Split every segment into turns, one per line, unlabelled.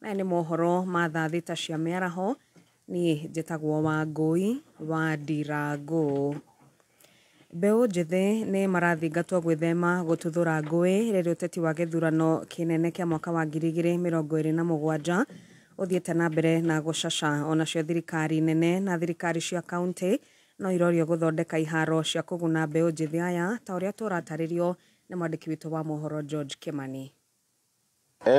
Maya nĩ mohoro ma thaa thita cia mĩaraho. Niĩ njĩtagwo Wangũi wa Ndirangũ. Mbeũ njĩthĩ nĩ marathingatwo gwĩthema gũtuthũra ngũĩ rĩrĩa ũteti wa gĩthurano kĩnene kĩa mwaka wa 2027 ũthiĩte na mbere na gũcaca. Onacio thirikari nene na thirikari cia kaunti no irorio gũthondeka iharo cia kũguna mbeũ njĩthĩ aya ta ũrĩa tũratarĩrio nĩ mwandĩki witũ wa mohoro George Kimani.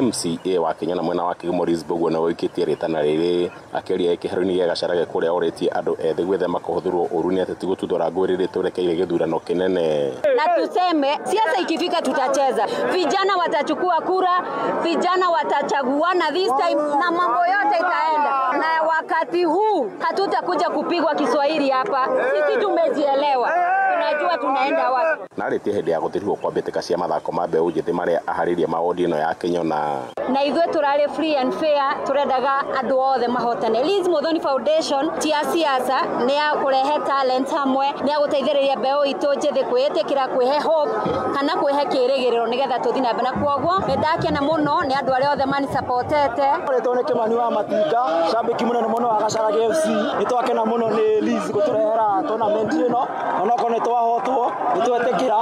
MCA wa Kenya na mwena wa Kĩgumo Liz Mbũguo nĩwe ũikĩtie rĩtana rĩrĩ akĩaria kĩharo-inĩ gĩa Gacharage kũrĩa orĩtie andũ ethĩ gwĩthema kũhũthĩrwo ũru nĩ ateti gũtuthũra ngũĩ rĩrĩ twerekeire gĩthurano kĩnene.
Na tuseme siasa ikifika tutacheza, vijana watachukua kura, vijana watachaguana this time na mambo yote itaenda. Na wakati huu hatutakuja kupigwa Kiswahili hapa, sisi tumejielewa, tunajua tunaenda wapi.
Na arĩtie hĩndĩ ya gũthirwo kwa mbĩtĩka cia mathako ma mbeũ njĩthĩ marĩa aharĩria mawodi ĩno ya Kenya
na ithuĩ tũrarĩ free and fair, tũrendaga andũ othe mahotane. Liz Muthoni Foundation ti ya siasa, nĩ ya kũrehe talent hamwe, nĩ ya gũteithĩrĩria mbeũ itũ njĩthĩ kwĩĩtĩkĩra, kwĩhe hope kana kwĩhe kĩĩrĩgĩrĩro nĩgetha tũthiĩ na mbere. Na kwoguo nĩ ndakena mũno nĩ andũ arĩa othe manisapotete.
Rĩtwa nĩ Kimani wa Matinga, shabiki mũnene mũno wa Gacharage FC. Nĩ twakena mũno nĩ Liz gũtũrehera tournament ĩno, onokorwo nĩ twahotwo nĩ twetĩkĩra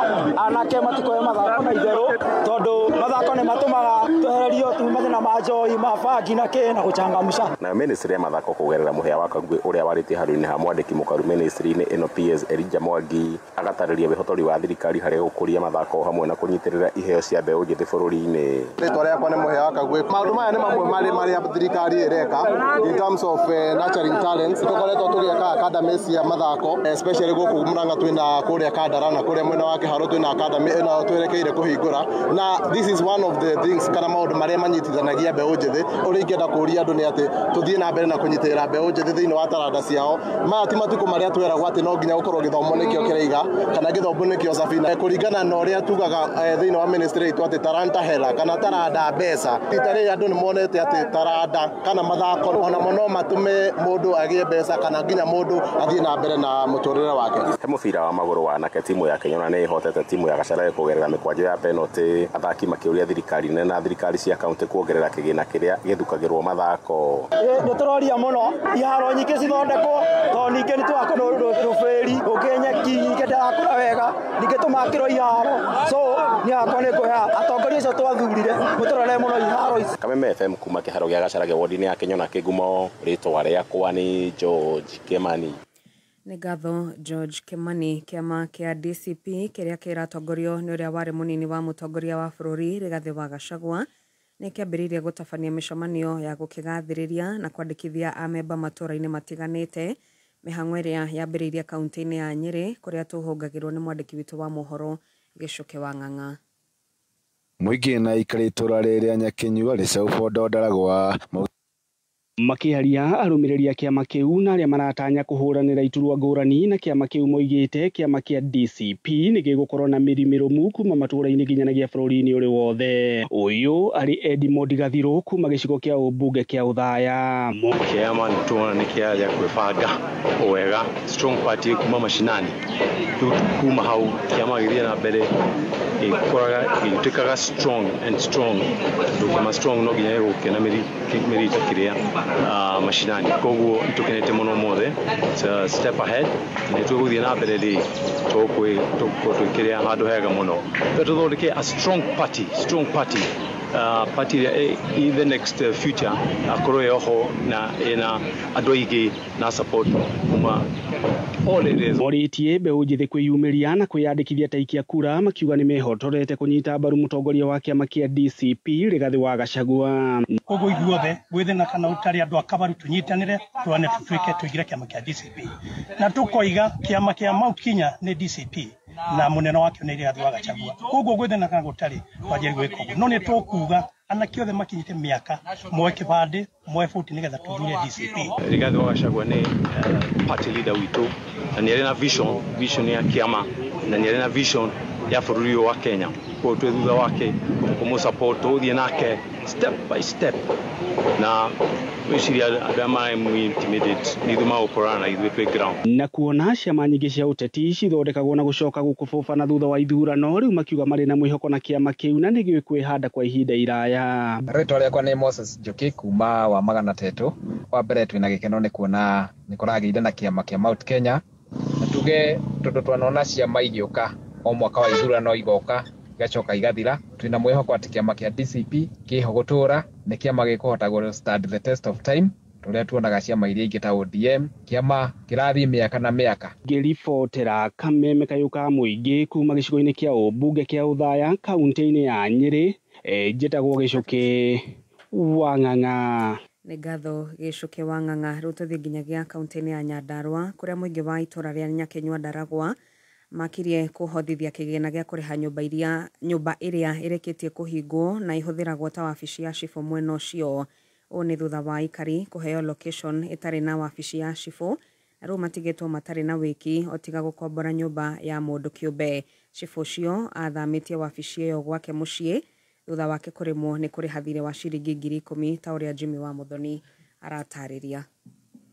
anake matikoe mathako na itherũ, tondũ mathako nĩ matũmaga twehererio tu mathĩna ma njohi, ma bangi na kĩ na gũchangamsha.
Na ministry ya mathako kũgerera mũhĩa wa Kagwe ũrĩa warĩtie handũ-inĩ ha mwandĩki mũkaru ministry-inĩ ĩno PS Elijah Mwangi agatarĩria wĩhotori wa thirikari harĩ gũkũria mathako hamwe na kũnyitĩrĩra iheo cia mbeũ njĩthĩ bũrũri-inĩ.
Rĩtwa rĩakwa nĩ Mũhĩa wa Kagwe. Maũndũ maya nĩ mamwe marĩ marĩa thirikari ĩreka in terms of nurturing talents. Tũkoretwo tũgĩaka academy cia mathako, especially gũkũ Murang'a twĩna kũrĩa Kandara na kũrĩa mwena wa Kĩharũ twĩna academy ĩno twerekeire kũhingũra, na this is one of the things kana maũndũ marĩa manyitithanagia mbeũ njĩthĩ. Ũrĩa ingĩenda kũũria andũ nĩ atĩ tũthiĩ na mbere na kũnyitĩrĩra mbeũ njĩthĩ thĩinĩ wa taranda ciao. Maya ti matukũ marĩa tweragwo atĩ no nginya gũkorwo gĩthomo nĩkĩo kĩraiga kana gĩthomo nĩkĩo safina, kũringana na ũrĩa tugaga thĩinĩ wa ministry itũ atĩ taranta hela kana taranda mbeca. Rita rĩrĩ andũ nĩ monete atĩ taranda kana mathako onamo no matũme mũndũ agĩe mbeca kana nginya mũndũ athiĩ na mbere na mũtũrĩre wake.
He mũbira wa magũrũ wa anake, timu ya Kenya nĩ ĩhotete timu ya Gacharage kũgerera mĩkwanjo ya penalty, athaki makĩũria thirikari nene na thirikari cia kaunti kuongerera kĩgĩna kĩrĩa gĩthukagĩrwo mathako.
Nĩ tũroria mũno iharo nyingĩ cithondekwo, tondũ ningĩ nĩ twakorwo rũbĩri gũkĩ nyeki nyingĩ ndĩrakũra wega, ningĩ tũmakĩrwo iharo. So niĩ hakwa nĩ ngũhe atongoria acio twathurire mũtũrore mũno iharo ici.
Kameme FM kuma kĩharo gĩa Gacharage wodi-inĩ ya Kenya na Kĩgumo, rĩtwa rĩakwa nĩ George Kimani.
Nĩ ngatho George Kimani. Kĩama kĩa DCP kĩrĩa kĩratongorio nĩ ũrĩa warĩ mũnini wa mũtongoria wa bũrũri Rigathĩ wa Gachagua nĩ kĩambĩrĩirie gũtabania mĩcemanio ya gũkĩgathĩrĩria na kwandĩkithia amemba matũũra-inĩ matiganĩte, mĩhang'o ĩrĩa yambĩrĩirie kaunti-inĩ ya Nyĩrĩ kũrĩa tũhũngagĩrwo nĩ mwandĩki witũ wa mohoro Gĩcũkĩ wa Ng'ang'a.
Mũingĩ na ikara itũra rĩrĩa Nyakinyua Rĩcaũ Ndaragwa
Makĩaria arũmĩrĩri a kĩama kĩu na arĩa maratanya kũhũranĩra iturwa ngũrani na kĩama kĩu moigĩte kĩama kĩa DCP nĩ gĩgũkorwo na mĩri mĩrũmu kuma matũũra-inĩ nginyanagia bũrũri-inĩ ũrĩ wothe. Ũyũ arĩ Edmond Gathirũ kuma gĩcigo kĩa ũmbunge kĩa Othaya.
Kĩama nĩ tuona nĩ kĩaja kwĩbanga wega, strong party kuma mashinani, kuma hau kĩama gĩthiĩ na mbere gĩkũraga gĩtuĩkaga strong and strong, tondũ kĩama strong no nginya gĩgũkĩa na mĩri ta kĩrĩa mashinani. Koguo nĩtũkenete mũno mothe, it's a step ahead, na nĩtũgũthiĩ na mbere rĩ tũgũkorwo twĩkĩrĩa handũ hega mũno, tũthondeke a strong party, strong party, party ĩrĩa in the next future akorwo ĩoho na ĩna andũ aingĩ na support kuma all areas.
Morĩtie mbeũ njĩthĩ kwĩyumĩria na kwĩyandĩkithia ta aikia kura, makiuga nĩ mehotorete kũnyita mbaru mũtongoria wa kĩama kĩa DCP Rigathĩ wa Gachagua.
Koguo ithuothe gwĩthĩna kana ũtarĩ andũ a Kabaru tũnyitanĩre twane tũtuĩke tũingĩre kĩama kĩa DCP, na tũkoiga kĩama kĩa Mount Kenya nĩ DCP na mũnene wakĩo nĩ Rigathĩ wa Gachagua. Koguo gwĩthĩna kana gũtarĩ twanjĩrĩrie gwĩka ũguo, no nĩ tũkuga anake othe makinyĩte mĩaka moe kĩbandĩ moe buti nĩgetha tũthure DCP.
Rigathĩ wa Gachagua nĩ party leader witũ na nĩ arĩ na vision, vision ya kĩama, na nĩ arĩ na vision Ya bũrũri ũyũ wa Kenya. Koguo twĩ thutha wake kũmũ-support, tũgũthiĩ nake step by step, na gwĩciria andũ arĩa mara-intimidate nĩ ithuĩ magũkorana na ithuĩ twĩ ground.
Na kuona ciama nyingĩ cia ũteti cithondekagwo na gũcoka gũkũbũbana thutha wa ithurano, rĩu makiuga marĩ na mwĩhoko na kĩama kĩu na nĩ gĩkwĩhanda kwa ihinda iraya.
Rĩtwa rĩakwa nĩ Moses Njoki kuma wa Magana Tetũ. Wa mbere twĩna gĩkeno nĩ kuona nĩ kũragĩire na kĩama kĩa Mount Kenya, na tuge tondũ twanona ciama igĩũka o mwaka wa ithurano, igoka igacoka igathira. Twĩna mwĩhoko atĩ kĩama kĩa DCP kĩho gũtũra, nĩ kĩama gĩkũhota gũ stand the test of time, tũrĩa tuonaga ciama iria ingĩ ta ODM, kĩama kĩrathiĩ mĩaka na mĩaka.
Ngĩribotera Kameme Kayũ ka Mũingĩ kuma gĩcigo-inĩ kĩa ũmbunge kĩa Othaya, kaunti-inĩ ya Nyĩrĩ, njĩtagwo Gĩcũkĩ wa Ng'ang'a.
Nĩ ngatho Gĩcũkĩ wa Ng'ang'a. Rĩu tũthiĩ nginyagia kaunti-inĩ ya Nyandarũa, kũrĩa mũingĩ wa itũra rĩa Nyakenyua Ndaragwa makirie kũhothithia kĩgĩna gĩa kũrĩha nyũmba iria nyũmba ĩrĩa ĩrĩkĩtie kũhingwo na ĩhũthĩragwo ta wabici ya cibũ mwena ũcio. Ũũ nĩ thutha wa aikari kũheo location ĩtarĩ na wabici ya cibũ, na rĩu matigĩtwo matarĩ na wĩki o tiga gũkombora nyũmba ya mũndũ kĩũmbe. Cibũ ũcio athamĩtie wabici ĩyo gwake mũciĩ thutha wake kũremwo nĩ kũrĩha thirĩ wa ciringi 10,000, ta ũrĩa Jimmy wa Muthoni aratarĩria.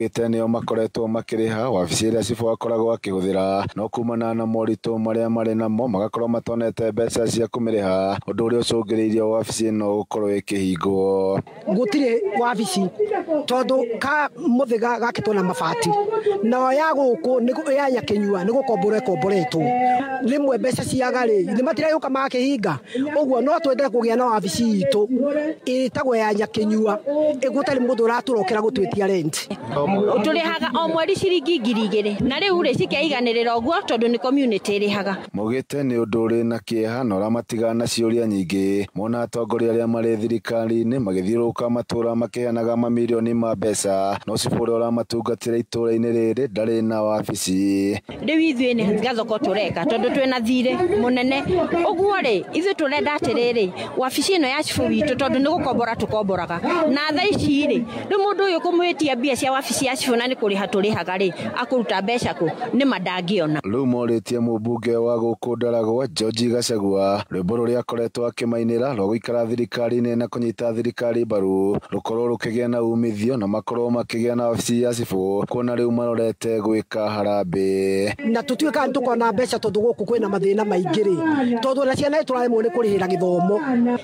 Gĩte nĩo makoretwo makĩrĩha wabici ĩrĩa cibũ akoragwo akĩhũthĩra, no kumana na moritũ marĩa marĩ namo magakorwo matonete mbeca cia kũmĩrĩha, ũndũ ũrĩa ũcũngĩrĩirie wabici ĩno gũkorwo ĩkĩhingwo.
Gũtirĩ wabici tondũ ka mũthĩga gakĩtwo na mabati, nao ya gũkũ ya Nyakenyua nĩ gũkombora ĩkomboretwo, rĩmwe mbeca ciaga rĩ nĩ matiragĩũka magakĩhinga. Ũguo no twende kũgĩa na wabici itũ ĩtagwo ya Nyakenyua, gũtarĩ mũndũ ũratũrokera gũtwĩtia rent.
Tũrĩhaga o mweri ciringi 2,000, na rĩu rĩ cikeiganĩrĩra ũguo tondũ nĩ community ĩrĩhaga.
Maugĩte nĩ ũndũ ũrĩ na kĩeha na ũramatigana na ciũria nyingĩ mona atongoria arĩa marĩ thirikari-inĩ magĩthiũrũrũka matũra makĩheanaga mamirioni ma mbeca, no cibũ ũrĩa ũramatungatĩra itũra-inĩ rĩrĩ ndarĩ na wabici.
Rĩu ithuĩ nĩ gathoko tũreka tondũ twĩna thirĩ mũnene, ũguo rĩ ithuĩ tũrenda atĩrĩrĩ, wabici ĩno ya cibũ witũ tondũ nĩ gũkombora tũkomboraga, na thaa ici rĩ rĩu mũndũ ũyũ kũmwĩtia mbia cia wabici ya cibũ na nĩ kũrĩha tũrĩhaga rĩ, akũruta mbeca kũ? Nĩ ma ndangĩona.
Rĩu morĩtie mũmbunge wa gũkũ Ndaragwa George Gachagua rwĩmbo rũrĩa akoretwo akĩmainĩra rwa gũikara thirikari-inĩ na kũnyita thirikari mbaru rũkorwo rũkĩgĩa na umithio na makorwo makĩgĩa na wabici ya cibũ, kuona rĩu marorete gwĩka harambee.
Na tũtuĩkaga nĩ tũkona mbeca tondũ gũkũ kwĩna mathĩna maingĩ rĩ, tondũ ona ciana tũraremwo nĩ kũrĩhĩra gĩthomo.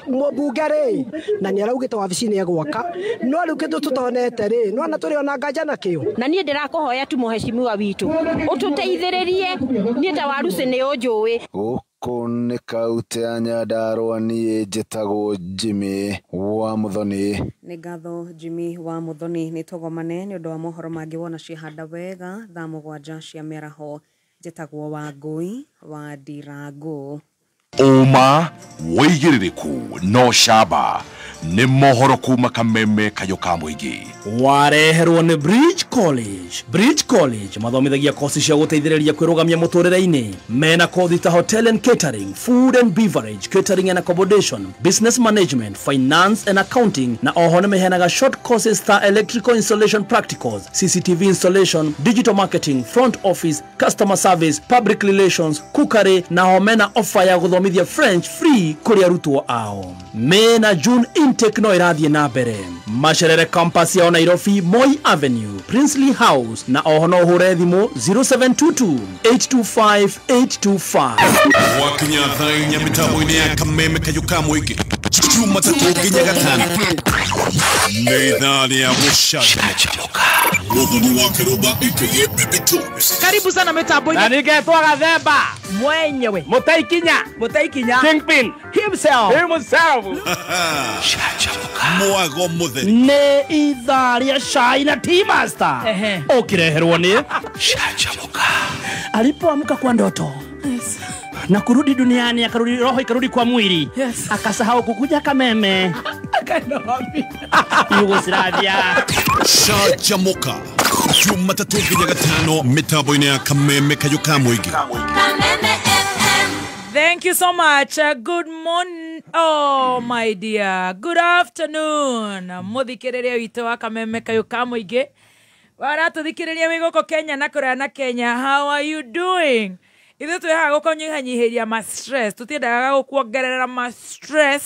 Mũmbunge rĩ na nĩ araugĩte wabici nĩ egwaka, no rĩu kĩndũ tũtonete rĩ, nĩwona tũrĩ ona nganja nakĩo.
Na niĩ ndĩrakũhoya tu mũheshimiwa witũ ũtũteithĩrĩrie, niĩ ta Waruci nĩ ũnjũĩ.
Gũkũ nĩ kaunti ya Nyandarũa, niĩ njĩtagwo Jimmy wa Muthoni.
Nĩ ngatho Jimmy wa Muthoni. Nĩ tũgomane nĩ ũndũ wa mohoro mangĩ wona ciehanda wega thaa 7 cia mĩaraho. Njĩtagwo Wangũi wa Ndirango.
Ũma wĩigĩrĩrĩku no camba nĩ mohoro kuma Kameme Kayũ ka Mũingĩ.
Wareherwo nĩ Bridge College. Bridge College mathomithagia kosi cia gũteithĩrĩria kwĩrũgamia mũtũrĩre-inĩ. Mena kothi ta hotel and catering, food and beverage, catering and accommodation, business management, finance and accounting, na oho nĩ meheanaga short courses ta electrical installation practicals, CCTV installation, digital marketing, front office, customer service, public relations, cookery, na ho mena offer ya gũthomithia French free kũrĩ arutwo ao. Mena June intake no ĩrathiĩ na mbere. Macerere campus yao Nairobi, Moi Avenue, Princely House, na oho no ũhũre thimũ 0722 825 825.
Wakinya thaa 4 mĩtambo-inĩ ya Kameme Kayũ ka Mũingĩ, Jumatatũ nginya Gatano nĩ ithaa rĩa gũcanjamũka. Muthoni wa Kĩrũmba aka Baby Toes.
Karibu sana mitambo-inĩ.
Na ningetwo Gathemba
mwenyewe,
Mũtaikinya Kingpin
himself.
Mwago mũtheri
nĩ ithaa rĩa cai na tea master ũkĩreherwo nĩ Canjamũka. Alipoamka kwa ndoto, yes, na kurudi duniani, akarudi roho ikarudi kwa mwili, yes, akasahau kukuja Kameme,
akaenda wapi?
Yugoslavia.
Canjamũka Jumatatũ nginya Gatano mĩtambo-inĩ ya Kameme Kayũ ka Mũingĩ.
Thank you so much. Good morning. Oh, my dear. Good afternoon. Muthikiriria witũ wa Kameme Kayũ ka Mũingĩ. Waratũthikĩrĩria wĩ gũkũ Kenya na kũraya na Kenya. How are you doing? Ithuĩ twĩ haha gũkũnyihanyihĩria ma stress, tũtiendaga gũkuongerera ma stress.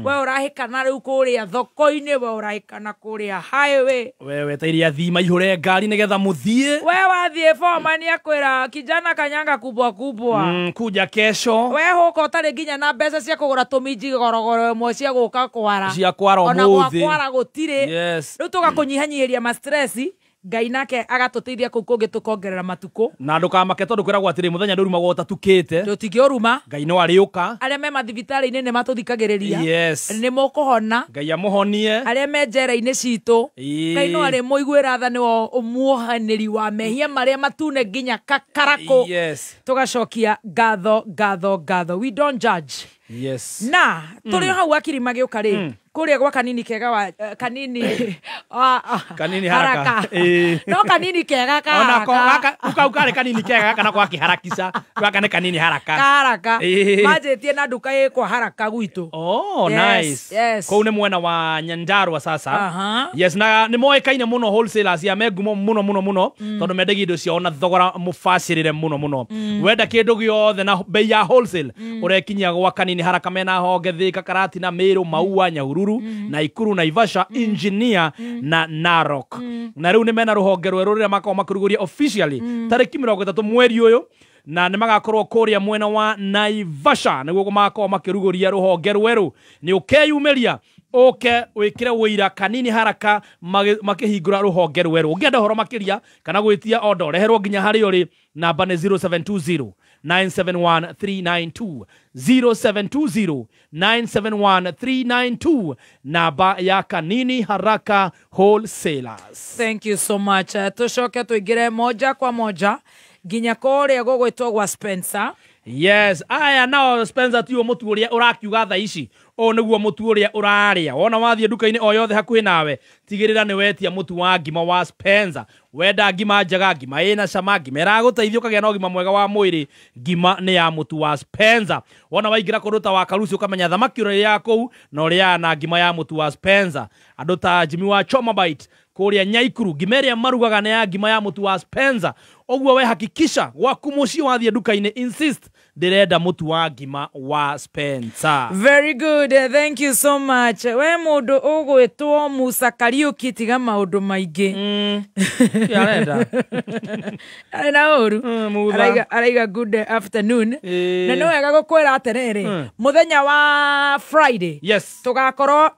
We ũrahĩkana rĩu kũrĩa thoko-inĩ, we ũrahĩkana kũrĩa highway,
we weteire athii maihũre ngari nĩgetha mũthiĩ.
We wathiĩ boma nĩ akwĩra kijana kanyanga kubwa kubwa,
kuja kesho.
We hũka ũtarĩ nginya na mbeca cia kũgũra tũminji gorogoro ĩmwe cia gũka kwara,
cia kwara
ona
ũmũthĩ
gwa kwara gũtirĩ.
Yes.
Rĩu tũgakũnyihanyihĩria ma stress, Ngai nake agatũteithia kũu kũngĩ tũkongerera matukũ.
Na ndũkamake tondũ kwĩragwo atĩrĩ mũthenya ndũrumagwo ũtatukĩte.
Tũtingĩũruma.
Ngai no arĩũka.
Arĩa me mathibitarĩ-inĩ nĩ matũthikagĩrĩria.
Yes.
Nĩ mũkũhona.
Ngai amũhonie.
Arĩa me njera-inĩ citũ, Ngai no arĩmũiguĩra tha, nĩwe ũmuohanĩri wa mehia marĩa matune nginya kakarakũ.
Yes.
Tũgacokia ngatho, ngatho, ngatho. We don't judge.
Yes.
Na tũrĩ o hau akiri magĩũka rĩ, kũrĩa gwa kanini kega wa kanini
kanini haraka.
No kanini kega ka
ona ko gaka ukau kare kanini kega gaka nako akiharakisha gaka nĩ kanini haraka
haraka manjĩtie na nduka ĩkwa haraka gwitũ.
Oh,
yes,
nice.
Yes.
Kũu nĩ mwena wa Nyandarua sasa. Yes, na nĩ moĩkaine mũno wholesalers ya me ngumo mũno mũno mũno, tondũ mendagia indo ciao na thogora mũbacĩrĩre mũno mũno. Wenda kĩndũ gĩothe na bei ya wholesale, ũrekinyia gwa kanini haraka mena honge Thika, Karatina, Meru, Maua, Nyahururu, Naikuru, Naivasha, Engineer na Narok. Na rĩu nĩ mena rũhonge rwerũ rũrĩa makoragwo makĩrugũria officially tarĩki 30 mweri ũyũ, na nĩ magakorwo kũrĩa mwena wa Naivasha nĩguo magakorwo makĩrugũria rũhonge rwerũ. Nĩ ũkeyumĩria ũke wĩkĩre wũira kanini haraka makĩhingũra rũhonge rwerũ. Ũngĩenda ũhoro makĩria kana gwĩtia order ũreherwo nginya harĩa ũrĩ, namba nĩ 0720 971 392, 0720 971 392, namba ya Kanini Haraka Wholesalers.
Thank you so much. Tũcoke tũingĩre moja kwa moja nginya kũrĩa gũgwĩtwo gwa Spencer.
Yes, aya nao Spencer tiyo mũtu ũrĩa ũrakiuga thaa ici, ũyũ nĩguo mũtu ũrĩa ũrarĩa. Wona wathiĩ nduka-inĩ o yothe hakuhĩ nawe, tigĩrĩra nĩ wetia mũtu wa ngima wa Spencer. Wenda ngima njega, ngima ĩna cama, ngima ĩragũteithia ũkagĩa na ũgima mwega wa mwĩrĩ, ngima nĩ ya mũtu wa Spencer. Wona waingĩra kũndũ ta wa Karuci ũkamenya thamaki ũrĩrĩaga kũu na ũrĩaga na ngima ya mũtu wa Spencer. Andũ ta Jimmy wa Choma Bite kũrĩa Nyaikuru, ngima ĩrĩa marugaga nĩ ya ngima ya mũtu wa Spencer. Ũguo we hakikisha gwaku mũciĩ wathiĩ nduka-inĩ, insist ndĩrenda mũtu wa ngima wa Spencer.
Very good, thank you so much. We mũndũ ũgwĩtwo Musa Kariuki, tiga maũndũ maingĩ.
Arenda
arĩ na ũru. Araiga good afternoon. Na nĩ wega gũkwĩra atĩrĩrĩ, mũthenya wa Friday,
yes,
tũgakorwo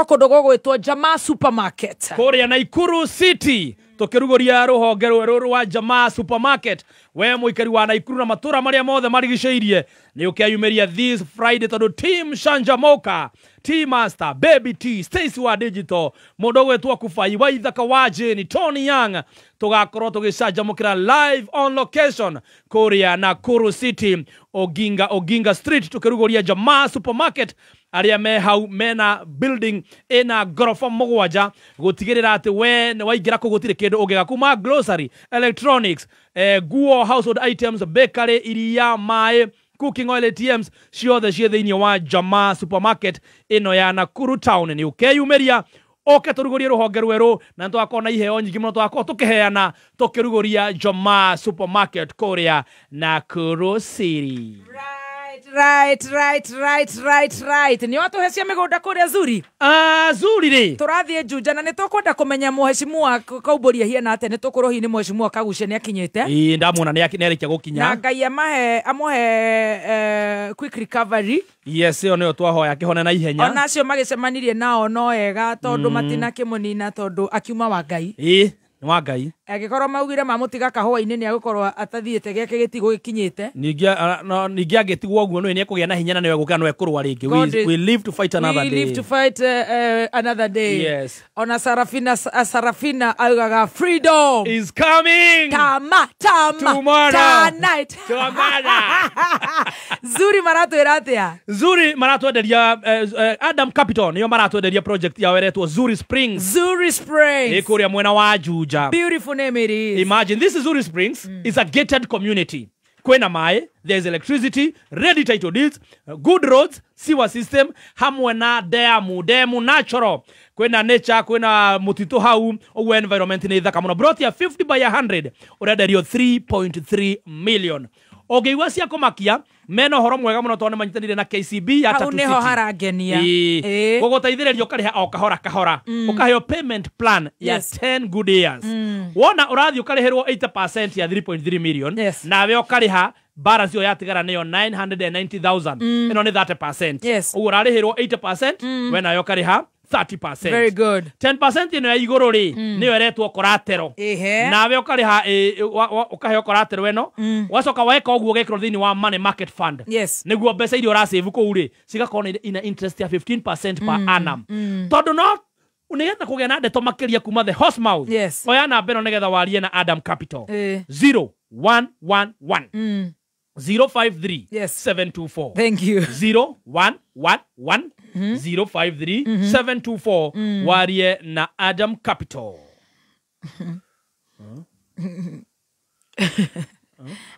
kũndũ gũgwĩtwo Jamaa Supermarket
kũrĩa Naikuru City, tũkĩrugũria rũhonge rwerũ rwa Jamaa Supermarket. We mũikari wa Naikuru na matũra marĩa mothe marigicĩirie nĩ ũkeyumĩria this Friday, tondũ Team Shanjamoka, T Master, Baby T, Stacy wa Digital, mũndũ ũgwĩtwo Kubai wa Ithaka wa Jane, Tony Young, tũgakorwo tũgĩcanjamũkĩra live on location kũrĩa Nakuru City, Oginga Oginga Street, tũkĩrugũria Jamaa Supermarket. Arĩa me hau mena building ĩna ngoroba 7 gũtigĩrĩra atĩ we nĩ waingĩra kũu gũtirĩ kĩndũ ũngĩaga, kuma grocery, electronics, nguo, household items, bakery, iria, maĩ, cooking oil, ATMs ciothe ciĩ thĩinĩ wa Jamaa Supermarket ĩno ya Nakuru Town. Nĩ ũkeyumĩria oke tũrugũrie rũhonge rwerũ, na nĩtũgakorwo na iheo nyingĩ mũno tũgakorwo tũkĩheana tũkĩrugũria Jamaa Supermarket kũrĩa Nakuru City.
Right. Nĩ watũhecia mĩgũnda kũrĩa Zuri?
Zuri rĩ,
tũrathiĩ Juja na nĩ tũkwenda kũmenya mũheshimiwa Kaumbũria hiana atĩa. Nĩ tũkũrwo hihi nĩ mũheshimiwa Kagucia nĩ akinyĩte.
Ĩĩ, ndamwona nĩ arĩkia gũkinya.
Na Ngai amũhe quick recovery.
Yes, ĩyo nĩyo twahoya kĩhone na ihenya.
Ona acio magĩcemanirie nao no ega tondũ matinakĩmũnina tondũ akiuma wa Ngai.
Ĩĩ, nĩ wa Ngai.
Angĩkorwo maugire mamũtiga kahũa-inĩ nĩ agũkorwo atathiĩte gĩake gĩtigũ gĩkinyĩte.
Ningĩ angĩtigwo ũguo nĩ ekũgĩa na hinya na nĩwe gũkĩra no ekũrũa rĩngĩ. We live to fight another day.
We live to fight another day.
Yes.
Ona Sarafina augaga freedom
is coming.
Tama tama
tomorrow.
Tonight.
Tomorrow.
Zuri maratwĩra atĩa?
Zuri maratwenderia Adam Capital nĩo maratwenderia project yao ĩretwo Zuri Springs.
Zuri Springs.
Ĩ kũrĩa mwena wa Juja.
Beautiful name it is.
Imagine, this is Zuri Springs. It's a gated community. Kwena mae, there's electricity, ready title deeds, good roads, sewer system, hamwe na demu natural. Kwena nature, kwena mutito hau, uwe environment ni thaka muno. Broti ya 50 by 100, urenderio 3.3 million. Ũngĩigua cia kũmakia mena ũhoro mwega mũno tondũ nĩmanyitanĩire na KCB ya
Hau
Tatu
nĩho
City.
harangenia.
Ĩĩ.
Ĩĩ.
Gũgũteithĩrĩria ũkarĩha o kahora kahora, ũkaheo payment plan ya 10 good years. Wona ũrathiĩ ũkarĩhĩrwo 80% ya 3.3 million, nawe ũkarĩha balance ĩyo yatigara nĩyo 990,000. Ĩno nĩ 30%. Ũguo ũrarĩhĩrwo 80%, we nawe ũkarĩha 30%.
Very good.
10% ĩno ya igũrũ rĩ, nĩyo ĩretwo collateral. Nawe ũkarĩha ũkaheo collateral ĩno, wacoka weka ũguo ũgekĩrwo thĩinĩ wa money market fund, nĩguo mbeca iria ũrasave kũu rĩ cigakorwo na ina interest ya 15% per annum. Tondũ no nĩgetha kũgĩa na ndeto makĩria kuma the horse mouth, oya namba ĩno nĩgetha warie na Adam Capital: 0111 053 724.
Thank you.
0111 053 724, warie na Adam Capital.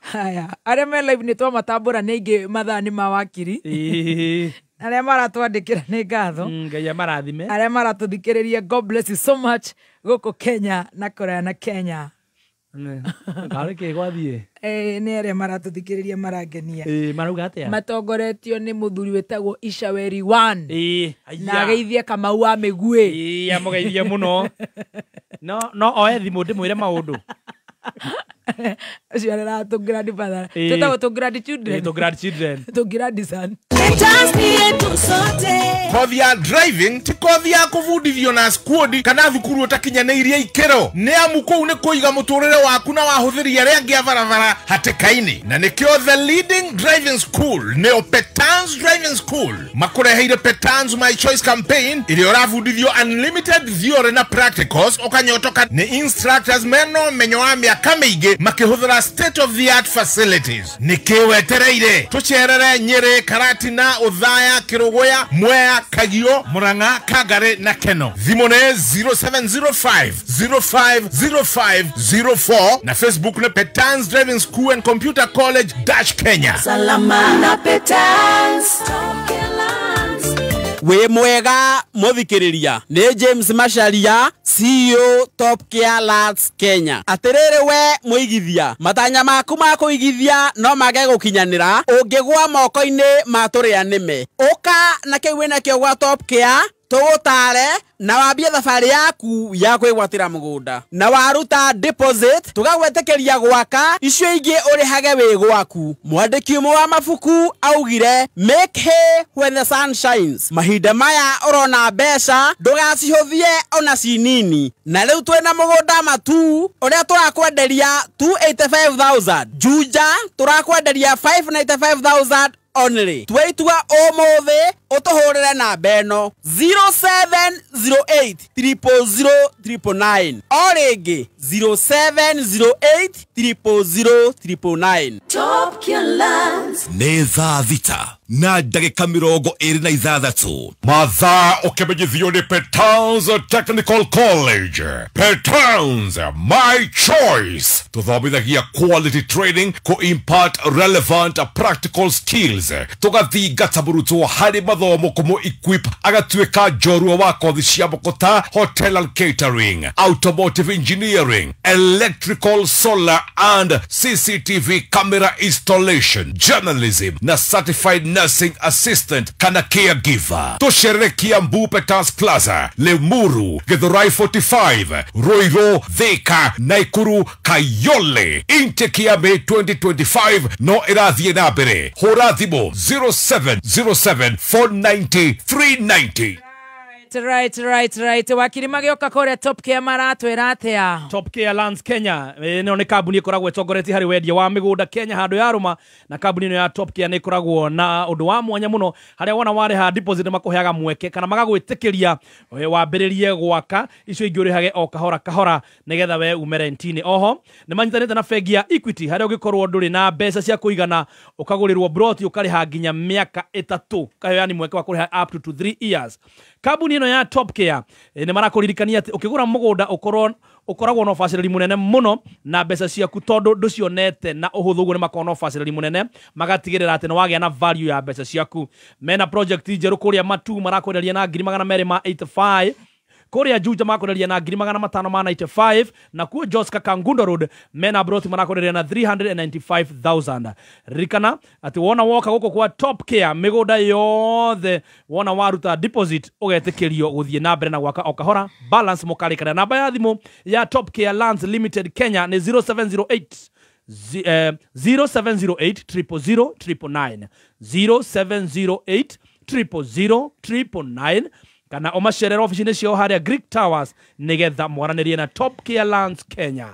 Haya, arĩa me live nĩ twamatambũra, nĩ aingĩ, mathaa nĩ ma wakiri. Arĩa maratwandĩkĩra nĩ ngatho.
Ngai amarathime.
Arĩa maratũthikĩrĩria, God bless you so much, gũkũ Kenya na kũraya na Kenya.
Karĩ kĩ gwathiĩ?
Nĩ arĩa maratũthikĩrĩria marangenia.
Marauga atĩa?
Matongoretio nĩ mũthuri wĩtagwo Ishaweri One.
Ĩĩ.
Na ageithie Kamau wa Mĩguĩ.
Ĩĩ, amũgeithie mũno. No oe thimũ ndĩmwĩre maũndũ.
Ũcio arera tũ grandfather.
Ĩĩ.
Twĩtagwo tũ grandchildren.
Ĩĩ, tũ grandchildren.
Tũ grandson.
Kothi ya driving ti kothi ya kũbundithio na squad kana thukuru ũtakinyanĩirie ikĩro, nĩ amu kũu nĩ kũiga mũtũrĩre waku na wahũthĩri arĩa angĩ a barabara hatĩka-inĩ. Na nĩkĩo the leading driving school, nĩo Petans Driving School, makũreheire Petans My Choice campaign ĩrĩa ũrabundithio unlimited theory na practicals, ũkanyotoka nĩ instructors mena ũmenyo wa mĩaka mĩingĩ makĩhũthĩra state of the art facilities. Nĩkĩ wetereire? Tũcerere Nyĩrĩ, Karatina, Ũthaya, Kĩrũgũya, Mwea, Kagio, Murang'a, Kangari na Keno. Thimũ nĩ 0705 050504 na Facebook nĩ Petans Driving School and Computer College dash Kenya.
Salama na Petans.
Wĩ mwega mũthikĩrĩria, nĩ James Macharia, CEO Top Care Lands Kenya. Atĩrĩrĩ we mũigithia, matanya maku ma kũigithia no mage gũkinyanĩra ũngĩgwa moko-inĩ ma tũrĩa nĩme. Ũka na kĩu wĩnakĩo gwa Top Care tũgũtare na wambie thabarĩ yaku ya kwĩgwatĩra mũgũnda, na waruta deposit tũgagwĩtĩkĩria gwaka, icio ingĩ ũrĩhage wĩ gwaku. Mwandĩki ũmwe wa mabuku augire, "Make hay when the sun shines." Mahinda maya ũrona mbeca ndũgacihũthie ona ci nini. Na rĩu twĩna mũgũnda Matu ũrĩa tũrakwenderia 285,000, Juja tũrakwenderia 595,000 only. Tua itua ũmũthĩ ũtũhũrĩre namba ĩno 0708 000 999, o rĩngĩ 0708 000 999.
Top Care Lands.
Nĩ thaa 6:26.
Mathaa ũkĩmenyithio nĩ Petans Technical College. Petans, my choice. Tũthomithagia quality training kũ impart relevant practical skills, tũgathingata mũrutwo harĩ mathomo kũmũ equip agatuĩka njorua wa kothi cia moko ta hotel and catering, automotive engineering, electrical, solar and CCTV camera installation, journalism na certified nursing assistant kana caregiver. Tũcerere Kiambu Petans Plaza, Limuru, Githurai 45, Ruiru, Thika, Naikuru, Kayole. Intake ya May 2025 no ĩrathiĩ na mbere. Hũra thimũ 0707 490 390.
Right, wakiri magĩũka kũrĩa Top Care maratwĩra atĩa?
Top Care Lands Kenya ĩno nĩ kambuni ĩkoragwo ĩtongoretie harĩ wendia wa mĩgũnda Kenya handũ ya rũma, na kambuni ĩno ya Top Care nĩ ĩkoragwo na ũndũ wa mwanya mũno harĩa wona warĩha deposit makũheaga mweke kana magagwĩtĩkĩria wambĩrĩrie gwaka, icio ingĩ ũrĩhage o kahora kahora nĩgetha we ume rent-inĩ. Oho nĩ manyitanĩte na bengi ya Equity harĩa ũngĩkorwo ndũrĩ na mbeca cia kũigana ũkagũrĩrwo broti ũkarĩha nginya mĩaka 3, ũkaheo yani mweke wa kũrĩha up to 3 years. Kambuni ĩno ya Top Care nĩ marakũririkania atĩ ũkĩgũra mũgũnda ũkorwo ũkoragwo na ũbacĩrĩri mũnene mũno na mbeca ciaku, tondũ ndũcionete na ũhũthũ ũguo nĩ makoragwo na ũbacĩrĩri mũnene magatigĩrĩra atĩ nĩ wagĩa na value ya mbeca ciaku. Mena project njerũ kũrĩa Matu marakwenderia na 285,000. Kũrĩa Juja makwenderia na 595,000 na kuo Joska Kangundo Road mena broti marakwenderia na 395,000. Ririkana atĩ wona woka gũkũ kwa Top Care mĩgũnda yothe wona waruta deposit ũgetĩkĩrio gũthiĩ na mbere na gwaka o kahora balance mũkarĩkana. Namba ya thimũ ya Top Care Lands Limited Kenya nĩ 0708 0708 000 999 0708 000 999 kana ũmacerere ofici-inĩ ciao harĩa Greek Towers nĩgetha mwaranĩrie na Top Care Lands Kenya.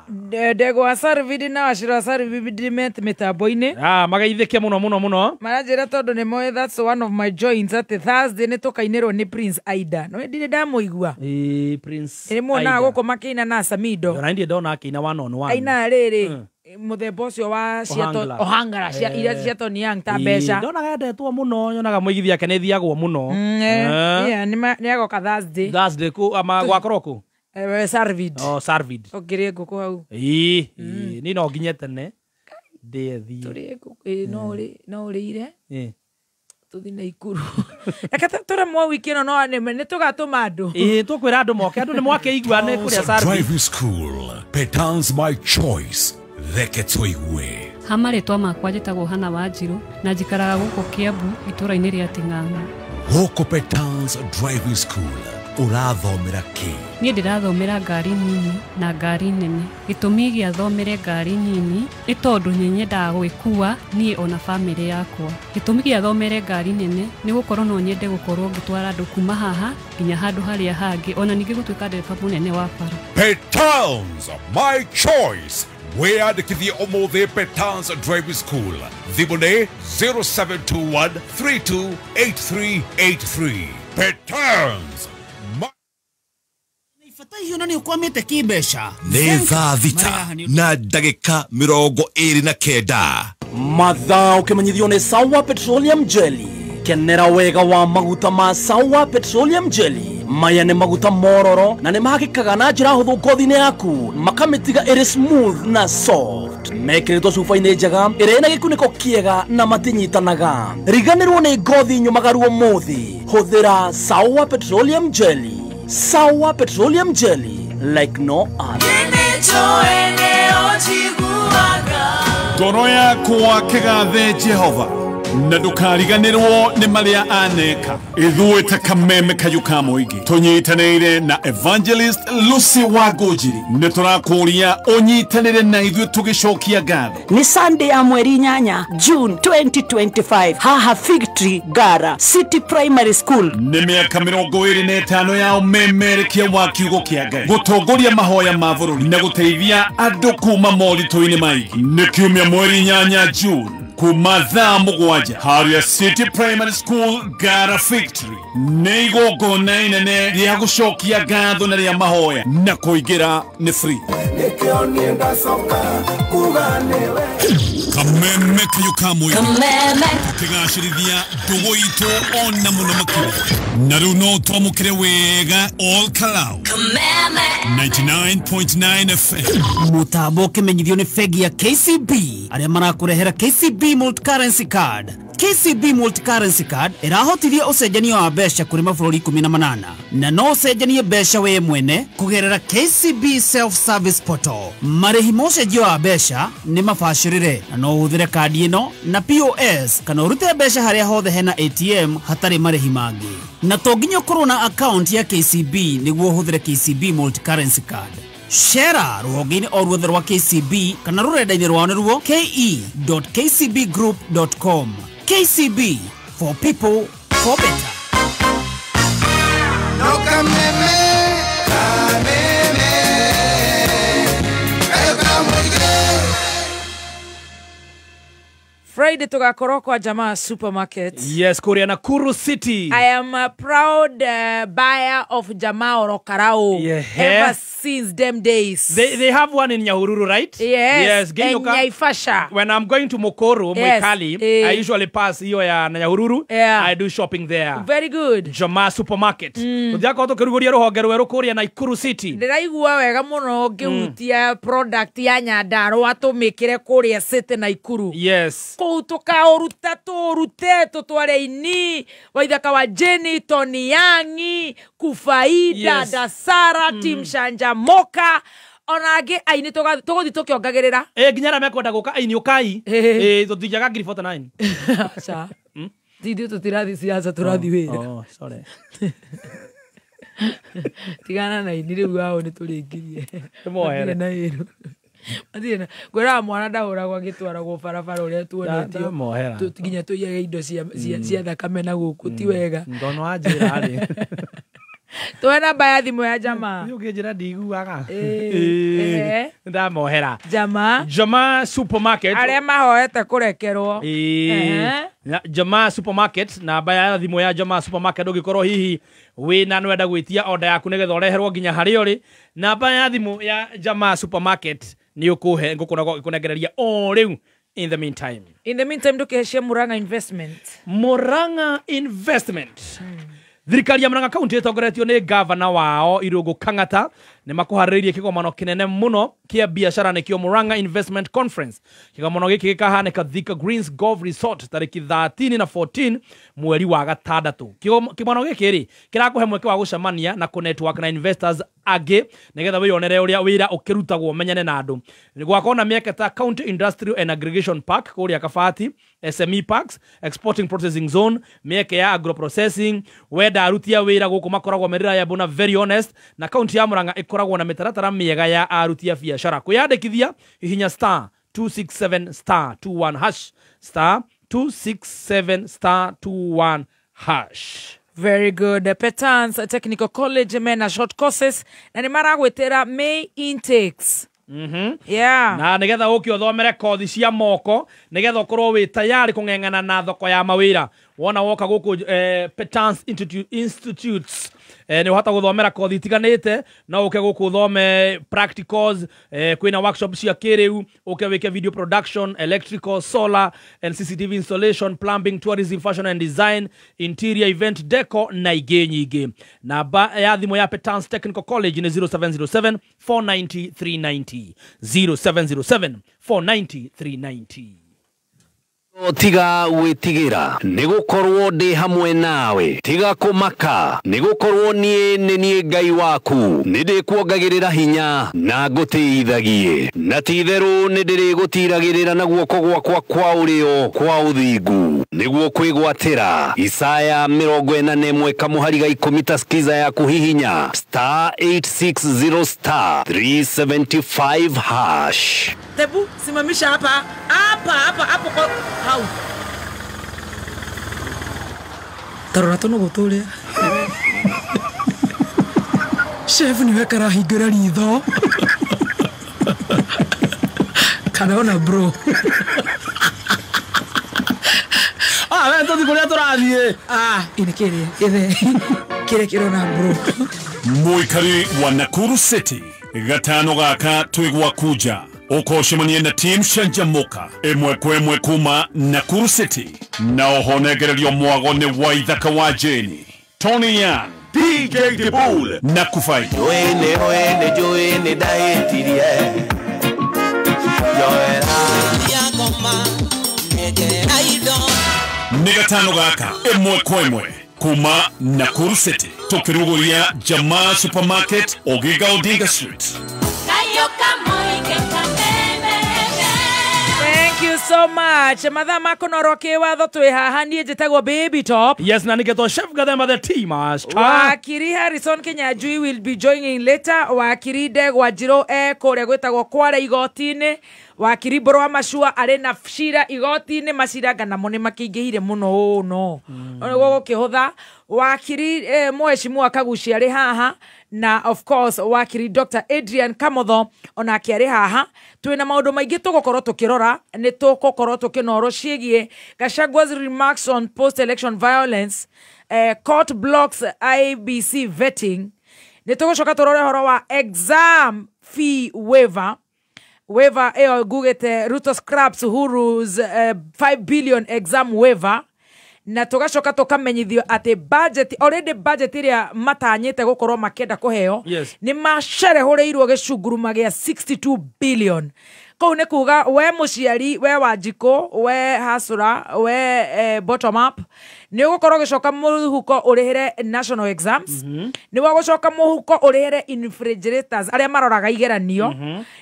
Ndegwa Sarvidi na Wachira Sarvidi met mĩtambo-inĩ.
Magaithĩke mũno mũno mũno.
Maranjĩra tondũ nĩ moĩ that's one of my joints atĩ Thursday nĩ tũkainĩrwo nĩ Prince Aida. No ndirĩ ndamũigua.
Ĩĩ Prince
Nĩ muonaga gũkũ makĩina na Samido.
Ona ndirĩ ndona akĩina one on one.
Aina rĩrĩ muthemba ũcio wa ciato ohangara cia iria cia Tony Young ta mbeca.
Ndonaga endetwo mũno nyonaga mũigithia ake nĩ thiagwo mũno.
Yeah, nĩ agoka Thursday.
Thursday ku ama gwakorwo kũ?
Sarvid.
Oh, Sarvid.
Ũngĩrĩe ngũkũ hau.
Ĩĩ, ni no nginye tene. Ndĩe thiĩ.
Tũrĩe ngũkũ, no ũrĩire. Tũthiĩ Naikuru. Reke tũremwo wiki ĩno no nĩ tũgatũma andũ.
Ĩĩ, tũkwĩra andũ moke, andũ nĩ mwakĩigua nĩ kũrĩa Sarvid.
Driving School, Petans my choice. Reke tũigue.
Ha marĩtwa makwa njĩtagwo Hana Wanjirũ na njikaraga gũkũ Kiambu itũra-inĩ rĩa Ting'ang'a.
Gũkũ Petans Driving School ũrathomera kĩ?
Niĩ ndĩrathomera ngari nini na ngari nene. Gĩtũmi gĩa thomere ngari nini nĩ tondũ nĩ nyendaga gwĩkua niĩ ona bamĩrĩ yakwa. Gĩtũmi gĩa thomere ngari nene nĩ gũkorwo no nyende gũkorwo ngĩtwara andũ kuma haha nginya handũ harĩa hangĩ ona ningĩ gũtuĩka ndereba mũnene wa bara.
Petans my choice. Wĩyandĩkithie ũmũthĩ Petans Driving School. Thimũ nĩ 0721 328383. Petans.
Ibataio na nĩ ũkwamĩte kĩmbeca.
Nĩ thaa 6 na ndagĩka 29.
Mathaa ũkĩmenyithio nĩ Sawa Petroleum Jelly. Kenera wega wa maguta ma Sawa Petroleum Jelly. Maya nĩ maguta mororo na nĩ mahakĩkaga na njĩra hũthũ ngothi-inĩ yaku makamĩtiga ĩrĩ smooth na soft. Mekĩrĩtwo cuba-inĩ njega ĩrĩa ĩna gĩkunĩko kĩega na matinyitanaga. Riganĩrwo nĩ ngothi nyũmagaru ũmũthĩ. Hũthĩra Sawa Petroleum Jelly. Sawa Petroleum Jelly like no other.
Ngoro yakwa kĩgathe Jehova na ndũkariganĩrwo nĩ marĩa aneka. Ithuĩ ta kameme kayũ ka mũingĩ tũnyitanĩire na Evangelist Lucy Wangũnjiri nĩ tũrakũria ũnyitanĩre na ithuĩ tũgĩcokia ngatho.
Nĩ Sunday ya mweri 8 June 2025 haha Fig Tree Gara City Primary School.
Nĩ mĩaka 25 ya ũmemerekia wa kiugo kĩa Ngai gũtongoria mahoya ma bũrũri na gũteithia andũ kuma moritũ-inĩ maingĩ. Nĩ kiumia mweri 8 June kuma thaa 7 harĩa City Primary School Gara Victory. Nĩ igongona inene rĩa gũcokia ngatho na rĩa mahoya na kũingĩra nĩ free. Kameme kayũ ka mũingĩ tũkĩgacĩrithia ndũgũ itũ ona mũno makĩria. Na rĩu no twamũkĩre wega all Kalau 99.9 FM.
Mũtambo ũkĩmenyithio nĩ bengi ya KCB arĩa marakũrehera KCB Multi-Currency Card. KCB Multi-Currency Card ĩrahotithia ũcenjania wa mbeca kũrĩ mabũrũri 18 na no ũcenjanie mbeca we mwene kũgerera KCB Self-Service Portal. Marĩhi ma ũcenjia wa mbeca nĩ mabacĩrĩre na no ũhũthĩre kandi ĩno na POS kana ũrute mbeca harĩa hothe hena ATM hatarĩ marĩhi mangĩ. Na to nginya ũkorwo na account ya KCB nĩguo ũhũthĩre KCB Multi-Currency Card. Shera rũhonge-inĩ o ruothe rwa KCB kana rũrenda-inĩ rwao nĩruo ke.kcbgroup.com. KCB, for people, for better.
No kameme, kameme,
Friday tugakorwo kwa Jamaa Supermarket.
Yes, kũrĩa Nakuru City.
I am a proud buyer of Jamaa Orokarao.
Yeah.
Ever since them days.
They have one in Nyahururu, right?
Yes.
Yes.
And Naivasha.
When I'm going to Mukuru,
yes.
Mwikali, I usually pass hiyo ya Nyahururu.
Yeah.
I do shopping there.
Very good.
Jamaa supermarket. Tuthiakorwo tukiruguria ruhonge rweru kuria Nakuru City.
Ndiraigua wega muno ngihutia product ya Nyandarua tumikire kuria City Nakuru.
Yes.
Kuu tukauruta turute tutware ini waithaka wa Jenny, Tony Yangi, Kufaida,
yes.
Dasara, Tim Shanja Moka ona angĩ aini tũgũthiĩ tũkĩongagĩrĩra.
Nginya arĩa mekwenda gũka aini ũkai. Tũthiaga 49.
Aca. Ithuĩ tũtirathiĩ siasa, tũrathiĩ wĩra.
Oh, sorry.
Tigana na ini rĩu ao nĩ tũrĩkirie.
Tũmohere.
Matirĩ na ngwĩraga mwana ndahũragwo agĩtwaragwo barabara ũrĩa tuonetio nginya tũiyage indo cia thakame na gũkũ ti wega.
Ndono wanjĩra rĩ.
Tuwe namba ya thimũ ya jamaa.
Ũngĩnjĩra ndiguaga. Ndamohera.
Jamaa.
Jamaa supermarket.
Arĩa mahoete kũrekerwo.
Jamaa supermarket, namba ya thimũ ya Jamaa supermarket ũngĩkorwo hihi wĩna nwenda gwĩtia order yaku nĩgetha ũreherwo nginya harĩa ũrĩ, namba ya thimũ ya Jamaa supermarket nĩ ũkũhe ngũkũnagwo ĩkũnengereria o rĩu. In the meantime.
In the meantime ndũkĩhecia Murang'a Investment.
Murang'a Investment. Thirikari ya Murang'a County ĩtongoretio nĩ gavana wao Irũngũ Kang'ata nĩ makũharĩrĩirie kĩgomano kĩnene mũno kĩa biacara nĩkĩo Murang'a Investment Conference. Kĩgomano gĩkĩ gĩkahanĩka Thika Greens Golf Resort tarĩki 13 na 14 mweri wa gatandatũ. Kĩgomano gĩkĩ rĩ kĩrakũhe mweke wa gũcemania na kũ-network na investors angĩ nĩgetha wĩyonere ũrĩa wĩra ũkĩrutagwo menyane na andũ. Gwakorwo na mĩeke ta County Industrial and Aggregation Park kũrĩa Kabati, SME Parks, Exporting Processing Zone, mĩeke ya agroprocessing, wenda aruti a wĩra gũkũ makoragwo me reliable na very honest, na kaunti ya Murang'a ĩkoragwo na mĩtaratara mĩega ya aruti a biacara. Kwĩyandĩkithia hihinya star 267 star 21 hash, star 267 star 21 hash.
Very good. Petans Technical College mena short courses na nĩ maragwĩtĩra May intakes. Yeah.
Na nigetha ũke ũthomere kothi cia moko nigetha ũkorwo wĩ tayari kũng'eng'ana na thoko ya mawĩra. Wona woka gũkũ Petans Institutes nĩ ũhota gũthomera kothi itiganĩte, no ũke gũkũ ũthome practicals, kwĩna workshop cia kĩrĩu, ũke wĩke video production, electrical, solar and CCTV installation, plumbing, tourism, fashion and design, interior, event deco na ingĩ nyingĩ. Namba ya thimũ ya Petans Technical College nĩ 0707 490 390, 0707 490 390.
Tiga gwĩtigĩra nĩgũkorwo ndĩ hamwe nawe, tiga kũmaka nĩgũkorwo niĩ nĩ niĩ Ngai waku, nĩndĩkuongagĩrĩra hinya na ngũtĩithagie, na ti-itherũ nĩndĩrĩgũtiragĩrĩra na guoko gwakwa kwa ũrĩo kwa ũthingu nĩguo kwĩgwatĩra. Isaya 41 kamũhari ga 10 ta skiza ya kũhihinya star 860 star 375 hash.
Tebu simamisha hapa hapa hapa hapo kwa hau. Tarora tũnũgũ tũrĩa. Chef niwe karahingũra ritho. Kana ona bro.
We tũthiĩ kũrĩa tũrathiĩ.
Ini kĩrĩa kĩrĩa kĩrona bro.
Mũikari wa Nakuru City gatano gaka twĩgwakuja ũkocemanie na Team Shanjamuka ĩmwe kwa ĩmwe kuma Nakuru City, na oho nengererio mwago nĩ Waithaka wa Jeni, Tony Young, DJ Dibul na Kufai.
Joene oene joene daetirie joera
nĩ gatano gaka ĩmwe kwa ĩmwe kuma Nakuru City tũkĩrugũria Jamaa Supermarket Oginga Odinga Street.
Thank you so much. Mathaa makonoro kĩwatho twĩ haha niĩ njĩtagwo Baby Top.
Yes, na nĩgetwo Chef Gathemba the Tea Master.
Wakiri Harrison Kinyanjui will be joining later. Wakiri Ndegwa Njirũ e kũrĩa gwĩtagwo Kware igoti-inĩ. Wakiri Mbũrũ wa Macua arĩ na cira igoti-inĩ, macira namo nĩ makĩingĩhire mũno ũũ no. Nĩguo gũkĩhũtha. Wakiri Mheshimiwa Kagucia arĩ haha na of course wakiri Dr. Adrian Kamotho onake arĩ haha. Twĩna maũndũ maingĩ tũgũkorwo tũkĩrora, nĩ tũgũkorwo tũkĩnorwo ciĩgiĩ Gachagua's remarks on post-election violence, court blocks IEBC vetting, Nĩ tũgũcoka tũrore ũhoro wa exam fee waiver. Waiver ĩyo ngugĩte Ruto scraps Uhuru's 5 billion exam waiver. Na tũgacoka tũkamenyithio atĩ budget already, budget ĩrĩa matanyĩte gũkorwo makĩenda kũheo, nĩ macerehũrĩirwo gĩcunguruma gĩa 62 billion. Kũu nĩ kuga we mũciari, we Wanjikũ, we hasura, we bottom up, nĩ ũgũkorwo ũgĩcoka mũhuko ũrĩhĩre national exams, nĩ ũgũcoka mũhuko ũrĩhĩre invigilators arĩa maroraga igeranio,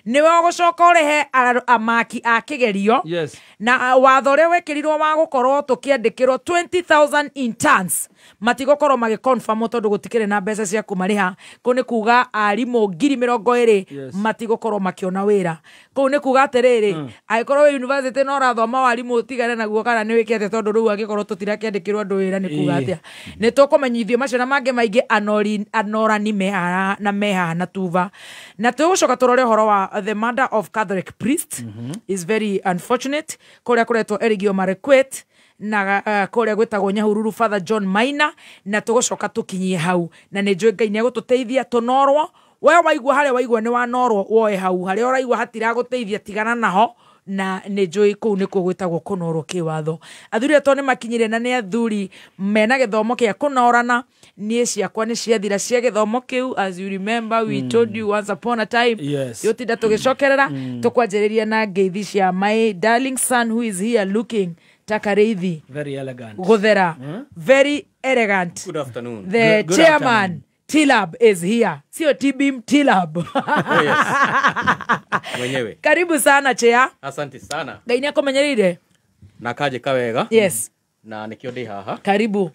nĩ ũgũcoka ũrĩhe amaki a kĩgerio, na watho ũrĩa wekĩrirwo wa gũkorwo tũkĩandĩkĩrwo 20,000 interns matigũkorwo magĩconfirm tondũ gũtikĩrĩ na mbeca cia kũmarĩha. Kũu nĩ kuga arimũ 20,000 matigũkorwo makĩona wĩra. Kũu nĩ kuga atĩrĩrĩ, angĩkorwo wĩ university na ũrathoma warimũ, tigane naguo kana nĩ wĩke atĩa, tondũ rĩu angĩkorwo tũtirakĩandĩkĩrwo andũ wĩra nĩ kuga atĩa? Nĩ tũkũmenyithio macio na mangĩ maingĩ. Anorani mehaha na mehaha na tuva, na tũgũcoka tũrore ũhoro wa the murder of Catholic priest is very unfortunate, kũrĩa kũretwo Elgeyo Marakwet na kũrĩa gwĩtagwo Nyahururu, Father John Maina, na tũgũcoka tũkinyie hau. Na nĩ njũĩ Ngai nĩ egũtũteithia tũnorwo. We waigua harĩa waigua nĩ wanorwo, woe hau harĩa ũraigua hatiragũteithia, tigana naho. Na nĩ njũĩ kũu nĩkuo gwĩtagwo kũnorwo kĩwatho. Athuri atwa nĩ makinyire, na nĩ athuri mena gĩthomo kĩa kũnorana. Niĩ ciakwa nĩ ciathira cia gĩthomo kĩu. As you remember, we told you once upon a time, yũtinda tũgĩcokerera. Tũkwanjĩrĩria na ngeithi cia my darling son who is here looking takareithi.
Very elegant.
Gũthera. Very elegant.
Good afternoon.
The
Good
chairman
afternoon.
Tilab is here, sio Tbim, Tilab.
Oh, yes. Mwenyewe.
Karibu sana, chair.
Asante sana.
Ngai nĩ akũmenyereire.
Na kanjĩka wega. Na nĩkĩo ndĩ haha.
Karibu.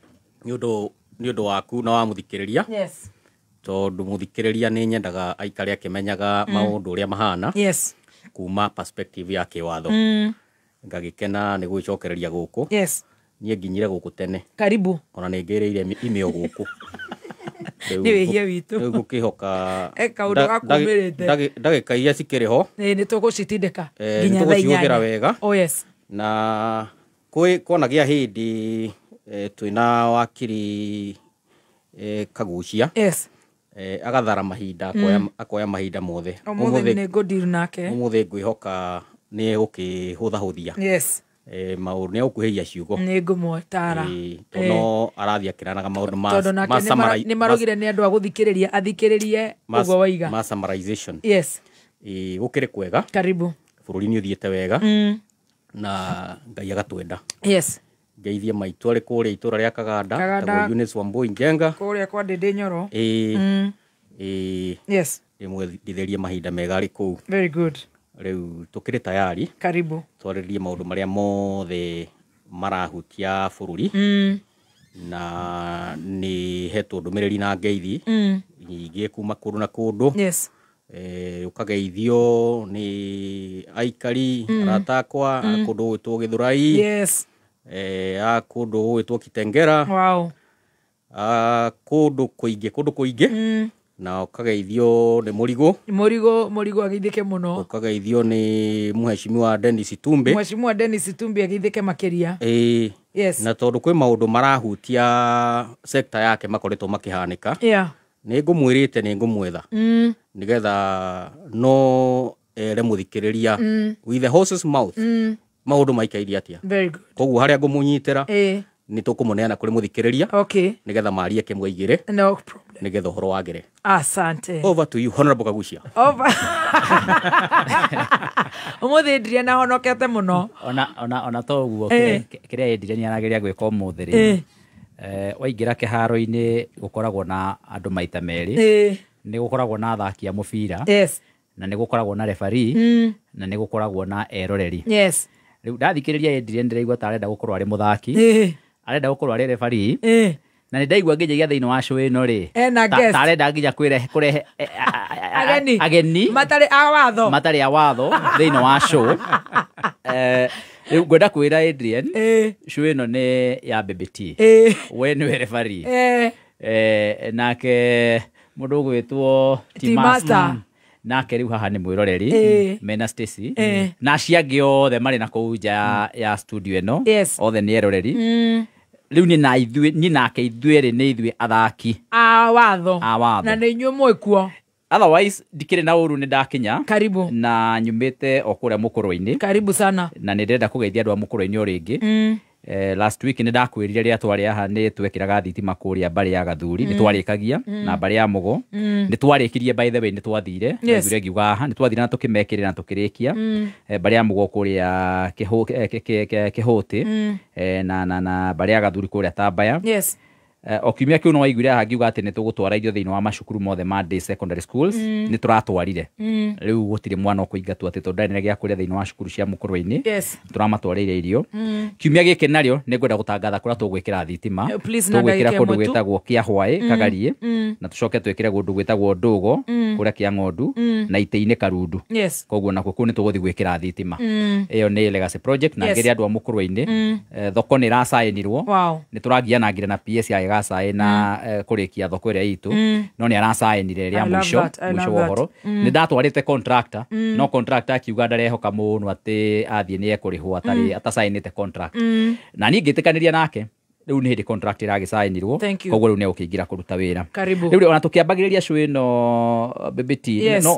Nĩ ũndũ waku na wa mũthikĩrĩria. Tondũ mũthikĩrĩria nĩ nyendaga aikare akĩmenyaga maũndũ ũrĩa mahana. Kuma perspective ya kĩwatho. Ngagĩkena nĩ gwĩcokereria gũkũ. Niĩ nginyire gũkũ tene.
Karibu.
Ona nĩ ngĩrĩire imĩo gũkũ.
Nĩ wĩhia witũ.
Rĩu ngũkĩhoka
Kaũndũ gakumĩrĩte.
Ndagĩka iria cikĩrĩ ho
Nĩ tũgũcitindĩka nginya
nĩ
thaa
tũgũcihũthĩra
8.
Wega.
Oh yes.
Na kwĩ kona gĩa hĩndĩ twĩna wakiri Kagucia, agathara mahinda, akoya, akoya mahinda mothe.
Ũmũthĩ nĩ ngũdeal nake.
Ũmũthĩ ngwĩhoka nĩ egũkĩhũthahũthia maũndũ, nĩ egũkuhĩhia ciugo.
Nĩ ngũmũtara.
Tondũ no arathiĩ akĩranaga maũndũ ma
Tondũ nake
ma
nĩ maraugire nĩ andũ a gũthikĩrĩria, athikĩrĩrie ũguo waiga.
Ma summarization. Gũkĩrĩ kwega.
Karibu.
Bũrũri nĩ ũthiĩte wega na Ngai agatwenda. Ngeithie maitũ arĩ kũrĩa itũra rĩa Kaganda.
Kaganda.
Tagwo Eunice Wambui Njenga.
Kũrĩa kwa Ndĩndĩ Nyoro.
Ĩĩ. Ndĩmwendithĩrie mahinda mega arĩ kũu.
Very good.
Rĩu tũkĩrĩ tayari
Karibu.
twarĩrĩrie maũndũ marĩa mothe marahutia bũrũri, na nĩ hetwo ndũmĩrĩri na ngeithi nyingĩ kuma kũndũ na kũndũ. Ũkageithio nĩ aikari arata akwa a kũndũ gwĩtwo Gĩthũrai, a kũndũ gũgwĩtwo Kitengera, a kũndũ kũingĩ, kũndũ kũingĩ, na ũkageithio nĩ Mũrigo.
Mũrigo, Mũrigo ageithĩke mũno.
Ũkageithio nĩ Mheshimiwa Dennis Itumbi.
Mheshimiwa Dennis Itumbi ageithĩke makĩria.
Ĩĩ. Na tondũ kwĩ maũndũ marahutia sekta yake makoretwo makĩhanĩka, nĩ ngũmwĩrĩte nĩ ngũmwetha nĩgetha no ere mũthikĩrĩria with the horse's mouth maũndũ maikaire atĩa.
Very good.
Koguo harĩa ngũmũnyitĩra nĩ tũkũmũneana kũrĩ mũthikĩrĩria nĩgetha marie kĩmwe igĩrĩ,
No problem.
nĩgetha ũhoro wagĩre.
Asante.
Over to you, Honorable Kagucia.
Over. Ũmũthĩ ndiria na honokete mũno.
Ona to ũguo, kĩrĩa endire nĩ arageria gwĩka ũmũthĩ rĩ, waingĩra kĩharo-inĩ gũkoragwo na andũ maita merĩ. Nĩ gũkoragwo na athaki a mũbira, na nĩ gũkoragwo na referee, na nĩ gũkoragwo na eroreri. Rĩu ndathikĩrĩria Adrian, ndĩraigua ta arenda gũkorwo arĩ mũthaki, arenda gũkorwo arĩ referee, na nĩ ndaigua nginyagia thĩinĩ wa show ĩno rĩ,
Ena guest.
ta arenda nginya kũrehe
Ageni.
Ageni
matarĩ a watho.
Matarĩ a watho thĩinĩ wa show. Rĩu ngwenda kwĩra Adrian, show ĩno nĩ ya Baby T. We nĩwe referee. Nake mũndũ ũgwĩtwo
T Master.
Nake rĩu haha nĩ mwĩroreri, mena Stacy na acio angĩ othe marĩ na kũu nja ya studio ĩno, othe nĩ eroreri. Rĩu niĩ na ithuĩ, niĩ nake ithuĩ erĩ nĩ ithuĩ athaki
a watho.
A watho.
Na nĩ inyuĩ mwĩkuo.
Otherwise ndikĩrĩ na ũru, nĩ ndakinya.
Karibu.
Na nyumĩte o kũrĩa mũkũrũ-inĩ.
Karibu sana.
Na nĩ ndĩrenda kũgeithia andũ a mũkũrũ-inĩ o rĩngĩ. Last week nĩ ndakwĩrire rĩrĩa twarĩ haha nĩ twekĩraga thitima kũrĩa mbarĩ ya Gathuri, nĩ twarĩkagia, na mbarĩ ya Mũgo. Nĩ twarĩkirie, by the way, nĩ twathire. Ndaiguire ngiuga haha nĩ twathire na tũkĩmekĩrĩra na tũkĩrĩkia. Mbarĩ ya Mũgo kũrĩa Kĩhũtĩ, na mbarĩ ya Gathuri kũrĩa Tambaya. O kiumia kĩu no waiguire haha ngiuga atĩ nĩ tũgũtwara irio thĩinĩ wa macukuru mothe ma day secondary schools. Nĩ tũratwarire. Rĩu gũtirĩ mwana ũkũingatwo atĩ tondũ ndarĩ na gĩa kũrĩa thĩinĩ wa cukuru cia mũkũrũ-inĩ. Tũramatwarĩire irio. Kiumia gĩkĩ narĩo nĩ ngwenda gũtangatha kũrĩa tũgwĩkĩra thitima.
Please, na
Tũgwĩkĩra
ndagĩka
kũndũ
ĩmwe tu.
gwĩtagwo Kĩahwaĩ, Kagariĩ, na tũcoke twĩkĩre kũndũ gwĩtagwo Ndũgo, kũrĩa kĩa ng'ondu, na itĩ-inĩ Karundu. Koguo nakuo kũu nĩ tũgũthiĩ gwĩkĩra thitima. Ĩyo nĩ legacy project na ngĩrĩ andũ a mũkũrũ-inĩ. Thoko nĩ ĩracaĩnirwo. Nĩ tũragianangire na PS agĩgacaĩna, kũrĩkia thoko ĩrĩa itũ, no nĩ aracaĩnire rĩa
I love
mũico,
that, I
mũico
love
wa
that.
ũhoro. Nĩ ndatwarĩte contractor, no contractor akiuga ndarehoka mũno atĩ athiĩ nĩ ekũrĩhwo atarĩ atacaĩnĩte contract. Na niĩ ngĩtĩkanĩria nake, rĩu nĩ hĩndĩ contract ĩragĩcaĩnirwo.
Thank you.
Koguo rĩu nĩ egũkĩingĩra kũruta wĩra.
Karibu.
Rĩu ona tũkĩambagĩrĩria show ĩno, BBT,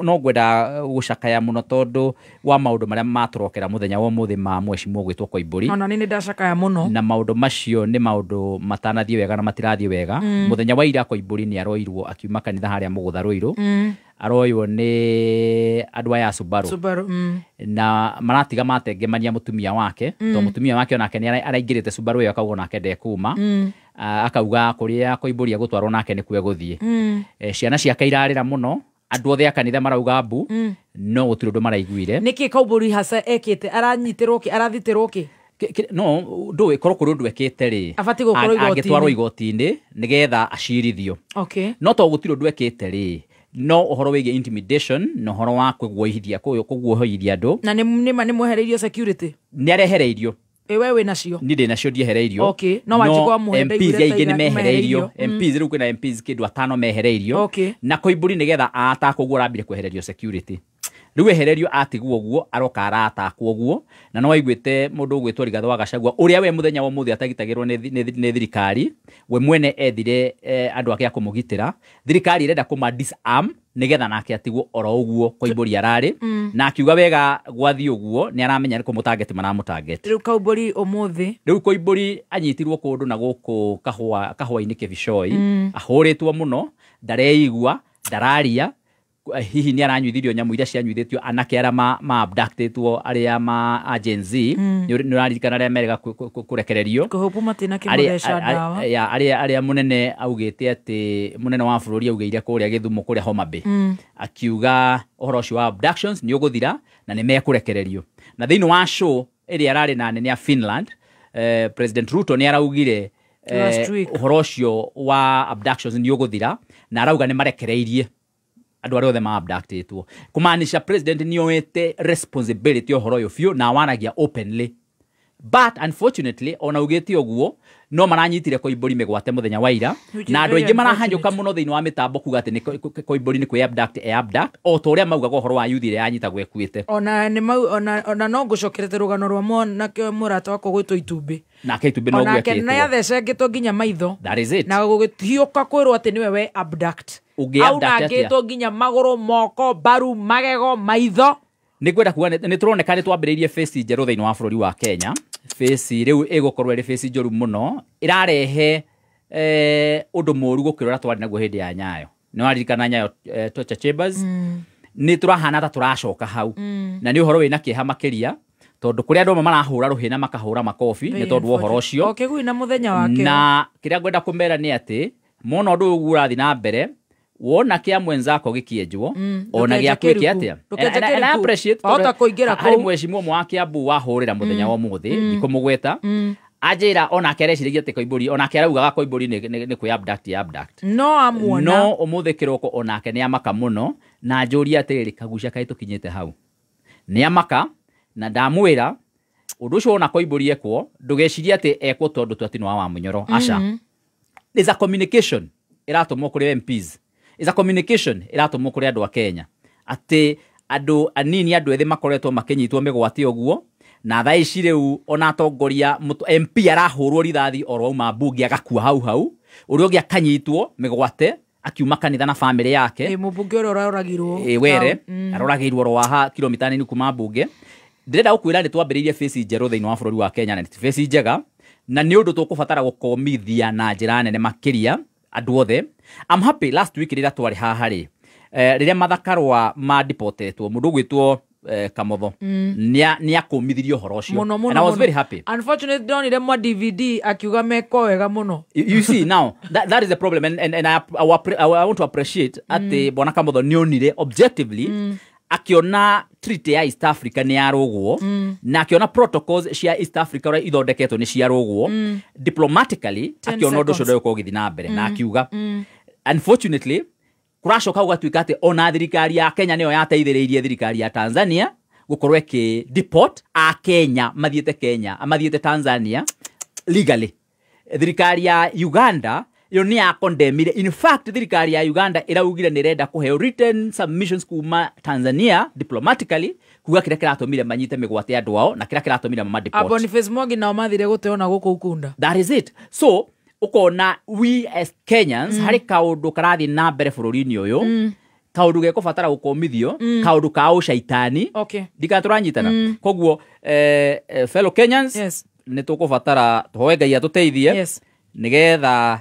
no ngwenda gũcakaya mũno tondũ wa maũndũ marĩa matũrokera mũthenya wa ũmũthĩ ma mheshimiwa gwĩtwo Koimbũri.
Ona niĩ nĩ ndacakaya mũno.
Na maũndũ macio nĩ maũndũ matanathiĩ wega na matirathiĩ wega. Mũthenya wa ira Koimbũri nĩ aroirwo akiuma kanitha harĩa Mũgũtha Rũirũ. Aroywo nĩ andũ aya a Subaru.
Subaru.
Na maratiga matengemania mũtumia wake, tondũ mũtumia wake onake nĩ araingĩrĩte Subaru ĩyo akauga onake ndekuma. Akauga kũrĩa Koimbũri egũtwarwo nake nĩkuo egũthiĩ. Ciana ciake irarĩra mũno, andũ othe a kanitha marauga mbu, no gũtirĩ ũndũ maraiguire.
Nĩkĩ Koimbũri hasa ekĩte? Aranyitĩrwo kĩ? Arathitĩrwo kĩ?
No ndũĩ korwo kũrĩ ũndũ ekĩte rĩ,
Abatiĩ gũkorwo igoti-inĩ.
Angĩtwarwo igoti-inĩ nĩgetha acirithio. No to gũtirĩ ũndũ ekĩte rĩ, no ũhoro wĩgiĩ intimidation na ũhoro wa kũguoyohithia andũ.
Na nĩ mwehereirio security?
Nĩ arehereirio.
Ĩ we wĩ nacio?
Niĩ ndĩ nacio, ndiehereirio.
Okay. No Wanjikũ amũhe
MPs
ndaiguire
aingĩ
ta
nĩ mehereirio.
mehereirio.
MPs, rĩu kwĩna MPs kĩndũ atano mehereirio. Na Koimbũri nĩgetha atakwo ũguo arambire kwehererio security. Rĩu ehererio atigwo ũguo, aroka aratakwo ũguo. Na no waiguĩte mũndũ ũgwĩtwo Rigathĩ wa Gachagua, ũrĩa we mũthenya wa ũmũthĩ atagitagĩrwo nĩ thirikari, we mwene ethire, andũ ake a kũmũgitĩra. Thirikari ĩrenda kũma disarm nĩgetha nake atigwo oro ũguo Koimbũri ararĩ. Na akiuga wega gwathiĩ ũguo nĩ aramenya nĩ kũmũtangeti maramũtangeti.
Rĩu Koimbũri ũmũthĩ?
Rĩu Koimbũri anyitirwo kũndũ na gũkũ kahũa-inĩ Kĩbicoi. Ahũrĩtwo mũno, ndareigua, ndararia. Hihi nĩ aranyuithirio nyamũ iria cianyuithĩtio anake arĩa ma abductĩtwo arĩa ma a Gen Z. Nĩ ũraririkana arĩa merega kũrekererio.
Kũhũpu matina kĩmũtheca ndawa.
Ya, arĩa mũnene augĩte atĩ mũnene wa bũrũri augĩire kũrĩa Gĩthumo, kũrĩa Homa Bay. Akiuga ũhoro ũcio wa abductions nĩ ũgũthira na nĩ mekũrekererio. Na thĩinĩ wa show ĩrĩa ararĩ na anene a Finland, President Ruto nĩ araugire,
Last week.
ũhoro ũcio wa abductions nĩ ũgũthira, na arauga nĩ marekereirie andũ arĩa othe ma abductĩtwo. Kũmaanisha president nĩ oete responsibility ũhoro ũyũ biũ na waragia openly. But unfortunately, ona ugĩte ũguo, no maranyitire Koimbũri mĩgwate mũthenya wa ira,
Which is
na andũ
very
aingĩ marahanyũka
unfortunate.
mũno thĩinĩ wa mĩtambo kuga atĩ nĩ Koimbũri nĩ kwĩ abduct, e abduct, o ta ũrĩa maugaga ũhoro wa youth ĩrĩa yanyitagwo ĩkuĩte.
Ona nĩ mau, ona no ngũcokerete rũgano rwa mwanake mũrata wakwa gwĩtwo Itumbĩ.
Nake Itumbĩ no
Onake
gwekĩtwo.
nĩ athecengĩtwo nginya maitho.
That is it.
Na gũgĩhiũka kwĩrwo atĩ nĩwe we abduct.
Ũngĩ abduct atĩa?
Aunangĩtwo nginya magũrũ, moko, mbaru, magego, maitho.
Nĩ ngwenda kuga nĩ tũroneka nĩ twambĩrĩirie phase njerũ thĩinĩ wa bũrũri wa Kenya. Phase rĩu ĩgũkorwo ĩrĩ phase njũru mũno, ĩrarehe, ũndũ mũru gũkĩra ũrĩa twarĩ naguo hĩndĩ ya Nyayo. Nĩ waririkana Nyayo, torture chambers? Nĩ tũrahana ta tũracoka hau. Na nĩ ũhoro wĩna kĩeha makĩria, tondũ kũrĩa andũ amwe marahũra rũhĩ na makahũra makobi, nĩ tondũ wa ũhoro ũcio.
O kĩgui na mũthenya wake.
Na kĩrĩa ngwenda kũmera nĩ atĩ, mona ũndũ ũyũ ũrathiĩ na mbere, wona kĩa mwenzako gĩkĩenjwo, ona
Ndũkenje
gĩaku gĩkĩ
kĩruku.
atĩa?
Ndũkenje
And I
kĩruku.
appreciate
Wahota
tondũ
kũingĩra
harĩ
kũu.
mheshimiwa ũmwe wa Kiambu wahũrĩra mũthenya wa ũmũthĩ, ndikũmũgweta. Anjĩra onake areciragia atĩ Koimbũri, onake araugaga Koimbũri nĩ kwĩ abduct, ya abduct.
No amuona.
No ũmũthĩ kĩroko onake nĩ amaka mũno, na njũria atĩrĩrĩ, kagucia kaĩ tũkinyĩte hau. Nĩ amaka, na ndamwĩra, ũndũ ũcio wona Koimbũri ekwo, ndũgecirie atĩ ekwo tondũ tu atĩ nĩ wa Wamunyoro. Aca. There's a communication ĩratũmwo kũrĩ MPs. It's a communication ĩratũmwo kũrĩ andũ a Kenya. Atĩ andũ anini, andũ ethĩ makoretwo makĩnyitwo mĩgwate ũguo, Na thaa ici rĩu ona atongoria MP arahũrwo rithathi oro auma mbunge agakua hau hau, ũrĩa ũngĩ akanyitwo mĩgwate akiuma kanitha na family yake.
Mũmbunge ũrĩa ũroragirwo
were aroragirwo oro haha kilomita nini kuma mbunge. Ndĩrenda gũkwĩra nĩ twambĩrĩirie face njerũ thĩinĩ wa bũrũri wa Kenya, na nĩ face njega, na nĩ ũndũ tũkũbatara gũkomithia na njĩra nene makĩria andũ othe. I'm happy last week rĩrĩa twarĩ haha rĩ, rĩrĩa mathakarwa ma deportetwo mũndũ ũgwĩtwo Kamotho nĩ akũmithirie ũhoro ũcio, and I was very happy.
Unfortunately ndonire mwa DVD akiuga meko wega mũno.
You see now that is the problem, and I want to appreciate atĩ bwana Kamotho nĩ onire objectively akiona treaty ya East Africa nĩ yarũgwo, na akiona protocols cia East Africa ũrĩa ithondeketwo nĩ ciarũgwo diplomatically, akiona ũndũ ũcio ndũgũkorwo ũgĩthiĩ na mbere, na akiuga unfortunately kũracoka gũgatuĩka atĩ ona thirikari ya Kenya nĩyo yateithĩrĩirie thirikari ya Tanzania gũkorwo ĩkĩ deport a Kenya mathiĩte Kenya mathiĩte Tanzania legally. Thirikari ya Uganda yo nĩ yakondemire. In fact thirikari ya Uganda ĩraugire nĩ ĩrenda kũheo written submissions kuma Tanzania diplomatically kuga kĩrĩa kĩratũmire manyite mĩgwate andũ ao na kĩrĩa kĩratũmire mama deport.
Boniface Mwangi nao mathire gũteo na gũkũ Ukunda.
That is it. So ukona we as Kenyans harĩ kaũndũ karathiĩ na mbere bũrũri-inĩ ũyũ, kaũndũ gekũbatara gũkomithio, kaũndũ ka ũcaitani. Ndika tũranyitana. Koguo fellow Kenyans, nĩ tũkũbatara tũhoe Ngai atũteithie nĩgetha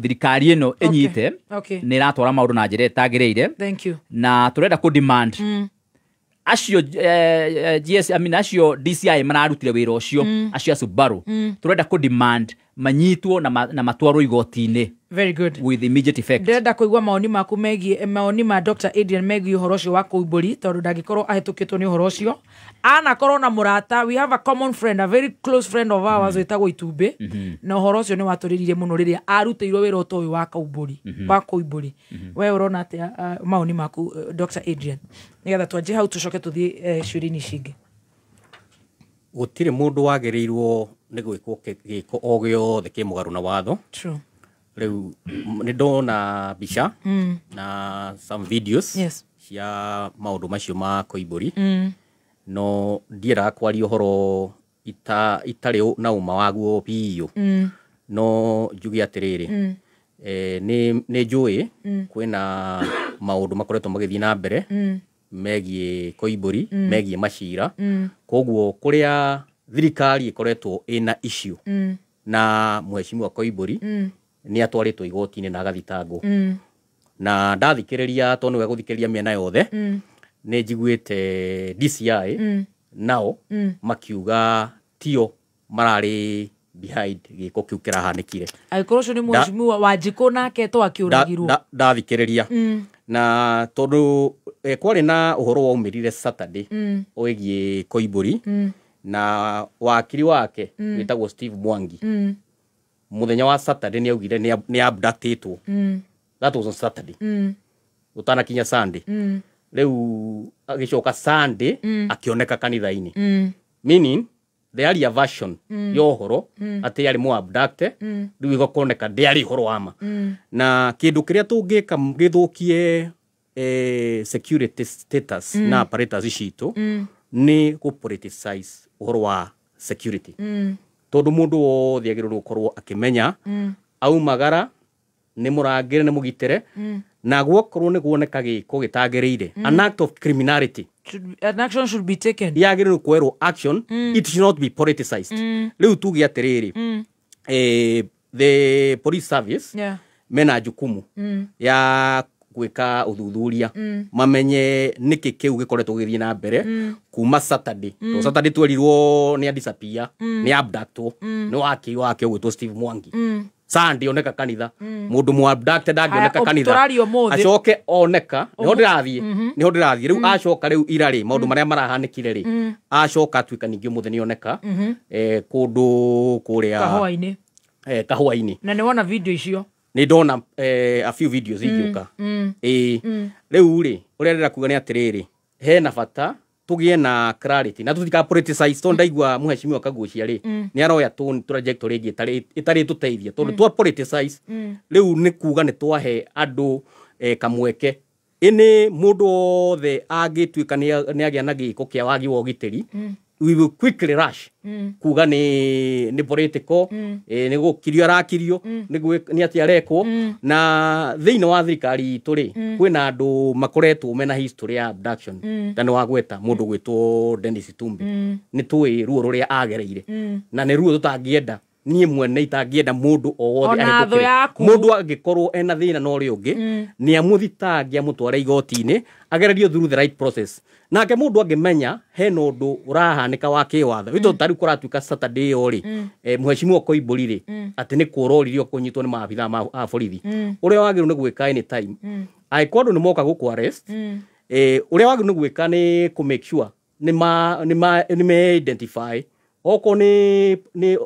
thirikari ĩno ĩnyite nĩ ĩratwara maũndũ na njĩra ĩtagĩrĩire.
Thank you.
Na tũrenda kũ demand acio GS, I mean acio DCI mararutire wĩra ũcio, acio a Subaru, tũrenda kũ demand manyitwo na matwarwo igoti-inĩ.
Very good.
With immediate effect.
Ndĩrenda kũigua maoni maku megiĩ maoni ma Dr. Adrian megiĩ ũhoro ũcio wa Koimbũri, tondũ ndangĩkorwo ahĩtũkĩtwo nĩ ũhoro ũcio. Anakorwo na mũrata, we have a common friend, a very close friend of ours wĩtagwo Itumbĩ, na ũhoro ũcio nĩ watũrĩrire mũno rĩrĩa arutĩirwo wĩra ũta ũyũ wa Koimbũri, wa Koimbũri. We ũrona atĩa maoni maku Dr. Adrian, nĩgetha twanjie hau tũcoke tũthiĩ ciũria-inĩ ici ingĩ.
Gũtirĩ mũndũ wagĩrĩirwo nĩ gwĩkwo gĩko o gĩothe kĩ mũgarũ na watho.
True.
Rĩu nĩ ndona mbica na some videos cia maũndũ macio ma Koimbũri, no ndiendaga kwaria ũhoro itarĩ na ũma waguo biũ. No njuge atĩrĩrĩ, nĩ njũĩ kwĩna maũndũ makoretwo magĩthiĩ na mbere megiĩ Koimbũri, megiĩ macira. Koguo kũrĩa thirikari ĩkoretwo ĩna issue na mheshimiwa Koimbũri nĩ atwarĩtwo igoti-inĩ na agathitangwo. Na ndathikĩrĩria tondũ nĩwe gũthikĩrĩria mĩena yothe, nĩ njiguĩte DCI nao makiuga tio mararĩ behind gĩko kĩu kĩrahanĩkire.
Angĩkorwo ũcio nĩ mheshimiwa Wanjikũ nake to akĩũragirwo.
Ndathikĩrĩria na tondũ kwarĩ na ũhoro waumĩrire Saturday wĩgiĩ Koimbũri na wakiri wake wĩtagwo Steve Mwangi. Mũthenya wa Saturday nĩ augire nĩ abductĩtwo. That was on Saturday. Ũtanakinya Sunday. Rĩu agĩcoka Sunday akĩoneka kanitha-inĩ. Meaning the earlier version ya ũhoro atĩ arĩ mũ abducted, rĩu ĩgakoneka ndĩarĩ ũhoro wa ma. Na kĩndũ kĩrĩa tũngĩka gĩthũkie security status na apparatus citũ nĩ gũ politicize ũhoro wa security. Tondũ mũndũ wothe agĩrĩirwo gũkorwo akĩmenya aumagara nĩ mũrangĩre nĩ mũgitĩre, na gwakorwo nĩ guoneka gĩko gĩtagĩrĩire, an act of criminality,
an action should be taken.
Yagĩrĩirwo kuoerwo action, it should not be politicized. Rĩu tuge atĩrĩrĩ, the police service mena jukumu ya gwĩka ũthuthuria, mamenye nĩkĩ kĩu gĩkoretwo gĩgĩthiĩ na mbere kuma Saturday. To Saturday twerirwo nĩ adisappear, nĩ abductwo, nĩ wakiri wake ũgwĩtwo Steve Mwangi. Sunday oneka kanitha, mũndũ mũ abducted angĩoneka kanitha acoke oneka, nĩho ndĩrathiĩ, nĩho ndĩrathiĩ rĩu. Acoka rĩu ira rĩ, maũndũ marĩa marahanĩkire rĩ, acoka atuĩka ningĩ ũmũthĩ nĩ oneka kũndũ kũrĩa
Kahũa-inĩ,
Kahũa-inĩ.
Na nĩ wona video icio?
Nĩ ndona a few videos igĩũka. Rĩu rĩ, ũrĩa ndĩrenda kuga nĩ atĩrĩrĩ, hena bata tũgĩe na clarity na tũtika politicize, tondũ ndaigua mheshimiwa Kaguchia rĩ nĩ aroya trajectory ĩngĩ ĩtarĩ tũteithia, tondũ twa politicize rĩu nĩ kuga nĩ twahe andũ kamweke. Ĩnĩ mũndũ wothe angĩtuĩka nĩ agĩa na gĩko kĩa wagi wa ũgitĩri, we will quickly rush kuga ni political, ni gukirio arakirio, ni ati arekwo. Na thiini wa thirikari itũ rĩ, kwĩna andũ makoretwo mena history ya abduction, ta nĩ wagweta mũndũ gwĩtwo Dennis Itumbi, nĩ tũĩ ruo rũrĩa agereire, na nĩ ruo tũtangĩenda, niĩ mwene itangĩenda mũndũ o wothe ahĩtũkĩre. Mũndũ angĩkorwo ena thĩna na ũrĩa ũngĩ, nĩ amũthitange, amũtware igoti-inĩ, agererio through the right process. Nake mũndũ angĩmenya hena ũndũ ũrahanĩka wa kĩwatho, mm. ta rĩu kũratuĩka Saturday ĩyo rĩ, mheshimiwa Koimbũri rĩ, atĩ nĩ kũroririo kũnyitwo nĩ maabithaa a borithi, ũrĩa wagĩrĩirwo nĩ gwĩka anytime angĩkorwo andũ nĩ moka gũkũ arrest, ũrĩa wagĩrĩirwo nĩ gwĩka nĩ kũ make sure nĩ me identify okorwo nĩ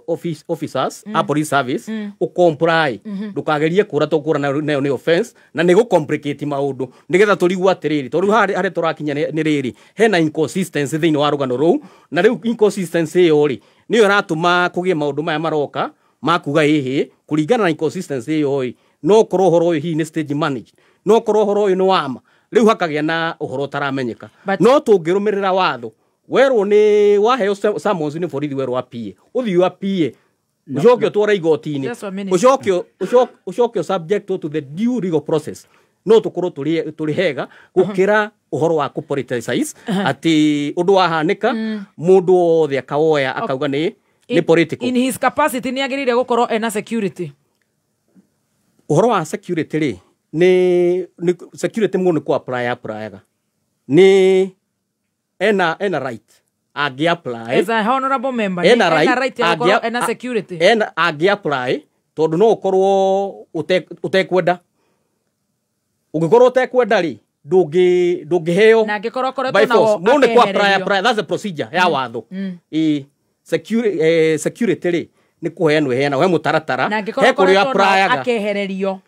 officers a police service, ũcomply, ndũkagerie kũra, to kũra nayo nĩ offense na nĩ gũcomplicate maũndũ, nĩgetha tũrigwo atĩrĩrĩ, tondũ rĩu harĩa tũrakinya nĩ rĩrĩ, hena inconsistency thĩinĩ wa rũgano rũu, na rĩu inconsistency ĩyo rĩ, nĩyo ĩratũma kũgĩe maũndũ maya maroka makuga ĩhĩ, kũringana na inconsistency ĩyo ĩ, no korwo ũhoro ũyũ hihi nĩ stage managed, no korwo ũhoro ũyũ nĩ wama, rĩu hakagĩa na ũhoro ũtaramenyeka. No tũngĩrũmĩrĩra watho, werwo nĩ waheo summons nĩ borithi, werwo appear, ũthiĩ appear, ũcoke ũtware igoti-inĩ, ũcoke subject to the due legal process, no tũkorwo tũrĩ hega gũkĩra ũhoro wa kũ politicize atĩ ũndũ wahanĩka mũndũ wothe akawoya akauga nĩ political.
In his capacity nĩ agĩrĩire gũkorwo ena security.
Ũhoro wa security rĩ, nĩ security mũndũ nĩ kũ apply applyaga, nĩ ena right angi apply
as a honorable member, ena right ya gũkorwo ena security,
ena angi apply, tondu no ukorwo utekwenda, ungikorwo utekwenda ri ndungiheo,
na angikorwo koretwo na
no ni ku apply, that's the procedure ya watho. Security ri ni kuheanwo heana we mutaratara, he kuria applyaga
akehererio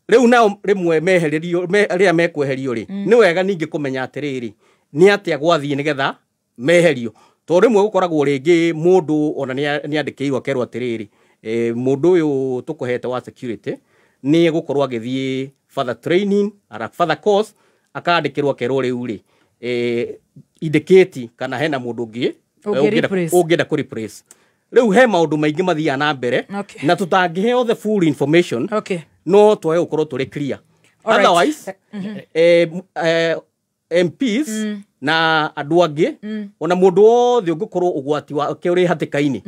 riu nao rimwe mehererio ria mekweherio ri, ni wega ningi kumenya atiriri ni atia gwathie nigetha meherio, to rimwe gukoragwo ringi mundu ona ni andikirwo akerwo atiriri, mundu uyu tukuhete wa security ni gukorwo agithie further training ara further course, akandikirwo akerwo riu ri indicate kana hena mundu ungi ungienda ku replace. Riu he maundu maingi mathiaga na mbere, na tutangiheo the full information, no twae gukorwo turi clear. Otherwise MPs na andũ angĩ, ona mũndũ wothe ũngĩkorwo ũgwati wake ũrĩ hatĩka-inĩ,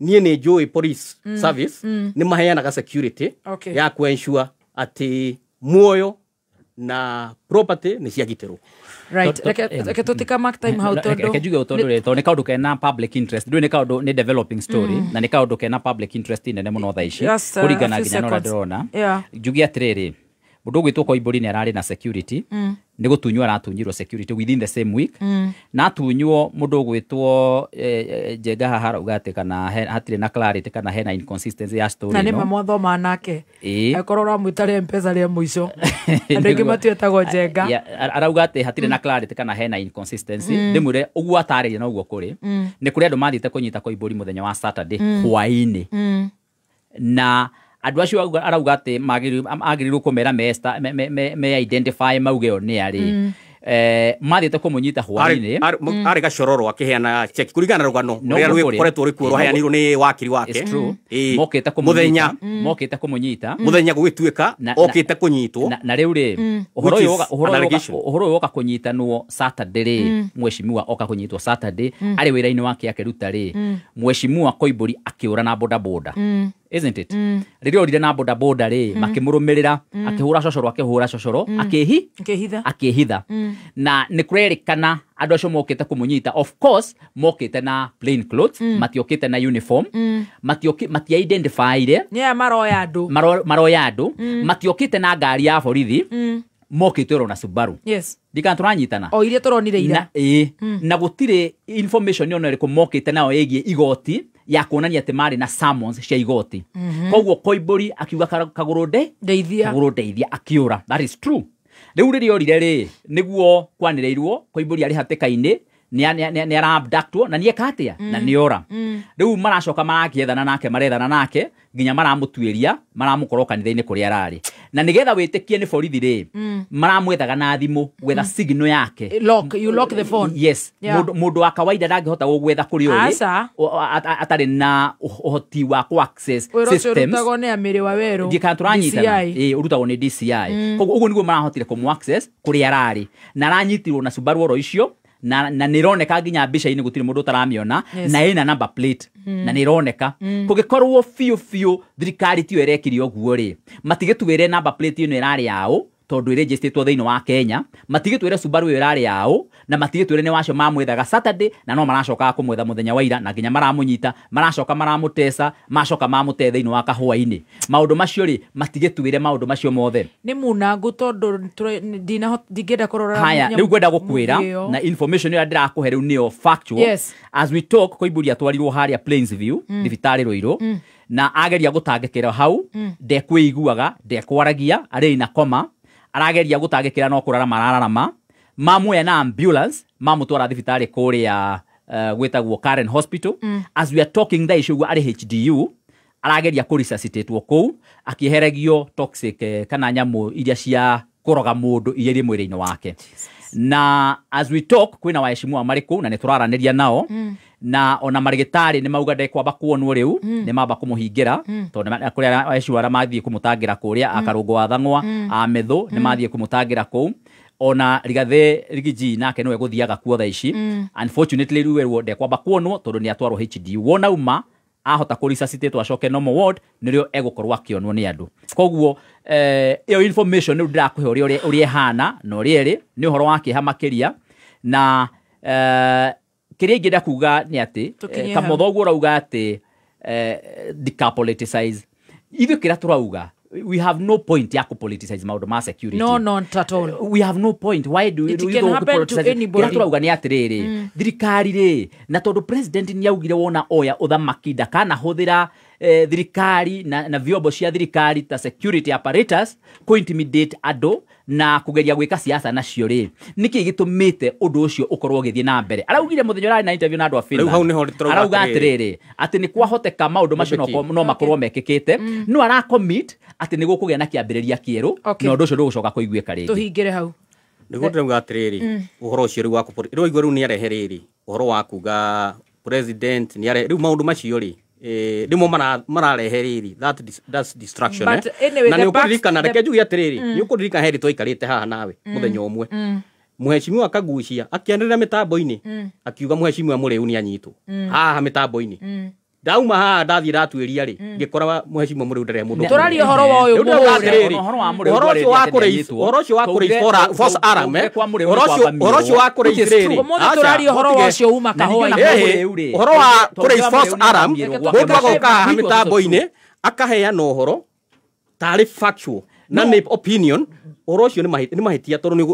niĩ nĩ njũĩ police service nĩ maheanaga security ya ku ensure atĩ muoyo na property nĩ ciagitĩrwo.
Right, reke tũtika mark time hau, tondu
reke njuge tondu rĩ, tondu nĩ kaũndũ kena public interest, ndũĩ nĩ kaũndũ nĩ developing story, na nĩ kaũndũ kena public interest nene mũno thaa ici, kũringana nginya na ũrĩa ndĩrona. Njuge atĩrĩrĩ, mũndũ ũgwĩtwo Koimbũri nĩ ararĩ na security, nĩ gũtunywo aratunyirwo security within the same week, na atunywo mũndũ ũgwĩtwo Njenga haha arauga atĩ kana hatirĩ na clarity kana hena inconsistency ya story
na nĩ mamwathoma nake, angĩkorwo ũramwĩta rĩa M-Pesa rĩa mũico, andũ aingĩ matiĩtagwo Njenga,
arauga atĩ hatirĩ na clarity kana hena inconsistency. Ndĩmwĩre ũguo atarĩria na ũguo kũrĩ, nĩ kũrĩ andũ mathiĩte kũnyita Koimbũri mũthenya wa Saturday hwaĩ-inĩ, na andũ acio arauga atĩ magĩrĩirwo kũmera me identify mauge o nĩ arĩ, mathiĩte kũmũnyita hwaĩ-inĩ,
arĩ gacororo akĩheana check kũringana na rũgano rũrĩa rũkoretwo rũkuo rũheanirwo nĩ wakiri wake,
mokĩte kũmũnyita
mũthenya gũgĩtuĩka okĩte kũnyitwo,
na rĩu rĩ ũhoro ũyũ woka kũnyitanwo Saturday rĩ, mheshimiwa oka kũnyitwo Saturday arĩ wĩra-inĩ wake akĩruta rĩ, mheshimiwa Koimbũri akĩũra na bodaboda, isn't it? Rĩrĩa orire na bodaboda rĩ, makĩmũrũmĩrĩra, akĩhũra cocoro, akĩhitha, na nĩ kũrerĩkana andũ acio mokĩte kũmũnyita, of course mokĩte na plain clothes, matiokĩte na uniform, matia identifyire
nĩ maroya andũ,
maroya andũ, matiokĩte na ngari ya borithi, mokĩte oro na Subaru.
Yes,
ndikana tũranyitana
o iria tũronire ira,
na gũtirĩ information ona ĩrĩkũ mokĩte nayo ĩgiĩ igoti ya kuonania atĩ marĩ na summons cia igoti. Koguo Koimbũri akiuga kagũrũ ndeithia, akiũra. That is true. Rĩu rĩrĩa orire rĩ, nĩguo kwanĩrĩirwo Koimbũri arĩ hatĩka-inĩ Nĩ arabductwo na nĩ eka atĩa na nĩ ora. Rĩu maracoka marakĩethana nake, marethana nake nginya maramũtuĩria, maramũkorwo kanitha-inĩ kũrĩa ararĩ. Na nĩgetha wĩtĩkie nĩ borithi rĩ, maramwethaga na thimũ gwetha signal yake.
Lock, you lock the phone.
Yes. Mũndũ wa kawaida ndangĩhota gũgwetha kũrĩa ũrĩ atarĩ na ũhoti wa ku access systems.
Ũrutagwo nĩ Amĩrĩ wa Werũ.
Ndiĩ tũranyitana. Ĩĩ, ũrutagwo nĩ DCI. Koguo ũguo nĩguo marahotire kũmũ access kũrĩa ararĩ. Na aranyitirwo na Subaru oro icio, na nĩroneka nginya mbica-inĩ gũtirĩ mũndũ ũtaramĩona, na ĩna number plate, na nĩroneka. Kũngĩkorwo biũ biũ thirikari tiyo ĩrekire ũguo rĩ, matigĩtuĩre number plate ĩno ĩrarĩ yaũ, tondũ ĩrĩnjĩstĩtwo thĩinĩ wa Kenya, matigĩtuĩre Subaru ĩyo ĩrarĩ yaũ, na matigĩtuĩre nĩ wacio mamwethaga Saturday, na no maracokaga kũmwetha mũthenya wa ira, na nginya maramũnyita, maracoka maramũteca, macoka mamũte thĩinĩ wa kahũa-inĩ. Maũndũ macio rĩ, matigĩtuĩre maũndũ macio mothe.
Nĩ munangu tondũ ndingĩenda kũrora.
Haya, rĩu ngwenda gũkwĩra na information ĩrĩa ndĩrakũhe rĩu nĩyo factual.
Yes.
As we talk, Koimbũri atwarirwo harĩa Plainsview, thibitarĩ Ruiru, na ageria gũtangĩkĩra hau, ndekwĩiguaga, ndekwaragia, arĩ na koma, arageria gũtangĩkĩra no kũrarama arararama, mamuoya na ambulance mamũtwara thibitarĩ kũrĩa gwĩtagwo Karen Hospital. As we are talking thaa ici ũguo arĩ HDU, arageria kũresuscitatwo kũu, akĩheragio toxic kana nyamũ iria cia kũroga mũndũ iria irĩ mwĩrĩ-inĩ wake. Na as we talk kwĩna waheshimiwa marĩ kũu na nĩ tũraranĩria nao, na ona marĩgĩtarĩ nĩ mauga ndekwamba kuonwo rĩu, nĩ mamba kũmũhingĩra, tondũ kũrĩa waheshimiwa arĩa mathiĩ kũmũtangĩra kũrĩa, akarũngũ wa Thang'wa, a Methũ nĩ mathiĩ kũmũtangĩra kũu. Ona Rigathĩ Rigiji nake nĩwe gũthiaga kuo thaa ici. Unfortunately rĩu erwo ndekwamba kuonwo tondũ nĩ atwarwo HDU. Wona uma ahota kũresuscitatwo acoke normal ward, nĩrĩo egũkorwo akĩonwo nĩ andũ. Koguo ĩyo information rĩu ndĩrakũhe ũrĩa ĩhana na ũrĩa ĩrĩ, nĩ ũhoro wa kĩeha makĩria. Na kĩrĩa ingĩenda kuga nĩ atĩ Kamotho ũguo ũrauga atĩ depoliticize, ithuĩ kĩrĩa tũrauga, we have no point ya kũpoliticize maũndũ ma security.
No, not at all.
We have no point. Why do
it can happen to anybody.
Kĩrĩa tũrauga nĩ atĩrĩrĩ, thirikari rĩ, na tondũ president nĩ augire wona oya ũthamaki ndakanahũthĩra thirikari na vyombo cia thirikari ta security apparatus kũ intimidate andũ na kugeria gwĩka siasa nacio rĩ, nĩkĩ gĩtũmĩte ũndũ ũcio ũkorwo ũgĩthiĩ na mbere? Araugire mũthenya ũrarĩ na interview na andũ a Finland, arauga atĩrĩrĩ atĩ nĩ kwahoteka maũndũ macio no makorwo mekĩkĩte, no aracommit atĩ nĩ gũkũgĩa na kĩambĩrĩria kĩerũ, na ũndũ ũcio ndũgũcoka kũiguĩka rĩngĩ.
Tũhingĩre hau
nĩguo ndĩrauga atĩrĩrĩ, ũhoro ũcio rĩu wa rĩu waigua rĩu nĩ arehe rĩrĩ ũhoro wa kuga president nĩ arehe rĩu maũndũ macio rĩ, rĩmwe mararehe rĩrĩ, that's distraction. Na nĩ ũkũririkana, reke njuge atĩrĩrĩ, nĩ ũkũririkana hĩndĩ twaikarĩte haha nawe mũthenya ũmwe, mũheshimiwa Kagucia akĩanĩrĩra mĩtambo-inĩ akiuga mũheshimiwa Mũrĩu nĩ anyitwo haha mĩtambo-inĩ. Ndauma haha ndathiĩ ndatuĩria rĩ, ngĩkora mũheshimiwa Mũrĩu ndarĩ mũndũ.
Tũraria ũhoro wa ũyũ mũhũre.
Ũhoro ũcio wa kũraise, ũhoro ũcio wa kũraise force alarm, ũhoro ũcio wa kũraise rĩrĩ,
ũmũthĩ tũraria ũhoro wa ũcio uma kahũa-inĩ.
Ũhoro wa kũraise force alarm, mũndũ agoka haha mĩtambo-inĩ akaheana ũhoro tarĩ factual na nĩ opinion, ũhoro ũcio nĩ mahĩtia tondũ nĩ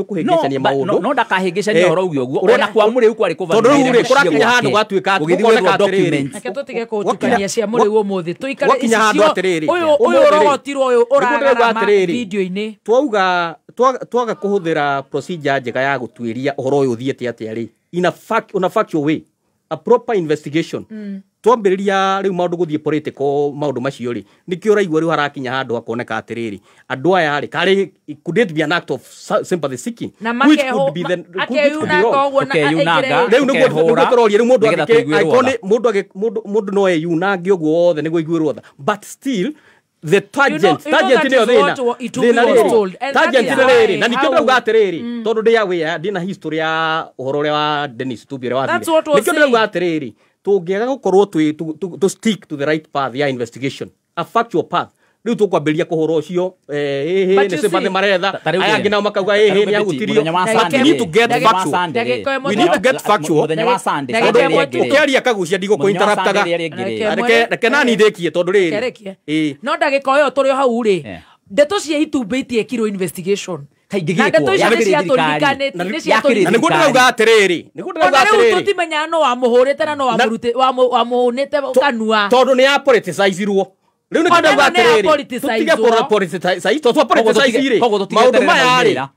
ũkũhĩngĩcania maũndũ.
No ndakahĩngĩcania ũhoro ũguo ũguo, ona kwa Mũrĩu kwarĩ
kũvanĩire tondũ rĩu rĩ, kũrakinya handũ gwatuĩka gũkoneka atĩrĩrĩ,
reke tũtige kũtukania cia Mũrĩu ũmũthĩ, tũikare
ici atĩrĩrĩ,
ũyũ ũrogotirwo ũyũ ũragarama video-inĩ.
Twauga twaga kũhũthĩra procedure njega ya gũtuĩria ũhoro ũyũ ũthiĩte atĩa rĩ, in a fact, on a factual way, a proper investigation. Twambĩrĩria rĩu maũndũ gũthiĩ political maũndũ macio rĩ, nĩkĩo ũraigua rĩu harakinya handũ hakoneka atĩrĩrĩ, andũ aya rĩ, karĩ could it be an act of sympathy seeking, which could be the rĩu nĩguo tũroria rĩu mũndũ mũndũ no eyunange ũguo wothe nĩguo aiguĩrwo tha, but still the tangent nĩyo thĩna tangent nĩ rĩrĩ, na nĩkĩo ndĩrauga atĩrĩrĩ, tondũ ndĩ aware ndĩna history ya ũhoro ũrĩa wa Dennis Itumbi ũrĩa wathire, nĩkĩo ndĩrauga atĩrĩrĩ, tũngĩaga gũkorwo to stick to the right path ya investigation, a factual path, rĩu tũkwambĩrĩria kũhũra ũcio nĩ sympathy maretha, aya angĩ nao makauga ĩhĩ nĩ ahutirio. We need to get factual, we need to get factual. Ũkĩaria Kagucia ndigũkũ interruptaga, reke nani ndĩkie tondũ rĩrĩ
no ndagĩka ĩyo tũrĩ o hau rĩ, ndeto cia Itumbĩ itiekirwo investigation. Na ndeto icio nĩ ciatũririkanĩtie, nĩ ciatũririkanĩtie.
Na nĩguo ndĩrauga atĩrĩrĩ, nĩguo ndĩrauga atĩrĩrĩ,
ona rĩu tũtimenyaga no wamũhũrĩte na no wamũhũnĩte kanua,
tondũ nĩ ya politicizirwo. Rĩu nĩkĩo ndĩrauga atĩrĩrĩ, tũtige politicize, tondũ twa politicize rĩ, maũndũ maya rĩ,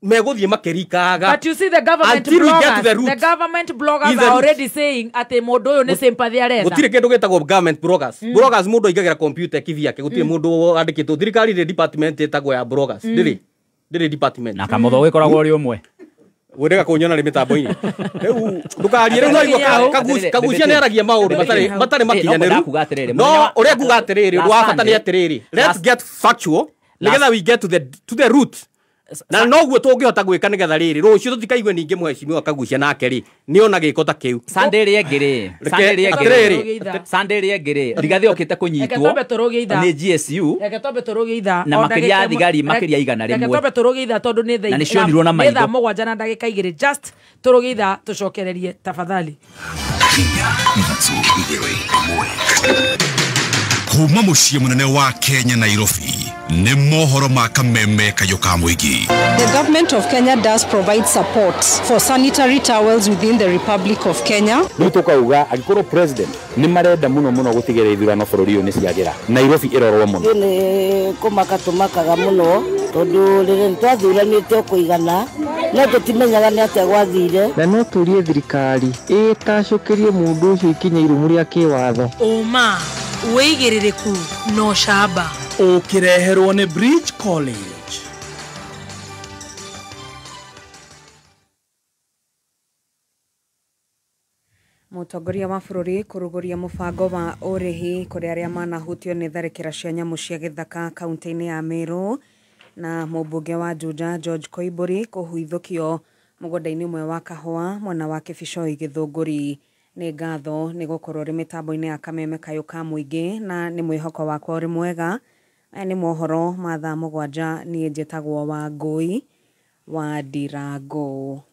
Megũthiĩ makĩrikaga.
But you see the government bloggers, the government bloggers are already saying atĩ mũndũ ũyũ nĩ sympathy aretha.
Gũtirĩ kĩndũ gĩtagwo government bloggers. Bloggers mũndũ aingagĩra computer kivyake, gũtirĩ mũndũ andĩkĩtwo. Thirikari ndĩ department ĩtagwo ya bloggers. Ndĩrĩ department.
Na kamũtho gĩkoragwo ũrĩ ũmwe.
Wendega kũnyona rĩ mĩtambo-inĩ. Rĩu ndũkarie rĩu no igua Kagucia nĩ aragia maũndũ matarĩ makinyanĩru. No ũrĩa nguga atĩrĩrĩ, ũndũ wa bata nĩ atĩrĩrĩ, let's get factual nĩgetha we get to the root. Na noguo tũngĩhota gwĩka nĩgetha rĩrĩ rũciũ tũtikaigue ningĩ mũhecimiwa Kagucia nake rĩ nĩona gĩko ta kĩu.
Sunday ĩrĩa ĩngĩ rĩ Rigathĩ okĩte kũnyitwo nĩ GSU na makĩria thigari makĩria 100.
Reke twambe tũrũgie ithaa tondũ nĩ thaa 7:02 just tũrũgie ithaa tũcokererie tafadhali.
Kuma mũciĩ mũnene wa Kenya Nairobi nĩ mohoro ma kameme kayũ ka mũingĩ.
The government of Kenya does provide support for sanitary towels within the Republic of Kenya.
Rĩu tũkauga angĩkorwo president nĩ marenda mũno mũno gũtigĩrĩra ithurano bũrũri ũyũ nĩ ciagĩra, Nairobi ĩrorwo mũno.
Nĩ kũmaka tũmakaga mũno tondũ rĩrĩa twathuranĩte kũigana no tũtimenyaga nĩ atĩa gwathire.
Na no tũrie thirikari ĩtacũkĩrie mũndũ ũcio ikinya irumu rĩa kĩwatho.
Ũma wĩigĩrĩrĩku no camba
ũkĩreherwo nĩ Bridge College.
Mũtongoria wa bũrũri kũrugũria mũbango wa ũrĩhi kũrĩ arĩa manahutio nĩ tharĩkĩra cia nyamũ cia gĩthaka kaunti-inĩ ya Meru, na mũmbunge wa Juja George Koimbũri kũhuithũkio mũgũnda-inĩ ũmwe wa kahũa mwena wa Kĩbicoi Gĩthũngũri. Nĩ ngatho nĩ gũkorwo ũrĩ mĩtambo-inĩ ya kameme kayũ ka mũingĩ na nĩ mwĩhoko wakwa ũrĩ mwega. Aya nĩ mohoro ma thaa 7. Niĩ njĩtagwo Wangũi wa Ndirango.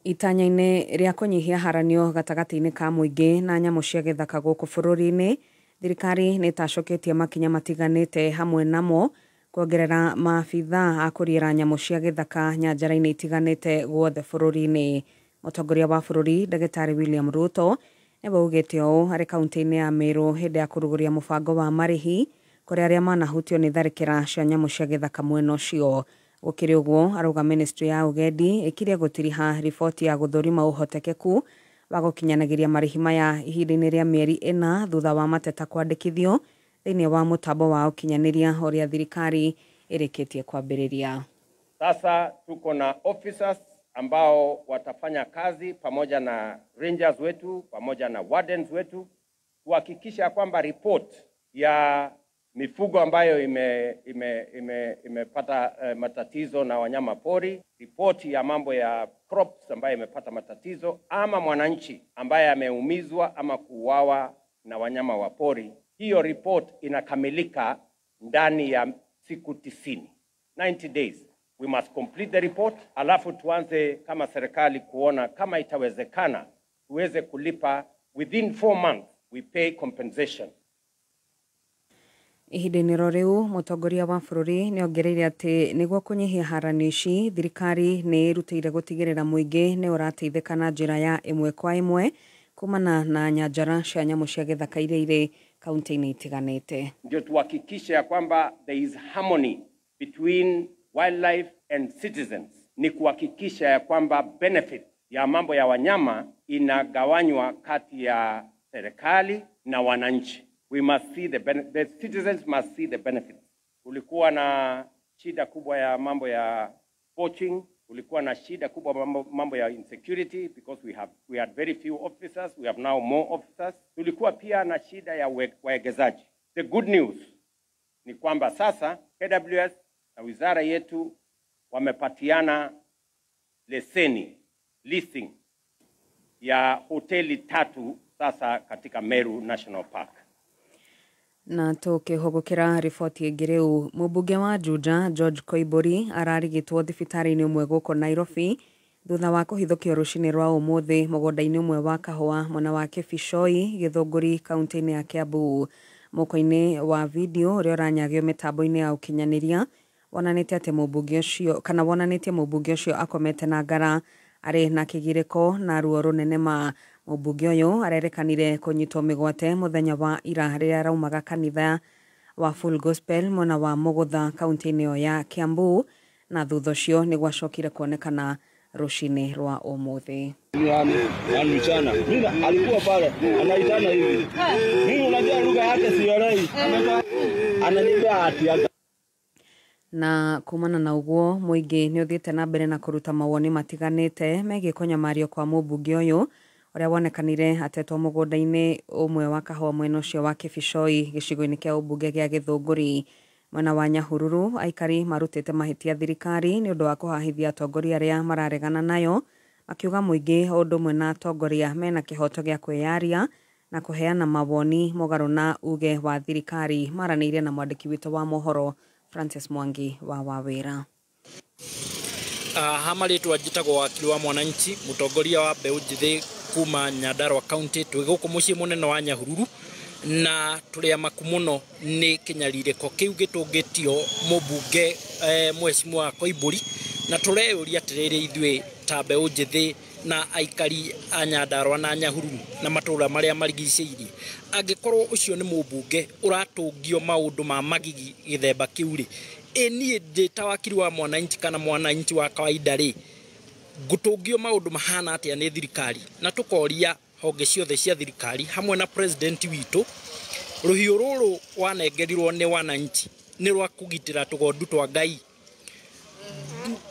Itanya-inĩ rĩa kũnyihia haranio gatagatĩ-inĩ ka mũingĩ na nyamũ cia gĩthaka gũkũ bũrũri-inĩ, thirikari nĩ ĩtacũkĩtie makinya matiganĩte hamwe namo kuongerera maabithaa a kũriĩra nyamũ cia gĩthaka nyanjara-inĩ itiganĩte guothe bũrũri-inĩ. Mũtongoria wa bũrũri Ndagĩtarĩ William Ruto nĩwe augĩte ũũ arĩ kaunti-inĩ ya Meru hĩndĩ ya kũrugũria mũbango wa marĩhi kũrĩ arĩa manahutio nĩ tharĩkĩra cia nyamũ cia gĩthaka mwena ũcio. Gũkĩrĩ ũguo, arauga ministry ya ũgendi ĩkirie gũtiriha riboti ya gũthũrima ũhotekeku wa gũkinyanagĩria marĩhi maya ihinda-inĩ rĩa mĩeri 4 thutha wa mateta kwandĩkithio thĩinĩ wa mũtambo wa ũkinyanĩria ũrĩa thirikari ĩrĩkĩtie kwambĩrĩria.
Sasa tuko na officers ambao watafanya kazi pamoja na rangers wetu pamoja na wardens wetu kuhakikisha kwamba report ya mifugo ambayo imepata matatizo na wanyama pori, ripoti ya mambo ya crops ambayo imepata matatizo, ama mwananchi ambaye ameumizwa ama kuuawa na wanyama wa pori, hiyo report inakamilika ndani ya siku 90, 90 days. We must complete the report, alafu tuanze kama serikali kuona kama itawezekana tuweze kulipa within 4 months, we pay compensation.
Ihinda-inĩ ro rĩu mũtongoria wa bũrũri nĩ ongereire atĩ nĩguo kũnyihia haranio ici, thirikari nĩ ĩrutĩire gũtigĩrĩra mũingĩ nĩ ũrateithĩka na njĩra ya ĩmwe kwa ĩmwe kumana na nyanjara cia nyamũ cia gĩthaka iria irĩ kaunti-inĩ itiganĩte.
Ndio tuhakikishe ya kwamba there is harmony between wildlife and citizens. Ni kuhakikisha ya kwamba benefit ya mambo ya wanyama inagawanywa kati ya serikali na wananchi. We must see the citizens must see the benefits. Kulikuwa na shida kubwa ya mambo ya poaching, kulikuwa na shida kubwa mambo ya insecurity because we had very few officers, we have now more officers. Tulikuwa pia na shida ya waegezaji. The good news ni kwamba sasa KWS na wizara yetu wamepatiana leseni, leasing ya hoteli 3 sasa katika Meru National Park.
Na tũkĩhũgũkĩra riboti ĩngĩ rĩu, mũmbunge wa Juja George Koimbũri ararigitwo thibitarĩ-inĩ ũmwe gũkũ Nairobi thutha wa kũhithũkio rũcinĩ rwa ũmũthĩ mũgũnda-inĩ ũmwe wa kahũa mwena wa Kĩbicoi Gĩthũngũri kaunti-inĩ ya Kiambu. Mũko-inĩ wa video ũrĩa ũranyagio mĩtambo-inĩ ya ũkinyanĩria wonanĩtie atĩ mũmbunge ũcio kana wonanĩtie mũmbunge ũcio akomete na ngara arĩ na kĩgirĩko na ruo rũnene ma. Mũmbunge ũyũ arerekanire kũnyitwo mĩgwate mũthenya wa ira rĩrĩa araumaga kanitha wa Full Gospel mwena wa Mũgũtha kaunti-inĩ ĩyo ya Kiambu na thutha ũcio nĩ gwacokire kuonekana rũcinĩ rwa ũmũthĩ.
Mchana mimi alikuwa pale anaitana hivi, mimi unajua lugha yake sielewi, ananiambia ati.
Na kumana na uguo muingi ni uthiite na mbere na kuruta mawoni matiganite megie kunyamario kwa mũmbunge ũyũ ũrĩa wonekanire atetwo mũgũnda-inĩ ũmwe wa kahũa mwena ũcio wa Kibicoi gĩcigo-inĩ kĩa ũmbunge gĩa Gĩthũngũri. Mwena wa Nyahururu aikari marutĩte mahĩtia thirikari nĩ ũndũ wa kũhahithia atongoria arĩa mararegana nayo, makiuga mũingĩ o ũndũ ũmwe na atongoria mena kĩhoto gĩa kwĩyaria na kũheana mawoni mũgarũ na uge wa thirikari. Maranĩirie na mwandĩki witũ wa mohoro Francis Mwangi wa Wawira.
Ha marĩtwa njĩtagwo wakiri wa mwananchi mũtongoria wa mbeũ njĩthĩ kuma Nyandarua County. Twĩ gũkũ mũciĩ mũnene wa Nyahururu na tũrĩ amaku mũno nĩ kĩnyarirĩko kĩu gĩtũngĩtio mũmbunge mheshimiwa Koimbũri, na tũreyũria atĩrĩrĩ ithuĩ ta mbeũ njĩthĩ na aikari a Nyandarua na Nyahururu na matũra marĩa marigicĩirie, angĩkorwo ũcio nĩ mũmbunge ũratũngio maũndũ ma magigi gĩthemba kĩu rĩ, ĩ niĩ ndĩ ta wakiri wa mwananchi kana mwananchi wa kawaida rĩ, ngũtũngio maũndũ mahana atĩa nĩ thirikari? Na tũkoria honge ciothe cia thirikari hamwe na president witũ, rũhiũ rũrũ wanengerirwo nĩ wananchi nĩ rwa kũgitĩra tũgondu twa Ngai,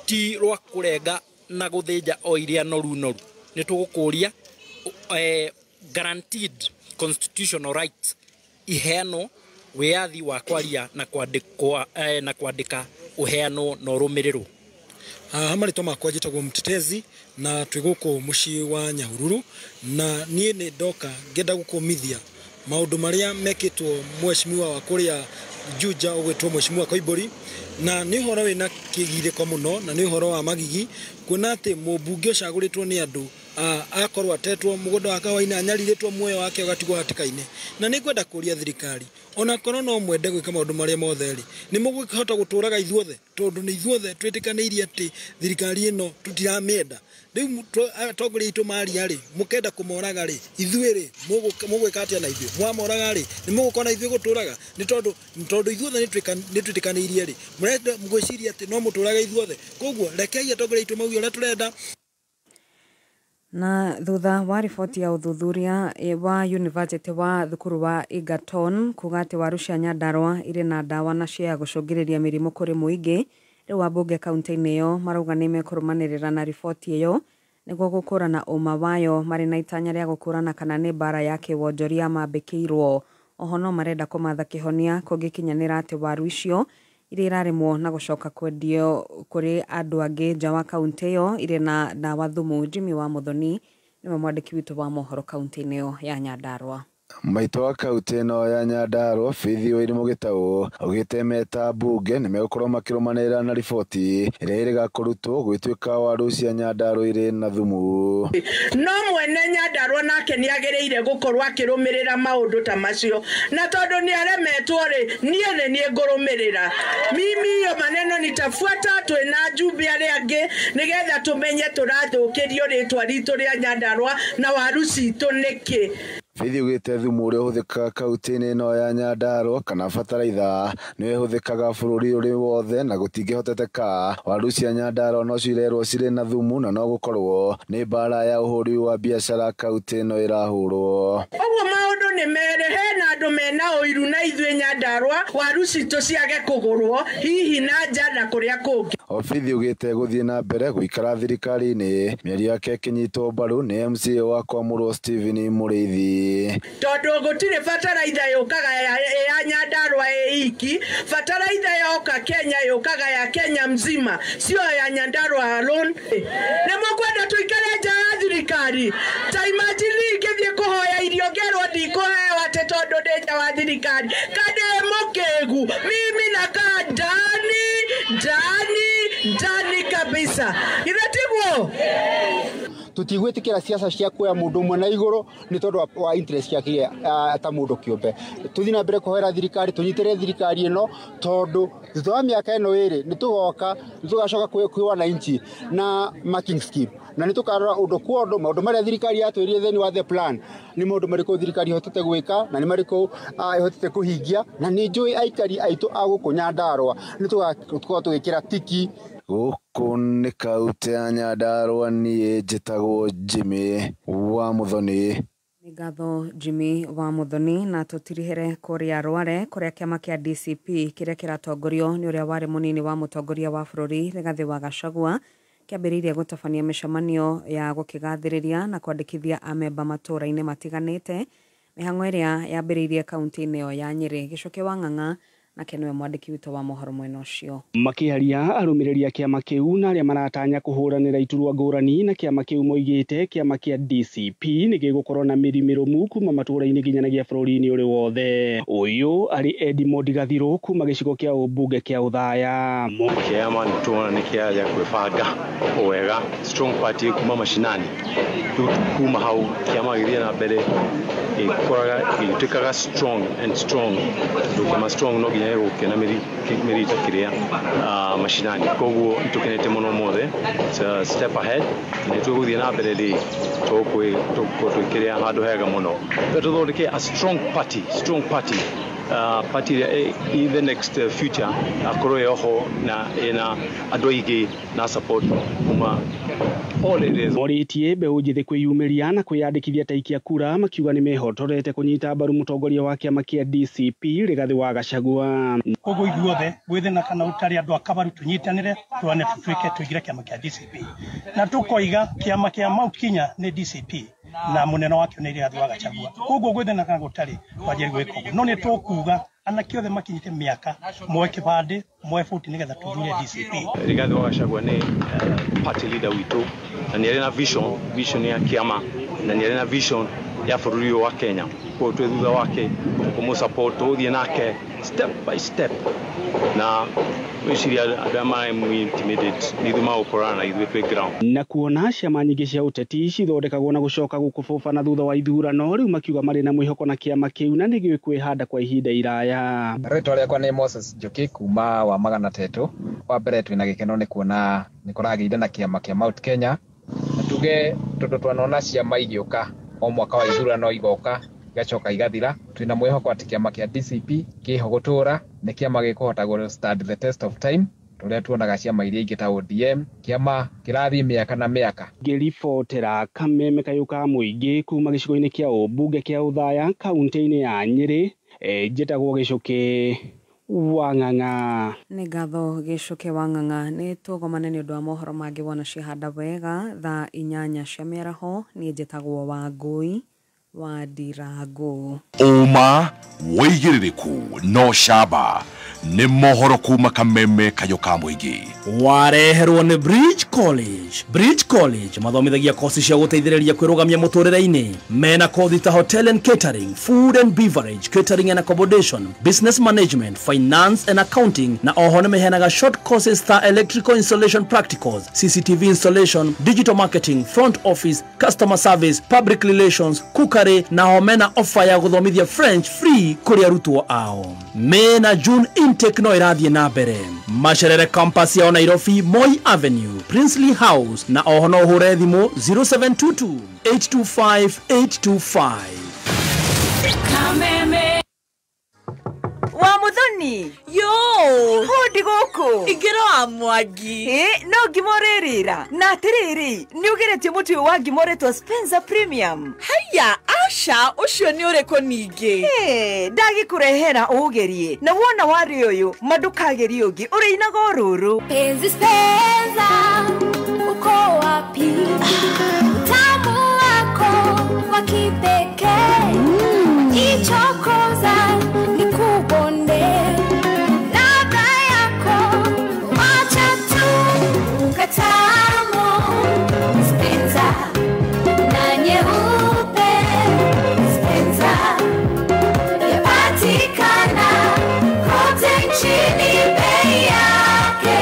ti rwa kũrenga na gũthĩnja o iria noru noru. Nĩ tũgũkũria guaranteed constitutional rights iheanwo, wĩyathi wa kwaria na kwandĩkwa na kwandĩka ũheanwo na ũrũmĩrĩrwo.
Ha marĩtwa makwa njĩtagwo Mtetezi na twĩ gũkũ mũciĩ wa Nyahururu, na niĩ nĩ ndoka ngĩenda gũkũmithia maũndũ marĩa mekĩtwo mheshimiwa wa kũrĩa Juja ũgwĩtwo mheshimiwa Koimbũri, na nĩ ũhoro wĩna kĩgirĩko mũno na nĩ ũhoro wa magigi kuona atĩ mũmbunge ũcagũrĩtwo nĩ andũ akorwo atetwo mũgũnda wa kawaina anyarirĩtwo muoyo wake ũgatigwo hatĩka-inĩ. Na nĩ ngwenda kũria thirikari, ona korwo no mwende gwĩka maũndũ marĩa mothe rĩ, nĩ mũgũkĩhota gũtũraga ithuothe, tondũ nĩ ithuothe twĩtĩkanĩirie atĩ thirikari ĩno tũtiramĩenda. Rĩu atongoria aitũ maria rĩ, mũkenda kũmoraga rĩ, ithuĩ rĩ mũgwĩka atĩa na ithuĩ? Mwamoraga rĩ, nĩ mũgũkona ithuĩ gũtũraga? Nĩ tondũ ithuothe nĩ twĩtĩkanĩirie rĩ, mũrenda ngwĩciria atĩ no mũtũraga ithuothe. Koguo rekei atongoria aitũ mauge ũrĩa tũrenda.
Na thutha wa riboti ya ũthuthuria wa University wa thukuru wa Egerton kuga atĩ waru cia Nyandarua irĩ na ndawa na cia gũcũngĩrĩria mĩrimũ kũrĩ mũingĩ, rĩu ambunge kaunti-inĩ ĩyo marauga nĩ mekũrũmanĩrĩra na riboti ĩyo nĩguo gũkũrana ũma wayo, marĩ na itanya rĩa gũkũrana kana nĩ mbara ya kĩwonjoria mambĩkĩirwo. Oho no marenda kũmatha kĩhonia kũngĩkinyanĩra atĩ waru icio iria irarĩmwo na gũcoka kwendio kũrĩ andũ angĩ nja wa kaunti ĩyo irĩ na ndawa thumu. Jimmy wa Muthoni nĩwe mwandĩki witũ wa mohoro kaunti-inĩ ĩyo ya Nyandarua.
Maitũ wa kaunti ĩno ya Nyandarua Faith Wairimu Gĩtaũ augĩte meta mbunge nĩmegũkorwo makĩrũmanĩrĩra na riboti ĩrĩa ĩrĩga kũrutwo gwĩtuĩka waru cia Nyandarua irĩ na thumu.
No mwene Nyandarua nake nĩagĩrĩire gũkorwo akĩrũmĩrĩra maũndũ ta macio, na tondũ nĩaremetwo rĩ, niĩ nĩ niĩ ngũrũmĩrĩra. Mimi hiyo maneno nitafuata, twĩna njumbe arĩa angĩ nĩgetha tũmenye tũrathũkĩrio rĩtwa ritũ rĩa Nyandarua na waru citũ nĩkĩ.
Faith augĩte thumu ũrĩa ũhũthĩkaga kaunti-inĩ ĩno ya Nyandarua kana bataraitha nĩyo ĩhũthĩkaga bũrũri ũrĩ wothe na gũtingĩhoteteka waru cia Nyandarua no cirerwo cirĩ na thumu na no gũkorwo nĩ mbara ya ũhũri wa biacara kaunti ĩno ĩrahũrwo.
Ũguo maũndũ nĩ mere, hena andũ mena ũiru na ithuĩ Nyandarua waru citũ ciage kũgũrwo hihi na nja na kũrĩa kũngĩ.
Faith augĩte gũthiĩ na mbere gũikara thirikari-inĩ mĩario yake ĩkĩnyitwo mbaru nĩ MCA wa Kwamũrwo Stephen Mũrĩithi.
Tondũ gũtirĩ bataraitha yũkaga ya Nyandarua ĩ iki, bataraitha yoka Kenya yũkaga ya Kenya mzima, sio ya Nyandarua alone. Nĩ mũkwenda tũikare nja ya thirikari? Ta imagine ingĩthiĩ kũhoya irio ngerwo ndikũheo atĩ tondũ ndĩ nja wa thirikari, kandĩ mũkĩgu, mimi nakaa ndani ndani ndani kabisa. Ithe tiguo?
Tutigwitikira siasa cia kuoya mundu umwe na iguru ni tondu wa interest ciake ta mundu kiumbe. Tuthi na mbere kuhoera thirikari, tunyitirire thirikari ino tondu thutha wa miaka ino iri ni tugoka ni tugacoka kwi wananchi na marking scheme, na ni tukarora undu kwa undu maundu maria thirikari yatwirire thiini wa the plan ni maundu mariku thirikari ihotete gwika na ni mariku ihotete kuhingia, na ni njui aikari aitu a guku Nyandarua ni tugakorwo tugikira tiki.
Gũkũ nĩ kaũntĩ ya Nyandarũa, niĩ njĩtagwo Jimmy wa Muthoni.
Nĩ ngatho Jimmy wa Muthoni. Na tũtirihere kũrĩa Rware, kũrĩa kĩama kĩa DCP kĩrĩa kĩratongorio nĩ ũrĩa warĩ mũnini wa mũtongoria wa bũrũri Rigathĩ wa Gachagua kĩambĩrĩirie gũtabania mĩcemanio ya gũkĩgathĩrĩria na kwandĩkithia amemba matũũra-inĩ matiganĩte, mĩhang'o ĩrĩa yambĩrĩirie kaunti-inĩ ĩyo ya Nyĩrĩ. Gĩcoke wa Ng'ang'a nake nĩwe mwandĩki witũ wa mohoro mwena ũcio.
Makĩaria arũmĩrĩri a kĩama kĩu na arĩa maratanya kũhũranĩra iturwa ngũrani na kĩama kĩu moigĩte kĩama kĩa DCP nĩ gĩgũkorwo na mĩri mĩrũmu kuma matũũra-inĩ nginyanagia bũrũri-inĩ ũrĩ wothe. Ũyũ arĩ Edmond Gathirũ kuma gĩcigo kĩa ũmbunge kĩa Othaya.
Kĩama nĩ tuona nĩ kĩaja kwĩbanga wega, strong party kuma mashinani, kuma hau kĩama gĩthiĩ na mbere ĩkoraga ĩtuĩkaga strong and strong, tondũ kĩama strong no nginya gũkĩona mĩri ta kĩrĩa mashinani. Koguo nĩtũkenete mũno mothe, it's a step ahead, na nĩtũgũthiĩ na mbere rĩ tũgũkorwo twĩkĩrĩa handũ hega mũno, tũthondeke a strong party, strong party, party ĩrĩa in the next future akorwo yoho na ĩna andũ aingĩ na support kuma all areas.
Morĩtie mbeũ njĩthĩ kwĩyumĩria na kwĩyandĩkithia ta aikia kura, makiuga nĩ mehotorete kũnyita mbaru mũtongoria wa kĩama kĩa DCP Rigathĩ wa Gachagua.
Koguo ithuothe gwĩthĩna kana ũtarĩ andũ a Kabaru tũnyitanĩre twane tũtuĩke tũingĩre kĩama kĩa DCP, na tũkoiga kĩama kĩa Mount Kenya nĩ DCP na mũnene wakĩo nĩ Rigathĩ wa Gachagua. Koguo gwĩthĩna kana gũtarĩ twanjie gwĩka ũguo, no nĩ tũkuga anake othe makinyĩte mĩaka moe kĩbandĩ moe bũti nĩgetha tũthure DCP.
Rigathĩ wa Gachagua nĩ party leader witũ, na nĩ arĩ na vision ya kĩama, na nĩ arĩ na vision ya bũrũri ũyũ wa Kenya. Koguo twĩ thutha wake kũmũ-support, tũgũthiĩ nake step by step, na gwĩciria andũ arĩa mara-intimidate nĩ ithuĩ magũkorana na ithuĩ twĩ ground.
Na kuona ciama nyingĩ cia ũteti cithondekagwo na gũcoka gũkũbũbana thutha wa ithurano, rĩu makiuga marĩ na mwĩhoko na kĩama kĩu na nĩ gĩkwĩhanda kwa ihinda iraya.
Rĩtwa rĩakwa nĩ Moses Njoki kuma wa Magana Tetũ. Wa mbere twĩna gĩkeno nĩ kuona nĩ kũragĩire na kĩama kĩa Mount Kenya, na tuge tondũ twanona ciama igĩũka o mwaka wa ithurano igoka igacoka igathira, twĩna mwĩhoko atĩ kĩama kĩa DCP kĩho gũtũra, nĩ kĩama gĩkũhota gũ stand the test of time, tũrĩa tuonaga ciama iria ingĩ ta ODM, kĩama kĩrathiĩ mĩaka na mĩaka.
Ngĩribotera Kameme Kayũ ka Mũingĩ kuma gĩcigo-inĩ kĩa ũmbunge kĩa Othaya kaunti-inĩ ya Nyĩrĩ, njĩtagwo Gĩcũkĩ wa Ng'ang'a.
Nĩ ngatho Gĩcũkĩ wa Ng'ang'a. Nĩ tũgomane nĩ ũndũ wa mohoro mangĩ wona ciahanda wega thaa 8 cia mĩaraho. Niĩ njĩtagwo Wangũi wa Ndirango.
Ũma wĩigĩrĩrĩku no camba nĩ mohoro kuma Kameme Kayũ ka Mũingĩ.
Wareherwo nĩ Bridge College. Bridge College mathomithagia kosi cia gũteithĩrĩria kwĩrũgamia mũtũrĩre-inĩ. Mena kothi ta hotel and catering, food and beverage, catering and accommodation, business management, finance and accounting, na oho nĩ meheanaga short courses ta electrical installation practicals, CCTV installation, digital marketing, front office, customer service, public relations, cookery, na ho mena offer ya gũthomithia French free kũrĩ arutwo ao. Mena June intake no ĩrathiĩ na mbere. Macerere campus yao Nairobi, Moi Avenue, Princely House, na oho no ũhũre thimũ 0722 825 825.
Kameme
wa Muthoni
yo
hodi gũkũ
ingĩra wa Mwangi.
No ngima ũrĩrĩra na atĩrĩrĩ nĩ ũgeretie mũtu ũyũ wa ngima ũretwo Spencer Premium.
Haya aca, ũcio nĩ ũrĩkũ ningĩ?
Ndagĩkũrehera ũgerie na wona warĩ ũyũ ma ndũkagerie ũngĩ, ũrĩinaga o rũrũ.
Penzi Spencer, uko wapi? Utamu wako wa kipekee ichokoza nikubonde, ladha yako wacha tu katamu. Spencer na nyeupe, Spencer yapatikana kote nchini, bei yake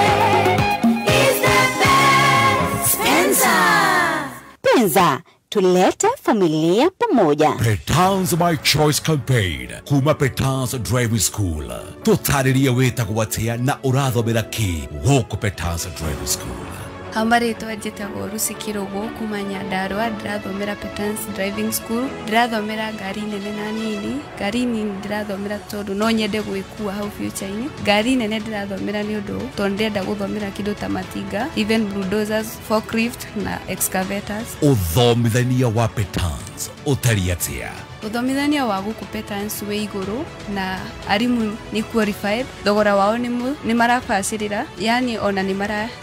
is the best. Spencer.
Spencer, tulete familia pamoja.
Petans My Choice Campaign kuma Petans Driving School. Tũtarĩrie wĩtagwo atĩa na ũrathomera kĩ gũkũ Petans Driving School.
Hamarĩtwa njĩtagwo Lucy Kĩrũgũ kuma Nyandarũa, ndĩrathomera Petans Driving School, ndĩrathomera ngari nene na nini. Ngari nini ndĩrathomera tondũ no nyende gwĩkua hau future-inĩ. Ngari nene ndĩrathomera nĩ ũndũ tondũ ndĩrenda gũthomera kĩndũ ta matinga, even bulldozers, forklift na excavators.
Ũthomithania wa Petans ũtariĩ atĩa?
Ũthomithania wa gũkũ Petans wĩ igũrũ na arimũ nĩ qualified, thogora wao nĩ marabacĩrĩra, yani ona nĩ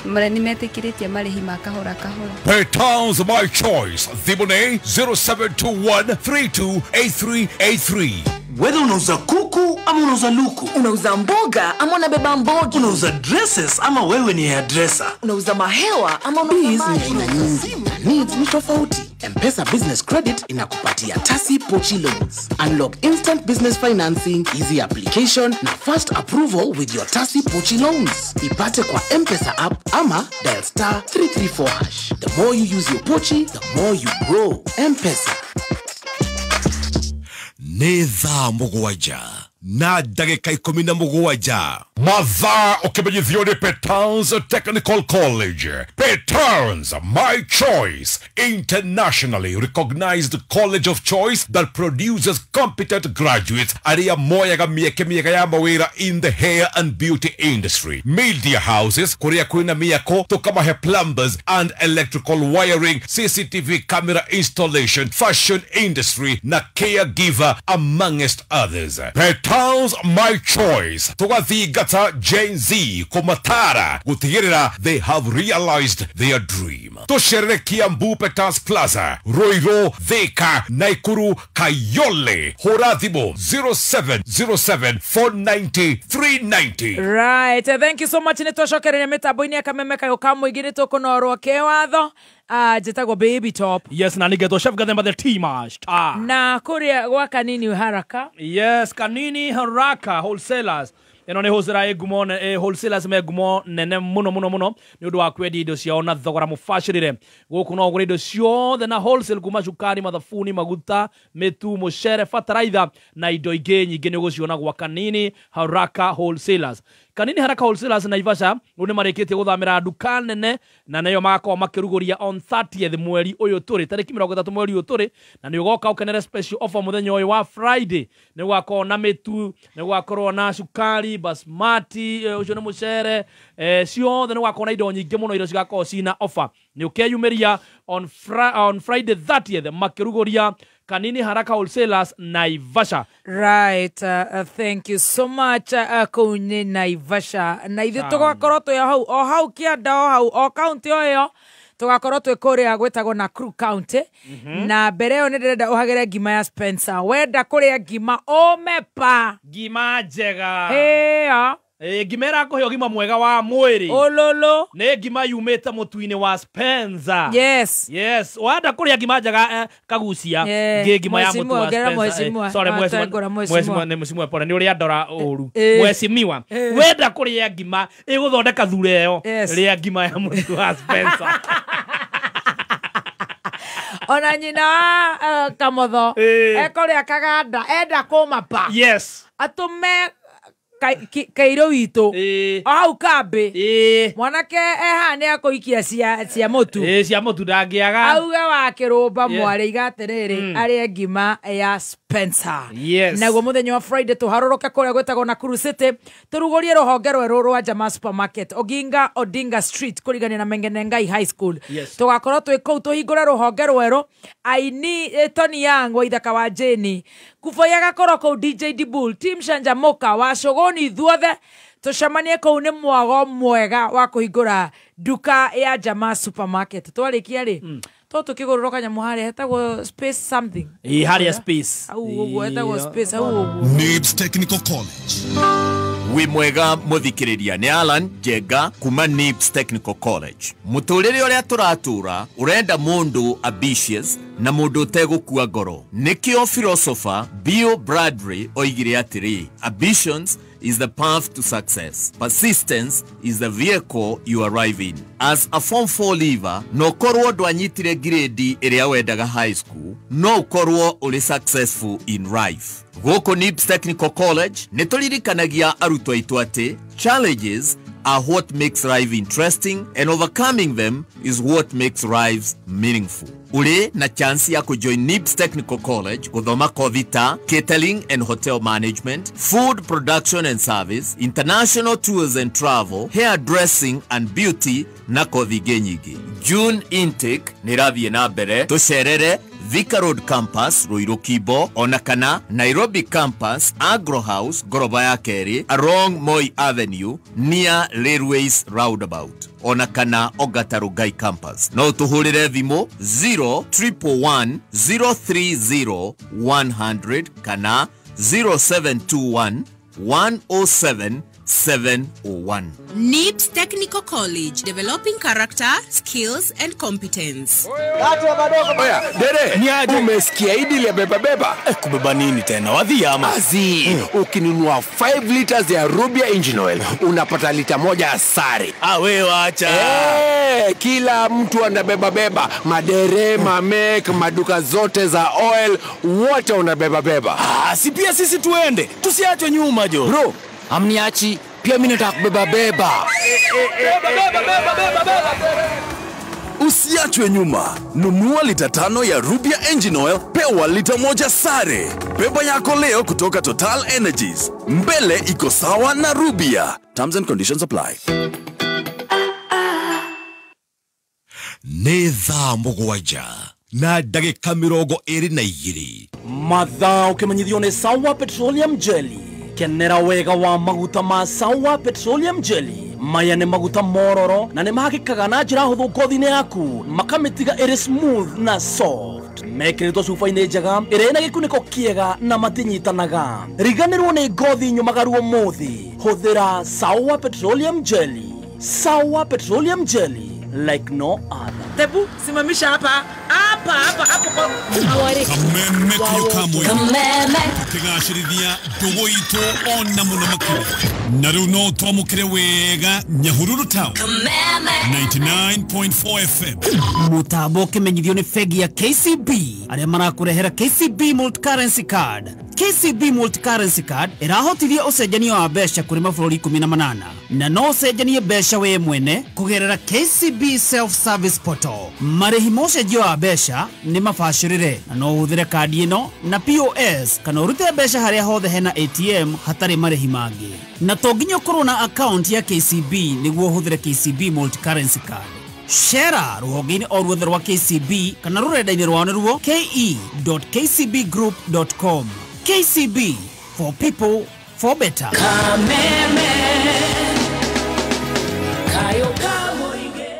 metĩkĩrĩtie marĩhi ma kahora kahora.
Petans my choice, thimũ nĩ 0721 328383.
Whether unauza kuku ama unauza luku,
unauza mboga ama unabeba mbogi,
unauza dresses ama wewe ni hairdresser,
unauza mahewa ama unauza
maji,
aina
nyingi na needs ni tofauti. M-Pesa Business Credit inakupatia Tasi Pochi Loans. Unlock instant business financing, easy application na fast approval with your Tasi Pochi Loans. Ipate kwa M-Pesa app ama dial *334#. The more you use your Pochi, the more you grow. M-Pesa.
Nĩ thaa 7:17 mathaa ũkĩmenyithio nĩ Petans Technical College. Petans, my choice, internationally recognized college of choice that produces competent graduates arĩa moyaga mĩeke mĩega ya mawĩra in the hair and beauty industry, media houses kũrĩa kwĩna mĩako tũkamahe plumbers and electrical wiring, CCTV camera installation, fashion industry na caregiver amongst others. Petans, my choice, tũgathingata Gen Z kũmatara gũtigĩrĩra they have realized their dream. Tũcerere Kiambu Petans Plaza, Ruiru, Thika, Naikuru, Kayole. Hũra thimũ 0707 490 390.
Right, thank you so much. Nĩ twacokereria mĩtambo-inĩ ya Kameme Kayũ ka Mũingĩ, nĩ tũkũnorwo kĩwatho. Njĩtagwo Baby Top.
Yes, na nĩngetwo Chef Gathemba the T-Master.
Na kũrĩa gwa Kanini Haraka.
Yes, Kanini Haraka Wholesalers. Ĩno nĩ wholesale ngumo, wholesalers me ngumo nene mũno mũno mũno nĩ ũndũ wa kwendia indo ciao na thogora mũbacĩrĩre. Gũkũ no ũgũre indo ciothe na wholesale kuma cukari, mathabuni, maguta, mĩtu, mũcere, bataraitha na indo ingĩ nyingĩ nĩ ũgũciona gwa Kanini Haraka Wholesalers. Kanini Haraka Wholesalers Naivasha rĩu nĩ marĩkĩtie gũthamĩra nduka nene na nayo magakorwo makĩrugũria on 30th mweri ũyũ tũrĩ, tarĩki 30 mweri ũyũ tũrĩ, na nĩ ũgoka ũkenere special offer mũthenya ũyũ wa Friday. Nĩ gũgakorwo na mĩtu, nĩ gũgakorwo na cukari, basmati, ũcio nĩ mũcere, ciothe nĩ gũgakorwo na indo nyingĩ mũno iria cigakorwo cina offer. Nĩ ũkeyumĩria on Friday 30th makĩrugũria Kanini Haraka Wholesalers Naivasha.
Right, thank you so much kũu nĩ Naivasha. Na ithuĩ tũgakorwo twĩ hau o hau kĩanda o hau o county o ĩyo tũgakorwo twĩ kũrĩa gwĩtagwo Nakuru County. Na mbere ĩyo nĩ ndĩrenda ũhagĩre ngima ya Spencer. Wenda kũrĩa ngima ũmepa
ngima njega.
Ĩyo
ngima ĩrakũhe ũgima mwega wa mwĩrĩ.
Ũlũlũ.
Nĩ ngima yumĩte mũtu-inĩ wa Spencer.
Yes.
Yes, wenda kũrĩa ngima njega kagucia ngĩ ngima ya mũtu wa Spencer. Sorry, mheshimiwa, nĩ mheshimiwa pole, nĩ ũrĩa ndora ũru. Mheshimiwa, wenda kũrĩa ngima ĩgũthondeka thure ĩyo, rĩa ngima ya mũtu wa Spencer.
Ona nyina wa Kamotho ekũrĩa kaganda enda kũmapa.
Yes.
Atũme kairo witũ o hau kambĩ mwanake ehaha nĩ akũikia cia mũtu,
cia mũtu ndangĩaga,
auge wa kĩrũmba mwarĩ iga atĩrĩrĩ arĩe ngima ya Spencer.
Yes.
Naguo mũthenya wa Friday tũharũrũke kũrĩa gwĩtagwo Nakuru City tũrugũrie rũhonge rwerũ rwa Jamaa Supermarket Oginga Odinga Street kũrigania na Mengenengai High School. Tũgakorwo twĩ kũu tũhingũre rũhonge rwerũ. Aini Tony Young wa Ithaka wa Jeni Kuboya gakorwo kũu, DJ Dibul, Team Shanjamoka wa Shogoni, ithuothe tũcemanie kũu. Nĩ mwago mwega wa kũhingũra nduka ya Jamaa Supermarket. Twarĩkia rĩ to tũkĩgũrũrwo kanyamũ harĩa hetagwo space something.
Ĩ harĩa space
hau ũguo hetagwo space hau ũguo.
Nibs Technical College.
Wĩ mwega mũthikĩrĩria, nĩ Alan Njenga kuma Nibs Technical College. Mũtũrĩre ũrĩa tũratũra ũrenda mũndũ ambitious na mũndũ ũtegũkua ngoro. Nĩkĩo philosopher Bill Bradley oigire atĩrĩ, ambitions is the path to success. Persistence is the vehicle you arrive in. As a Form 4 leaver, no korwo ndwanyitire grade ĩrĩa wendaga high school, no ũkorwo ũrĩ successful in life. Gũkũ Nibs Technical College nĩ tũririkanagia arutwo aitũ atĩ challenges are what makes life interesting and overcoming them is what makes lives meaningful. Uri na chance ya kujoin NIBS Technical College guthoma kothi ta catering and hotel management, food production and service, international tours and travel, hairdressing and beauty na kothi ingĩ nyingĩ. June intake nĩ ĩrathiĩ na mbere. Tũcerere Thika Road Campus, Ruiru Kibo, ona kana Nairobi Campus, Agro House, ngoroba ya kerĩ, along Moi Avenue, near Railways Roundabout, ona kana Ongata Rongai Campus. No tũhũrĩre thimũ 0111 030 100 kana 0721 107 701.
NIBS Technical College, developing character, skills and competence.
Oya, dere, umesikia hii deal ya beba beba?
Kubeba nini tena? Wadhi ama?
Azi, ukinunua 5 liters ya Rubia engine oil, unapata lita 1 sare.
Ah, we wacha.
Kila mtu anabeba beba, madere, mamek, maduka zote za oil, wote unabeba beba.
Ah, si pia sisi tuende, tusiachwe nyuma jo.
Bro, amniachi, pia mimi nataka kubeba beba.
Beba beba beba beba beba.
Usiachwe nyuma. Nunua lita 5 ya Rubia engine oil, pewa lita 1 sare. Beba yako leo kutoka Total Energies. Mbele iko sawa na Rubia. Terms and conditions apply.
Nĩ thaa 7 na ndagĩka 22.
Mathaa ũkĩmenyithio nĩ Sawa Petroleum Jelly. Kenera wega wa maguta ma Sawa Petroleum Jelly. Maya nĩ maguta mororo na nĩ mahakĩkaga na njĩra hũthũ ngothi-inĩ yaku, makamĩtiga ĩrĩ smooth na soft. Mekĩrĩtwo cuba-inĩ njega ĩrĩ na gĩkunĩko kĩega na matinyitanaga. Riganĩrwo nĩ ngothi nyũmagaru ũmũthĩ. Hũthĩra Sawa Petroleum Jelly. Sawa Petroleum Jelly, like no other.
Tebu, simamisha hapa. Hapa hapa hapo kwa
Kameme kayo. Kameme. Tukigashirithia ndugu itu ona muno makĩria. Na rĩu no twamũkĩre wega Nyahururu Town.
Kameme
99.4 FM.
Mũtambo ũkĩmenyithio nĩ bengi ya KCB arĩa marakũrehera KCB Multi-Currency Card. KCB Multi-Currency Card ĩrahotithia ũcenjania wa mbeca kũrĩ mabũrũri 18 na no ũcenjanie mbeca we mwene kũgerera KCB Self-Service Portal. Marĩhi ma ũcenjia wa mbeca nĩ mabacĩrĩre na no ũhũthĩre kandi ĩno na POS kana ũrute mbeca harĩa hothe hena ATM hatarĩ marĩhi mangĩ. Na to nginya ũkorwo na account ya KCB nĩguo ũhũthĩre KCB Multi-Currency Card. Shera rũhonge-inĩ o ruothe rwa KCB kana rũrenda-inĩ rwao nĩruo ke.kcbgroup.com. KCB, for people, for better.
Kameme kayo kamuige.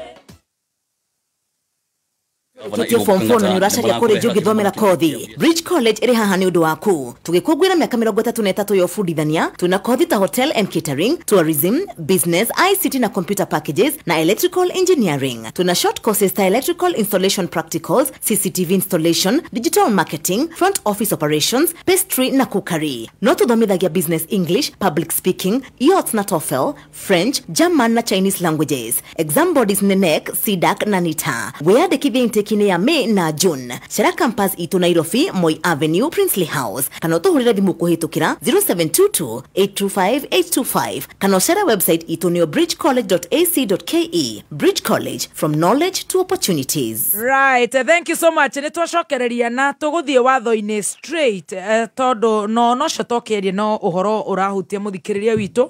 Tukiwa form 4 na nĩũracaria college ũngĩthomera kothi. Bridge College ĩrĩ haha nĩ ũndũ waku. Tũgĩkũngũĩra mĩaka 33 ya ũbundithania, twĩna kothi ta hotel and catering, tourism, business, ICT na computer packages na electrical engineering. Tuna short courses ta electrical installation practicals, CCTV installation, digital marketing, front office operations, pastry na cookery. No tũthomithagia business English, public speaking, IELTS na TOEFL, French, German na Chinese languages. Exam bodies nĩ NEC, CDAC na NITA. Wĩyandĩkithie intake ya May na June. Cera campus itu Nairobi, Moi Avenue, Princely House. Kana ũtũhũrĩre thimũ kũhĩtũkĩra 0722 825 825. Kana ũcere website itu nĩyo bridgecollege.ac.ke. Bridge College, from knowledge to opportunities.
Right, thank you so much. Nĩ twacokereria na tũgũthiĩ watho-inĩ straight, tondũ no cotokerie no ũhoro ũrahutia mũthikĩrĩria witũ.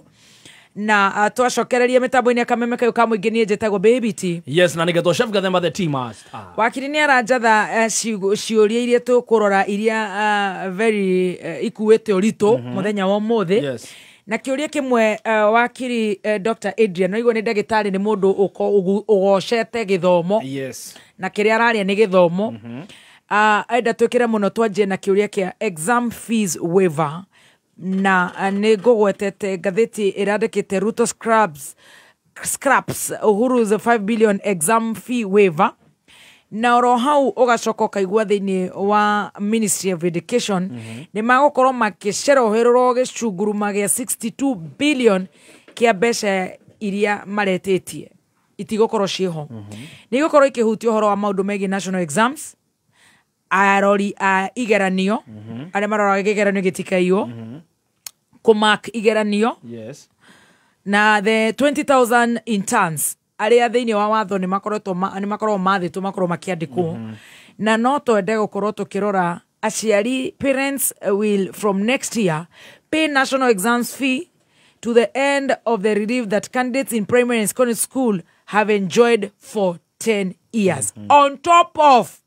Na twacokereria mĩtambo-inĩ ya Kameme kayo ka mũingĩ niĩ njĩtagwo Baby T.
Yes, na nĩgetwo Chef Gathemba the Tea Master.
Wakiri nĩ aranjatha ciũria iria tũkũrora iria very ikuĩte ũritũ mũthenya wa ũmũthĩ.
Yes.
Na kĩũria kĩmwe wakiri Dr. Adrian no igua nĩ ndagĩtarĩ nĩ mũndũ ũgocete gĩthomo.
Yes.
Na kĩrĩa araria nĩ gĩthomo. Enda twĩkĩre mũno twanjie na kĩũria kĩa exam fees waiver. Na nĩ ngũgwetete ngathĩti ĩrandĩkĩte Ruto scraps Uhuru's 5 billion exam fee waiver. Na oro hau ũgacoka ũkaigua thĩinĩ wa Ministry of Education nĩ magũkorwo makĩceroherwo gĩcunguruma gĩa 62 billion kĩa mbeca iria maretĩtie itigũkorwo ciĩho. Nĩ igũkorwo ikĩhutia ũhoro wa maũndũ megiĩ national exams, arori a igeranio, arĩa maroraga kĩgeranio gĩtikaiywo, kũmark igeranio.
Yes.
Na the 20,000 interns arĩa thĩinĩ wa watho nĩ makoretwo nĩ makoragwo mathĩtwo makorwo makĩandĩkwo, na no twende gũkorwo tũkĩrora aciari. Parents will from next year pay national exams fee to the end of the relief that candidates in primary and secondary school have enjoyed for 10 years, on top of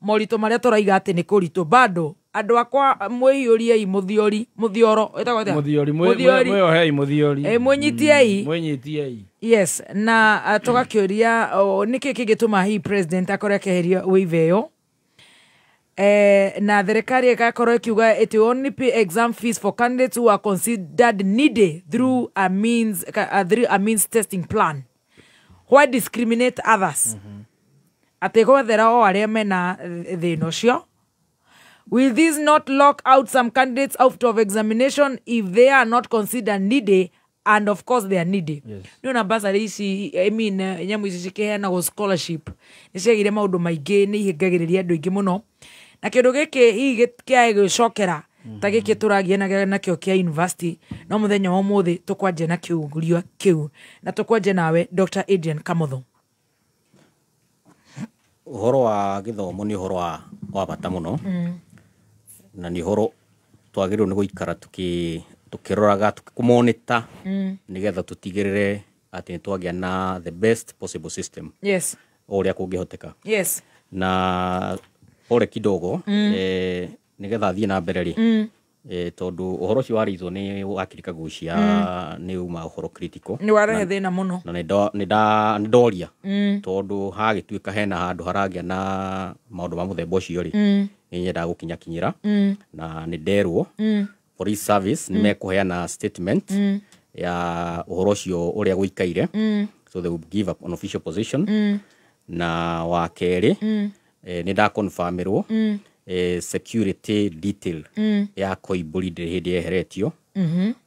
moritũ marĩa tũraiga atĩ nĩ kũritũ bado. Andũ akwa, mwĩiyũriei mũthiori, mũthioro ĩtagwo atĩa?
Mũthiori.
Mũthiori.
Mwĩohei mũthiori.
Ĩ, mwĩnyitiei.
Mwĩnyitiei.
Yes, na tũgakĩũria nĩkĩ kĩngĩtũma hihi president akorwo akĩeheria waiver ĩyo, na thirikari ĩgakorwo ĩkiuga it will only pay exam fees for candidates who are considered needy through a means testing plan. Why discriminate others? Atĩ gwethera o arĩa mena thĩna ũcio. Will this not lock out some candidates out of examination if they are not considered needy? And of course they are needy. Nĩ ona bursary ici, I mean, nyamũ ici cikĩheanagwo, scholarship, nĩ ciagire maũndũ maingĩ, nĩ ihingagĩrĩria andũ aingĩ mũno, na kĩndũ gĩkĩ hihi kĩae gũcokera ta gĩkĩ tũragia nakĩo kĩa university. No mũthenya wa ũmũthĩ tũkwanjia na kĩũria kĩu, na tũkwanjia nawe, Dr. Adrian Kamotho.
Ũhoro wa gĩthomo nĩ ũhoro wa bata mũno, na nĩ ũhoro twagĩrĩirwo nĩ gũikara tũkĩroraga, tũkĩmonitor, nĩgetha tũtigĩrĩre atĩ nĩ twagĩa na the best possible system o ũrĩa kũngĩhoteka. Na pole kidogo, nĩgetha thiĩ na mbere rĩ, tondũ ũhoro ũcio warĩizwo nĩ wakiri Kagucia, nĩ uma ũhoro critical.
Nĩ warehe thĩna mũno.
Na nĩ ndoria, tondũ hagĩtuĩka hena handũ haragĩa na maũndũ ma mũthemba ũcio rĩ, nĩ nyendaga gũkinyakinyĩra, na nĩ nderwo police service nĩ mekũheana statement ya ũhoro ũcio ũrĩa gũikaire, so they will give up an official position. Na wa kerĩ, nĩ ndaconfirmĩrwo security detail ya Koimbũri ndĩrĩ hĩndĩ yeheretio.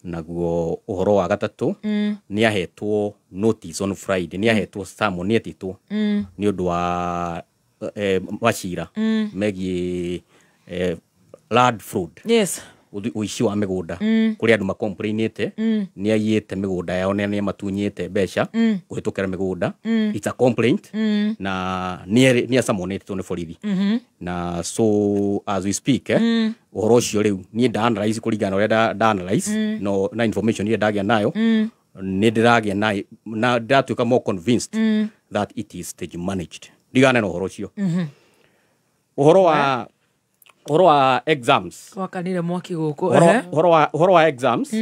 Naguo ũhoro wa gatatũ, nĩ ahetwo notice on Friday, nĩ ahetwo summon, nĩ etĩtwo nĩ ũndũ wa macira megiĩ land fraud, ũici wa mĩgũnda, kũrĩ andũ macomplainĩte nĩ aiyĩte mĩgũnda yao na nĩ amatunyĩte mbeca kũhĩtũkĩra mĩgũnda. It's a complaint, na nĩ acamonĩtwo nĩ borithi, na so as we speak, ũhoro ũcio rĩu niĩ nda analyze kũringana na ũrĩa nda analyze, no na information iria ndagĩa nayo, nĩ ndĩragĩa na ndĩratuĩka more convinced that it is stage managed. Ndigane na ũhoro ũcio. Ũhoro wa exams,
Wakanire mwaki gũkũ.
Ũhoro wa exams,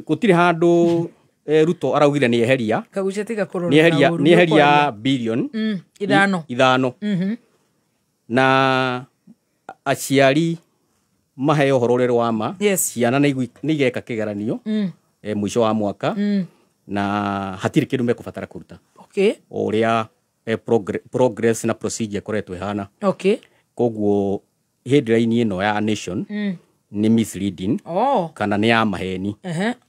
gũtirĩ handũ Ruto araugire nĩ eheria
Kagucia, tiga kũrora
nĩ eheria
na ũru,
nĩ eheria
nĩũkwaria.
Billion
5.
5, na aciari maheo ũhoro ũrĩa wa ma. Ciana nĩ igeka kĩgeranio mũico wa mwaka, na hatirĩ kĩndũ mekũbatara kũruta, o ũrĩa progress na procedure ĩkoretwo ĩhana. Koguo headline ĩno ya Nation nĩ misleading, kana nĩ ya maheni,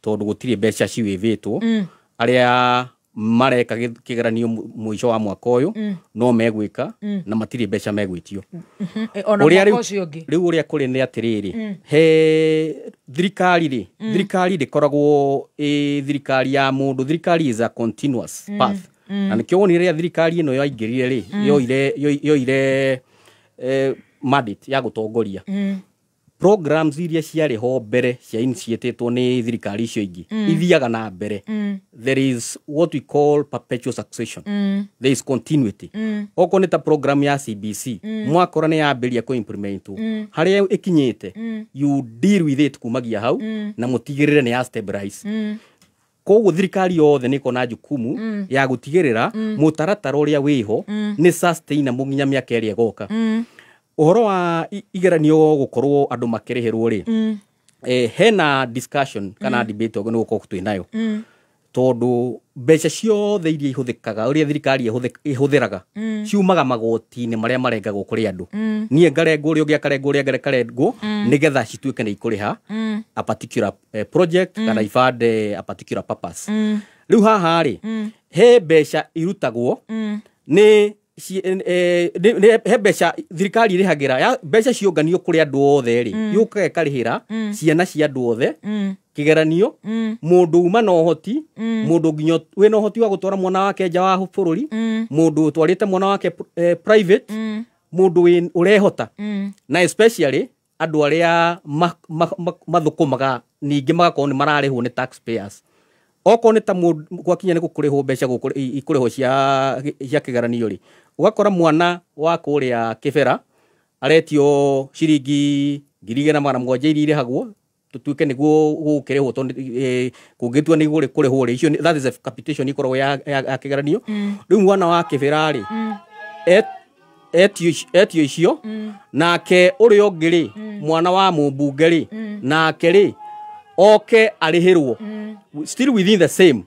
tondũ gũtirĩ mbeca ciwĩvĩtwo. Arĩa mareka kĩgeranio mũico wa mwaka ũyũ no megwĩka, na matirĩ mbeca megwĩtio.
Ona
Ũrĩa
mwaka
rĩu
ũcio ũngĩ.
Rĩu ũrĩa kũrĩ nĩ atĩrĩrĩ, he thirikari rĩ, thirikari ndĩkoragwo ĩ thirikari ya mũndũ. Thirikari is a continuous path, na nĩkĩo wonire rĩrĩa thirikari ĩno yaingĩrire rĩ, yoire mandate ya gũtongoria, programs iria ciarĩ ho mbere cia initiatetwo nĩ thirikari icio ingĩ ithiaga na mbere. There is what we call perpetual succession. There is continuity. Okorwo nĩ ta program ya CBC, mwakora nĩ yambĩrĩria kũ implementwo, harĩa ĩkinyĩte, you deal with it kumagia hau, na mũtigĩrĩre nĩ ya stabilize. Koguo thirikari yothe nĩ ĩkorwo na jukumu ya gũtigĩrĩra mũtaratara ũrĩa wĩho nĩ sustainable nginya mĩaka ĩrĩa ĩgoka. Ũhoro wa igeranio gũkorwo andũ makĩrĩhĩrwo rĩ, hena discussion kana debate ũguo nĩ gũkorwo twĩ nayo, tondũ mbeca ciothe iria ihũthĩkaga, ũrĩa thirikari ĩhũthĩraga, ciumaga magoti-inĩ marĩa marengagwo kũrĩ andũ. Niĩ ngarengwo, ũrĩa ũngĩ akarengwo, ũrĩa ũngĩ akarengwo, nĩgetha cituĩke nĩ ikũrĩha a particular project, kana ibande a particular purpose. Rĩu haha rĩ, he mbeca irutagwo nĩ He mbeca thirikari ĩrĩhagĩra ya mbeca ciũnganio kũrĩ andũ othe rĩ, yũkaga ĩkarĩhĩra ciana cia andũ othe kĩgeranio, mũndũ uma na ũhoti, mũndũ nginya wĩna ũhoti wa gũtwara mwana wake nja wa bũrũri, mũndũ ũtwarĩte mwana wake private, mũndũ ũrehota, na especially andũ arĩa mathũkũmaga ningĩ magakorwo nĩ mararĩhwo nĩ taxpayers. Okorwo nĩ ta gwakinya nĩ gũkũrĩhwo mbeca ikũrĩhwo cia kĩgeranio rĩ, ũgakora mwana wa kũrĩa Kĩbera aretio ciringi 2,700 iria irĩhagwo tutuĩke nĩguo gũkĩrĩhwo, tondũ kũngĩtua nĩ kũrĩhwo rĩ, icio that is a capitation ikoragwo ya kĩgeranio. Rĩu mwana wa Kĩbera rĩ, etio icio, nake ũrĩa ũngĩ rĩ, mwana wa mũmbunge rĩ, nake rĩ oke arĩhĩrwo still within the same.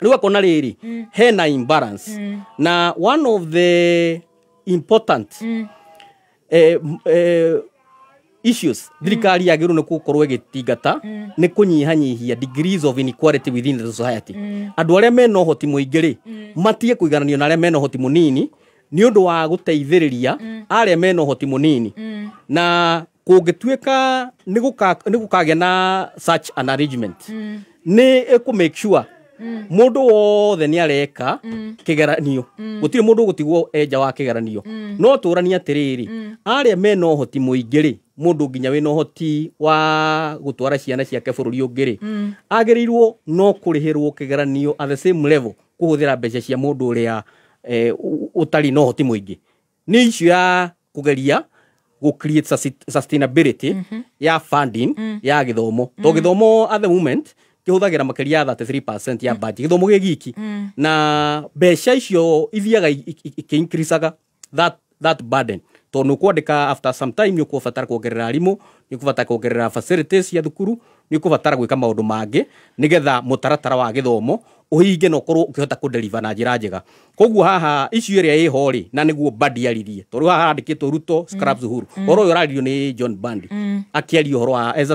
Rĩu akona rĩrĩ hena imbalance, na one of the important issues thirikari yagĩrĩirwo nĩ gũkorwo ĩgĩtingata nĩ kũnyihanyihia degrees of inequality within the society. Andũ arĩa mena ũhoti mũingĩ rĩ, matige kũigananio na arĩa mena ũhoti mũnini nĩ ũndũ wa gũteithĩrĩria arĩa mena ũhoti mũnini. Na kũngĩtuĩka nĩ gũkagĩa na such an arrangement, nĩ ĩkũ make sure mũndũ wothe nĩ areka kĩgeranio, gũtirĩ mũndũ ũgũtigwo enja wa kĩgeranio. No tũranie atĩrĩrĩ, arĩa mena ũhoti mũingĩ rĩ, mũndũ nginya wĩna ũhoti wa gũtwara ciana ciake bũrũri ũngĩ rĩ, agĩrĩirwo no kũrĩhĩrwo kĩgeranio at the same level kũhũthĩra mbeca cia mũndũ ũrĩa ũtarĩ na ũhoti mũingĩ. Nĩ issue ya kũgeria gũ create sustainability ya funding ya gĩthomo, to gĩthomo at the moment kĩhũthagĩra makĩria ya 33% ya budget, gĩthomo gĩ giki, na mbeca icio ithiaga ikĩ-increasaga that burden, tondũ nĩ ũkwandĩka after some time nĩ ũkũbatara kuongerera arimũ, nĩ ũkũbatara kuongerera facilities cia thukuru, nĩ ũkũbatara gwĩka maũndũ mangĩ nĩgetha mũtaratara wa gĩthomo ũhinge na ũkorwo ũkĩhota kũdeliver na njĩra njega. Koguo haha issue ĩrĩa ĩho rĩ, na nĩguo Mbadi aririe, tondũ haha handĩkĩtwo Ruto scraps Uhuru, ũhoro ũyũ ũraririo nĩ John Mbadi akĩaria ũhoro wa as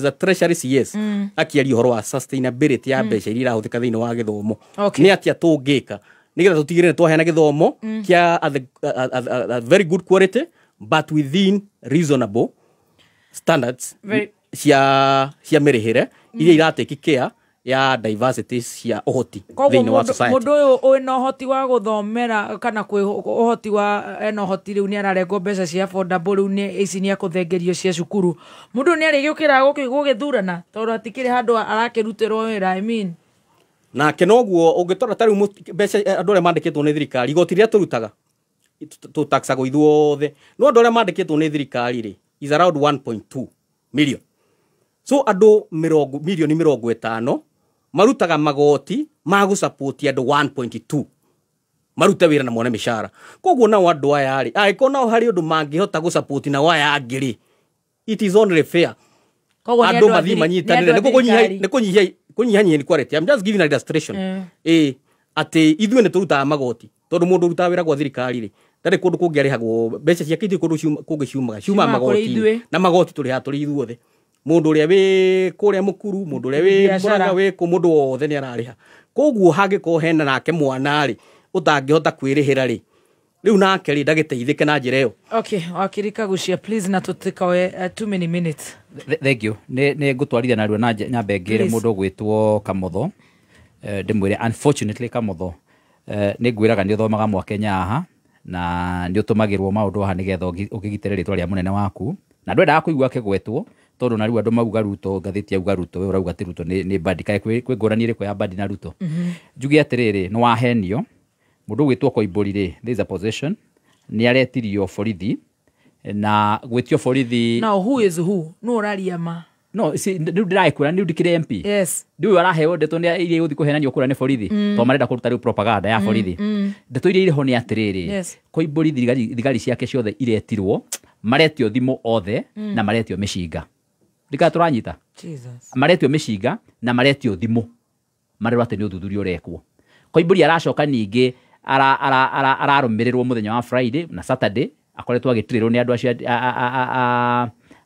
a treasury CS, akĩaria ũhoro wa sustainability ya mbeca iria irahũthĩka thĩinĩ wa gĩthomo. Nĩ atĩa tũngĩka nĩgetha tũtigĩrĩre nĩ twaheana gĩthomo kĩa a very good quality but within reasonable standards cia mĩrĩhĩre iria iratake care ya diversity cia ũhoti thĩinĩ wa society.
Mũndũ ũyũ wĩna ũhoti wa gũthomera kana kwĩ ũhoti wa ena ũhoti rĩu nĩ ararengwo mbeca cia affordable, rĩu nĩ ici nĩ akũthengerio cia cukuru, mũndũ nĩ arĩgĩũkĩra gũgĩthurana tondũ hatikĩrĩ handũ arakĩrutĩrwo wĩra, I mean.
Nake noguo ũngĩtora ta rĩu mbeca andũ arĩa mandĩkĩtwo nĩ thirikari, igoti rĩrĩa tũrutaga tũtaxagwo ithuothe, no andũ arĩa mandĩkĩtwo nĩ thirikari rĩ is around 1.2 million. So andũ milioni 50 marutaga magoti ma gũsupport andũ 1.2 marute wĩra na mone mĩcara. Koguo nao andũ aya rĩ, angĩkorwo nao harĩ ũndũ mangĩhota gũsupport nao aya angĩ rĩ, it is only fair andũ mathiĩ manyitanĩre nĩ kũnyihanyihia inequality. I'm just giving an illustration. Atĩ ithuĩ nĩ tũrutaga magoti, tondũ mũndũ ũrutaga wĩra gwa thirikari rĩ, ndarĩ kũndũ kũngĩ arĩhagwo mbeca ciake, itirĩ kũndũ kũngĩ ciumaga, ciumaga magoti, na magoti tũrĩhaga tũrĩ ithuothe. Mũndũ ũrĩa wĩ kũrĩa Mũkuru, mũndũ ũrĩa wĩ Mũrang'a, wĩ kũ, mũndũ wothe nĩ ararĩha. Koguo hangĩkorwo hena nake mwana rĩ ũtangĩhota kwĩrĩhĩra rĩ, rĩu nake rĩ ndagĩteithĩke na njĩra ĩyo.
Okay, wakiri Kaguchia, please na tũtikawe too many minutes.
Thank you. Nĩ ngũtwarithia narua na nyambe ngĩre mũndũ ũgwĩtwo Kamotho, ndĩmwĩre unfortunately Kamotho, nĩ ngwĩraga nĩ ũthomaga Mwakenya haha na nĩ ũtũmagĩrwo maũndũ haha nĩgetha ũkĩgitĩre rĩtwa rĩa mũnene waku, na ndwendaga kũigua akĩgwetwo tondũ na rĩu andũ mauga Ruto, ngathĩti yauga Ruto, we ũrauga ti Ruto nĩ Mbadi, kaĩ kwĩ ngũrani ĩrĩkũ ya Mbadi na Ruto? Njuge atĩrĩrĩ, nĩ wahenio mũndũ ũgwĩtwo Koimbũri rĩ, there is a possession, nĩ aretirio borithi na gwĩtio borithi.
Now who is who? No ũraria ma.
No, si rĩu ndĩrakwĩra nĩ ndikĩrĩ MP.
Yes.
Rĩu araheo ndeto nĩ iria igũthiĩ kũhenanio kũrĩa nĩ borithi, tondũ marenda kũruta rĩu propaganda ya borithi. Ndeto iria irĩ ho nĩ atĩrĩrĩ, Koimbũri thigari ciake ciothe iretirwo, maretio thimũ othe na maretio mĩcinga. Ndika tũranyita? Maretio mĩcinga na maretio thimũ. Marerwo atĩ nĩ ũthuthuria ũrekwo. Koimbũri aracoka ningĩ ararũmĩrĩrwo mũthenya wa Friday na Saturday, akoretwo agĩtirĩrwo nĩ andũ acio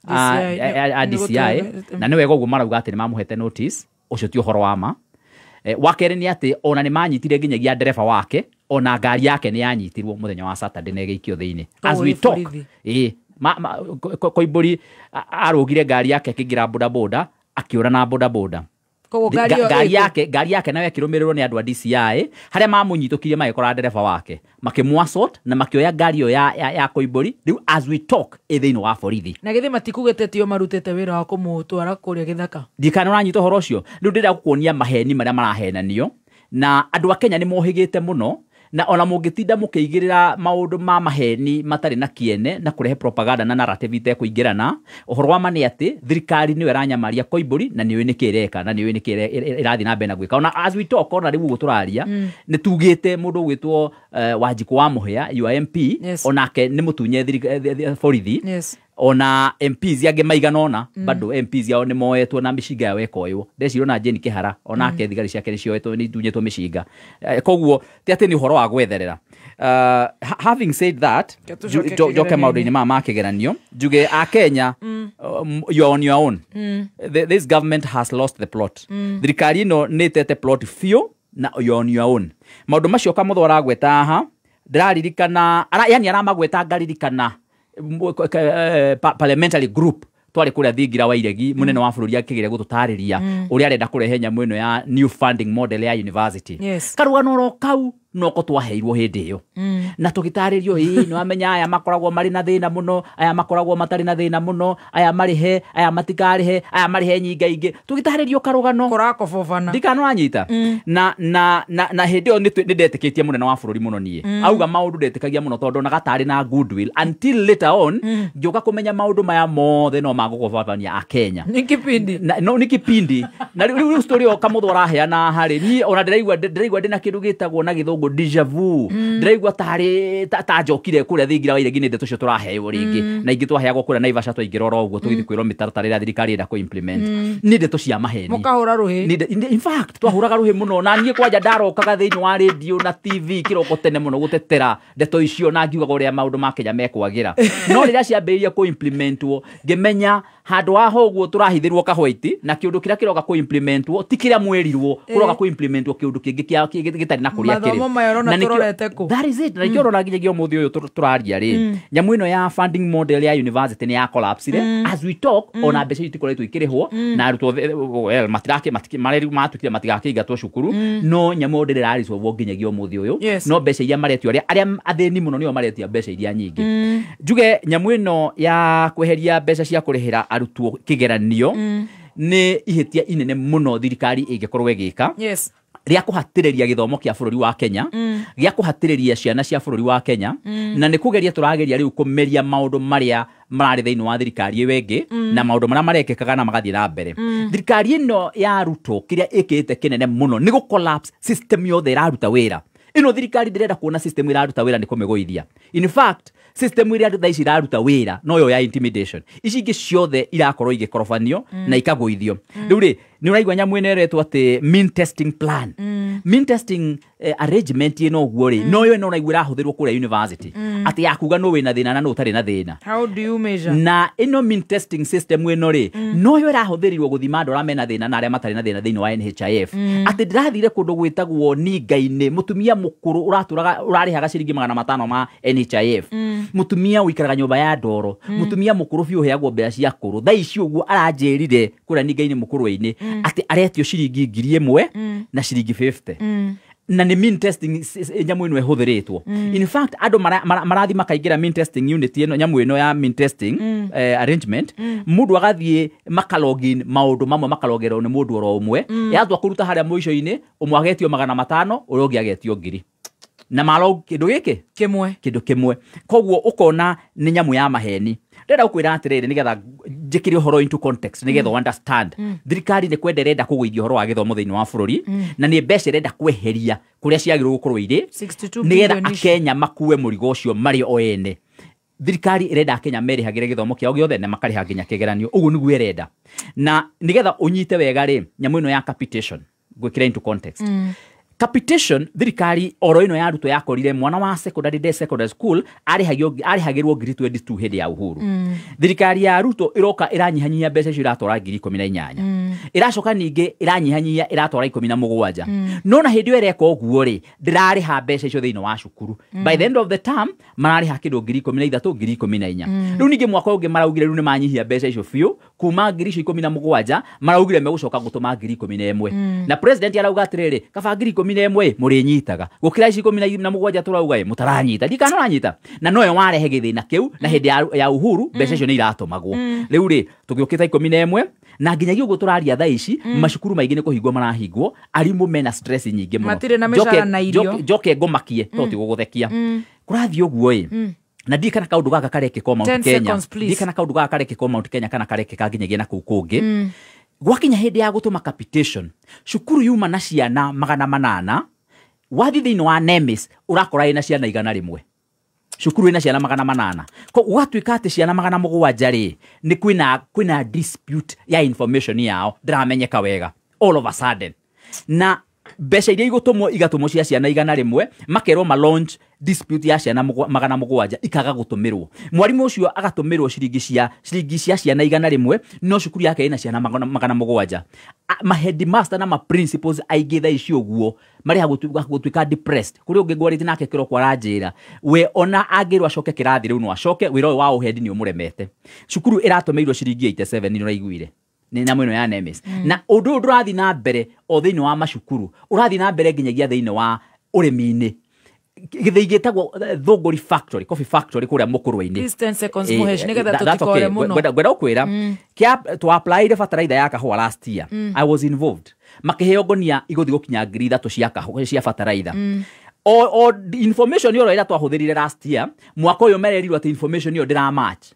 a DCI, na nĩ wega ũguo marauga atĩ nĩ mamũhete notice, ũcio ti ũhoro wa ma. Wa kerĩ nĩ atĩ ona nĩ manyitire nginyagia ndereba wake Ona ngari yake nĩ yanyitirwo mũthenya wa Saturday na ĩgĩikio thĩinĩ. As we talk, Koimbũri arũgire ngari yake akĩingĩra bodaboda, akĩũra na bodaboda. Ngari yake nayo ĩkĩrũmĩrĩrwo nĩ andũ a DCI harĩa mamũnyitũkirie magĩkora ndereba wake, makĩmũ-assault na makĩoya ngari ĩyo ya Koimbũri. Rĩu as we talk ĩ thĩinĩ wa borithi.
Na githĩ matikugĩte tio marutĩte wĩra wa kũmũtwara kũrĩa gĩthaka?
Ndikana ũranyita ũhoro ũcio. Rĩu ndĩrenda gũkuonia maheni marĩa marahenanio, na andũ a Kenya nĩ mohĩgĩte mũno, na ona mũngĩtinda mũkĩigĩrĩra maũndũ ma maheni matarĩ na kĩene na kũrehe propaganda na narrative itekũingĩrana, ũhoro wa ma nĩ atĩ thirikari nĩyo ĩranyamaria Koimbũri na nĩũĩ nĩkĩ ĩreka na nĩũĩ nĩkĩ ĩrathiĩ na mbere na gwĩka. Ona as we talk, ona rĩu ũguo tũraria, nĩ tugĩte mũndũ ũgwĩtwo Wanjikũ wa Mũhĩa, your MP, onake nĩ mũtunye borithi. Ona MPs angĩ maigana ũna bado MPs yao nĩ moetwo na mĩcinga yao ĩkoywo. Ndeciria ona Jane Kĩhara onake thigari ciake nĩ cioetwo, nĩ itunyĩtwo mĩcinga. Koguo ti atĩ nĩ ũhoro wa gwetherera. Having said that, njoke maũndũ-inĩ maya ma kĩgeranio, njuge a Kenya, you are on your own. This government has lost the plot. Thirikari ĩno nĩ ĩtete plot biũ na you are on your own. Maũndũ macio Kamũtho aragweta haha, ndĩraririkana, yani aramagweta ngaririkana parliamentary group twarĩ kũrĩa Thingira wa Iregi, mũnene wa bũrũri akĩgeria gũtũtarĩria ũrĩa arenda kũrehe nyamũ ĩno ya new funding model ya university. Karũgano oro kau noko twaheirwo hĩndĩ ĩyo, na tũgĩtarĩrio ĩĩ nĩ wamenya aya makoragwo marĩ na thĩna mũno, aya makoragwo matarĩ na thĩna mũno, aya marĩhe, aya matikarĩhe, aya marĩhe nyingaingĩ. Tũgĩtarĩrio karũgano
kũrakobobana,
ndikana ũranyita. Na na na na hĩndĩ ĩyo nĩ ndetĩkĩtie mũnene wa bũrũri mũno niĩ. Auga maũndũ ndetĩkagia mũno tondũ onaga tarĩ na goodwill until later on ngĩũka kũmenya maũndũ maya mothe no magũkobobania a Kenya.
Nĩ kĩbindi.
No nĩ kĩbindi. Na rĩu story ĩyo Kamũtho araheana harĩ niĩ ona ndĩraigua ndĩna kĩndũ gĩtagwo na gĩthũngũ deja vu. Ndĩraigua tarĩ ta njokire kũrĩa Thingira wa Iregi nĩ ndeto icio tũraheo rĩngĩ, na ingĩ twaheagwo kũrĩa Naivasha twaingĩra oro ũguo tũgĩthiĩ kwĩrwo mĩtaratara ĩrĩa thirikari ĩrenda kũ implement. Nĩ ndeto cia maheni.
Mũkahũra rũhĩ.
In fact twahũraga rũhĩ mũno, na niĩ kwanja ndarokaga thĩinĩ wa radio na TV kĩroko tene mũno gũtetera ndeto icio na ngiugaga ũrĩa maũndũ ma Kenya mekwagĩra. No rĩrĩa ciambĩrĩirie kũ implementwo ngĩmenya handũ haha ũguo tũrahithĩrwo kahwaiti, na kĩũndũ kĩrĩa kĩroka kũ implementwo ti kĩrĩa mwĩrirwo, kũroka kũ implementwo kĩũndũ kĩngĩ gĩtarĩ na kũrĩa kĩrĩ. That is it. Na nĩkĩo ũrona nginyagia ũmũthĩ ũyũ tũraria rĩ, nyamũ ĩno ya funding model ya university nĩ ya collapse. As we talk, ona mbeca itikoretwo ikĩrĩhwo na arutwo well matuĩkire matigakĩingatwo cukuru, no nyamũ ndĩrĩ ĩraresolvwo nginyagia ũmũthĩ ũyũ. No mbeca iria maretio arĩa athĩni mũno nĩo maretia mbeca iria nyingĩ. Njuge nyamũ ĩno ya kweheria mbeca cia kũrĩhĩra arutwo kĩgeranio nĩ ihĩtia inene mũno thirikari ĩngĩkorwo ĩgĩka rĩa kũhatĩrĩria gĩthomo kĩa bũrũri wa Kenya, gĩa kũhatĩrĩria ciana cia bũrũri wa Kenya, na nĩ kũgeria tũrageria rĩu kũmeria maũndũ marĩa mararĩ thĩinĩ wa thirikari ĩyo ĩngĩ na maũndũ marĩa marekĩkaga na magathiĩ na mbere. Thirikari ĩno ya Ruto kĩrĩa ĩkĩte kĩnene mũno nĩ gũ collapse system yothe ĩraruta wĩra. Ĩno thirikari ndĩrenda kuona system ĩraruta wĩra nĩ kũmĩgũithia. In fact, system ĩrĩa thaa ici ĩraruta wĩra no yo ya intimidation. Ici ingĩ ciothe irakorwo igĩkorobanio na ikagũithio. Rĩu rĩ, nĩ ũraigua nyamũ ĩno ĩretwo atĩ mean testing plan. Mean testing arrangement ĩno ũguo rĩ, no yo ĩno ũraigua ĩrahũthĩrwo kũrĩa university. Atĩ ya kuga nũ wĩna thĩna na nũ ũtarĩ na thĩna.
How do you measure?
Na ĩno mean testing system ĩno rĩ, no yo ĩrahũthĩrirwo gũthima andũ arĩa mena thĩna na arĩa matarĩ na thĩna thĩinĩ wa NHIF. Atĩ ndĩrathire kũndũ gwĩtagwo Ninga-inĩ, mũtumia mũkũrũ ũratũraga ũrarĩhaga ciringi 500 ma NHIF. Mũtumia ũikaraga nyũmba ya ndoro, mũtumia mũkũrũ biũ ũheagwo mbeca cia kũrũ. Thaa ici ũguo aranjĩrire kũrĩa Ninga-inĩ mũkũrũ-inĩ atĩ aretio ciringi 1000 na ciringi 50. Na nĩ mean testing nyamũ ĩno ĩhũthĩrĩtwo. In fact andũ marathi makaingĩra mean testing unit ĩno, nyamũ ĩno ya mean testing arrangement, mũndũ agathiĩ makalogin maũndũ mamwe makalogerwo nĩ mũndũ oro ũmwe, yatua kũruta harĩa mũico-inĩ ũmwe agetio 500 ũrĩa ũngĩ agetio 1000. Na marog kĩndũ gĩkĩ
kĩmwe,
kĩndũ kĩmwe. Koguo ũkona nĩ nyamũ ya maheni. Ndĩrenda gũkwĩra atĩrĩrĩ nĩgetha njĩkĩre ũhoro into context nĩgetha understand. Thirikari nĩ kwenda ĩrenda kũgũithia ũhoro wa gĩthomo thĩinĩ wa bũrũri, na nĩ mbeca ĩrenda kweheria kũrĩa ciagĩrĩirwo gũkorwo irĩ, nĩgetha Akenya makue mũrigo ũcio marĩ o ene. Thirikari ĩrenda Akenya merĩhagĩre gĩthomo kĩao gĩothe na makarĩha nginya kĩgeranio. Ũguo nĩguo ĩrenda. Na nĩgetha ũnyite wega rĩ, nyamũ ĩno ya capitation, ngwĩkĩra into context. Capitation thirikari oro ĩno ya Ruto yakorire mwana wa secondary day secondary school arĩhagĩrwo 22,000 hĩndĩ ya Uhuru. Thirikari ya Ruto ĩroka ĩranyihanyihia mbeca icio iratwara 18,000. Ĩracoka ningĩ ĩranyihanyihia ĩratwara 17. No na hĩndĩ ĩyo ĩreka ũguo rĩ, ndĩrarĩha mbeca icio thĩinĩ wa cukuru. By the end of the term mararĩha kĩndũ 13,000 14,000. Rĩu ningĩ mwaka ũngĩ maraugire rĩu nĩ manyihia mbeca icio biũ kuma 17,000 maraugire megũcoka gũtũma 11,000. Na president arauga atĩrĩrĩ, kaba 11,000 mũrĩnyitaga gũkĩra ici 17 tũrauga ĩ mũtaranyita, ndikana ũranyita. Na noyo warehe gĩthĩna kĩu, na hĩndĩ ya Uhuru mbeca icio nĩ iratũmagwo. Rĩu rĩ tũgĩũkĩta 11 na nginyagia ũguo tũraria thaa ici macukuru maingĩ nĩ kũhingwo marahingwo, arimũ mena stress nyingĩ mũno.
Matirĩ na mĩcara na irio.
Njoke ngũmakie to ti gũgũthekia. Kũrathiĩ ũguo ĩ, na ndiĩ kana kaũndũ gaka karekĩka Mount Kenya, ndiĩ kana kaũndũ gaka karekĩka Mount Kenya kana karekĩka nginyagia na kũu kũngĩ. Gwakinya hĩndĩ ya gũtũma capitation, cukuru yuma na ciana 800, wathiĩ thĩinĩ wa NEMIS ũrakora ĩna ciana 100. Cukuru ĩna ciana 800. Koguo gũgatuĩka atĩ ciana 700 rĩ, nĩ kwĩna dispute ya information yao ndĩramenyeka wega all of a sudden. Na mbeca iria igũtũmwo igatũmwo cia ciana 100, makerwo ma launch dispute ya ciana 700 ikaga gũtũmĩrwo. Mwarimũ ũcio agatũmĩrwo ciringi cia ciana 100, no cukuru yake ĩna ciana 700. Ma headmaster na ma principals aingĩ thaa ici ũguo marĩ ha gũtuĩka depressed. Kũrĩ ũngĩ ngwarĩtie nake kĩroko aranjĩra we ona angĩrwo acoke kĩrathi rĩu no acoke, wĩra ũyũ wa ũhendi nĩ ũmũremete. Cukuru ĩratũmĩirwo ciringi 87 nĩ ũraiguire nĩ nyamũ ĩno ya NEMIS. Na ũndũ ũyũ ndũrathiĩ na mbere o thĩinĩ wa macukuru, ũrathiĩ na mbere nginyagia thĩinĩ wa ũrĩmi-inĩ. Gĩthĩi gĩtagwo Thũngũri Factory, Coffee Factory kũrĩa Mũkũrwe-inĩ.
Please 10 seconds Mũhesh, nĩgetha tũtikore mũno.
Ngwenda gũkwĩra, twa applyire bataraitha ya kahũa last year. I was involved. Makĩheo ngonia igũthiĩ gũkinya 3,000 cia kahũa cia bataraitha. O information ĩyo ĩrĩa twahũthĩrire last year, mwaka ũyũ mererirwo atĩ information ĩyo ndĩra match.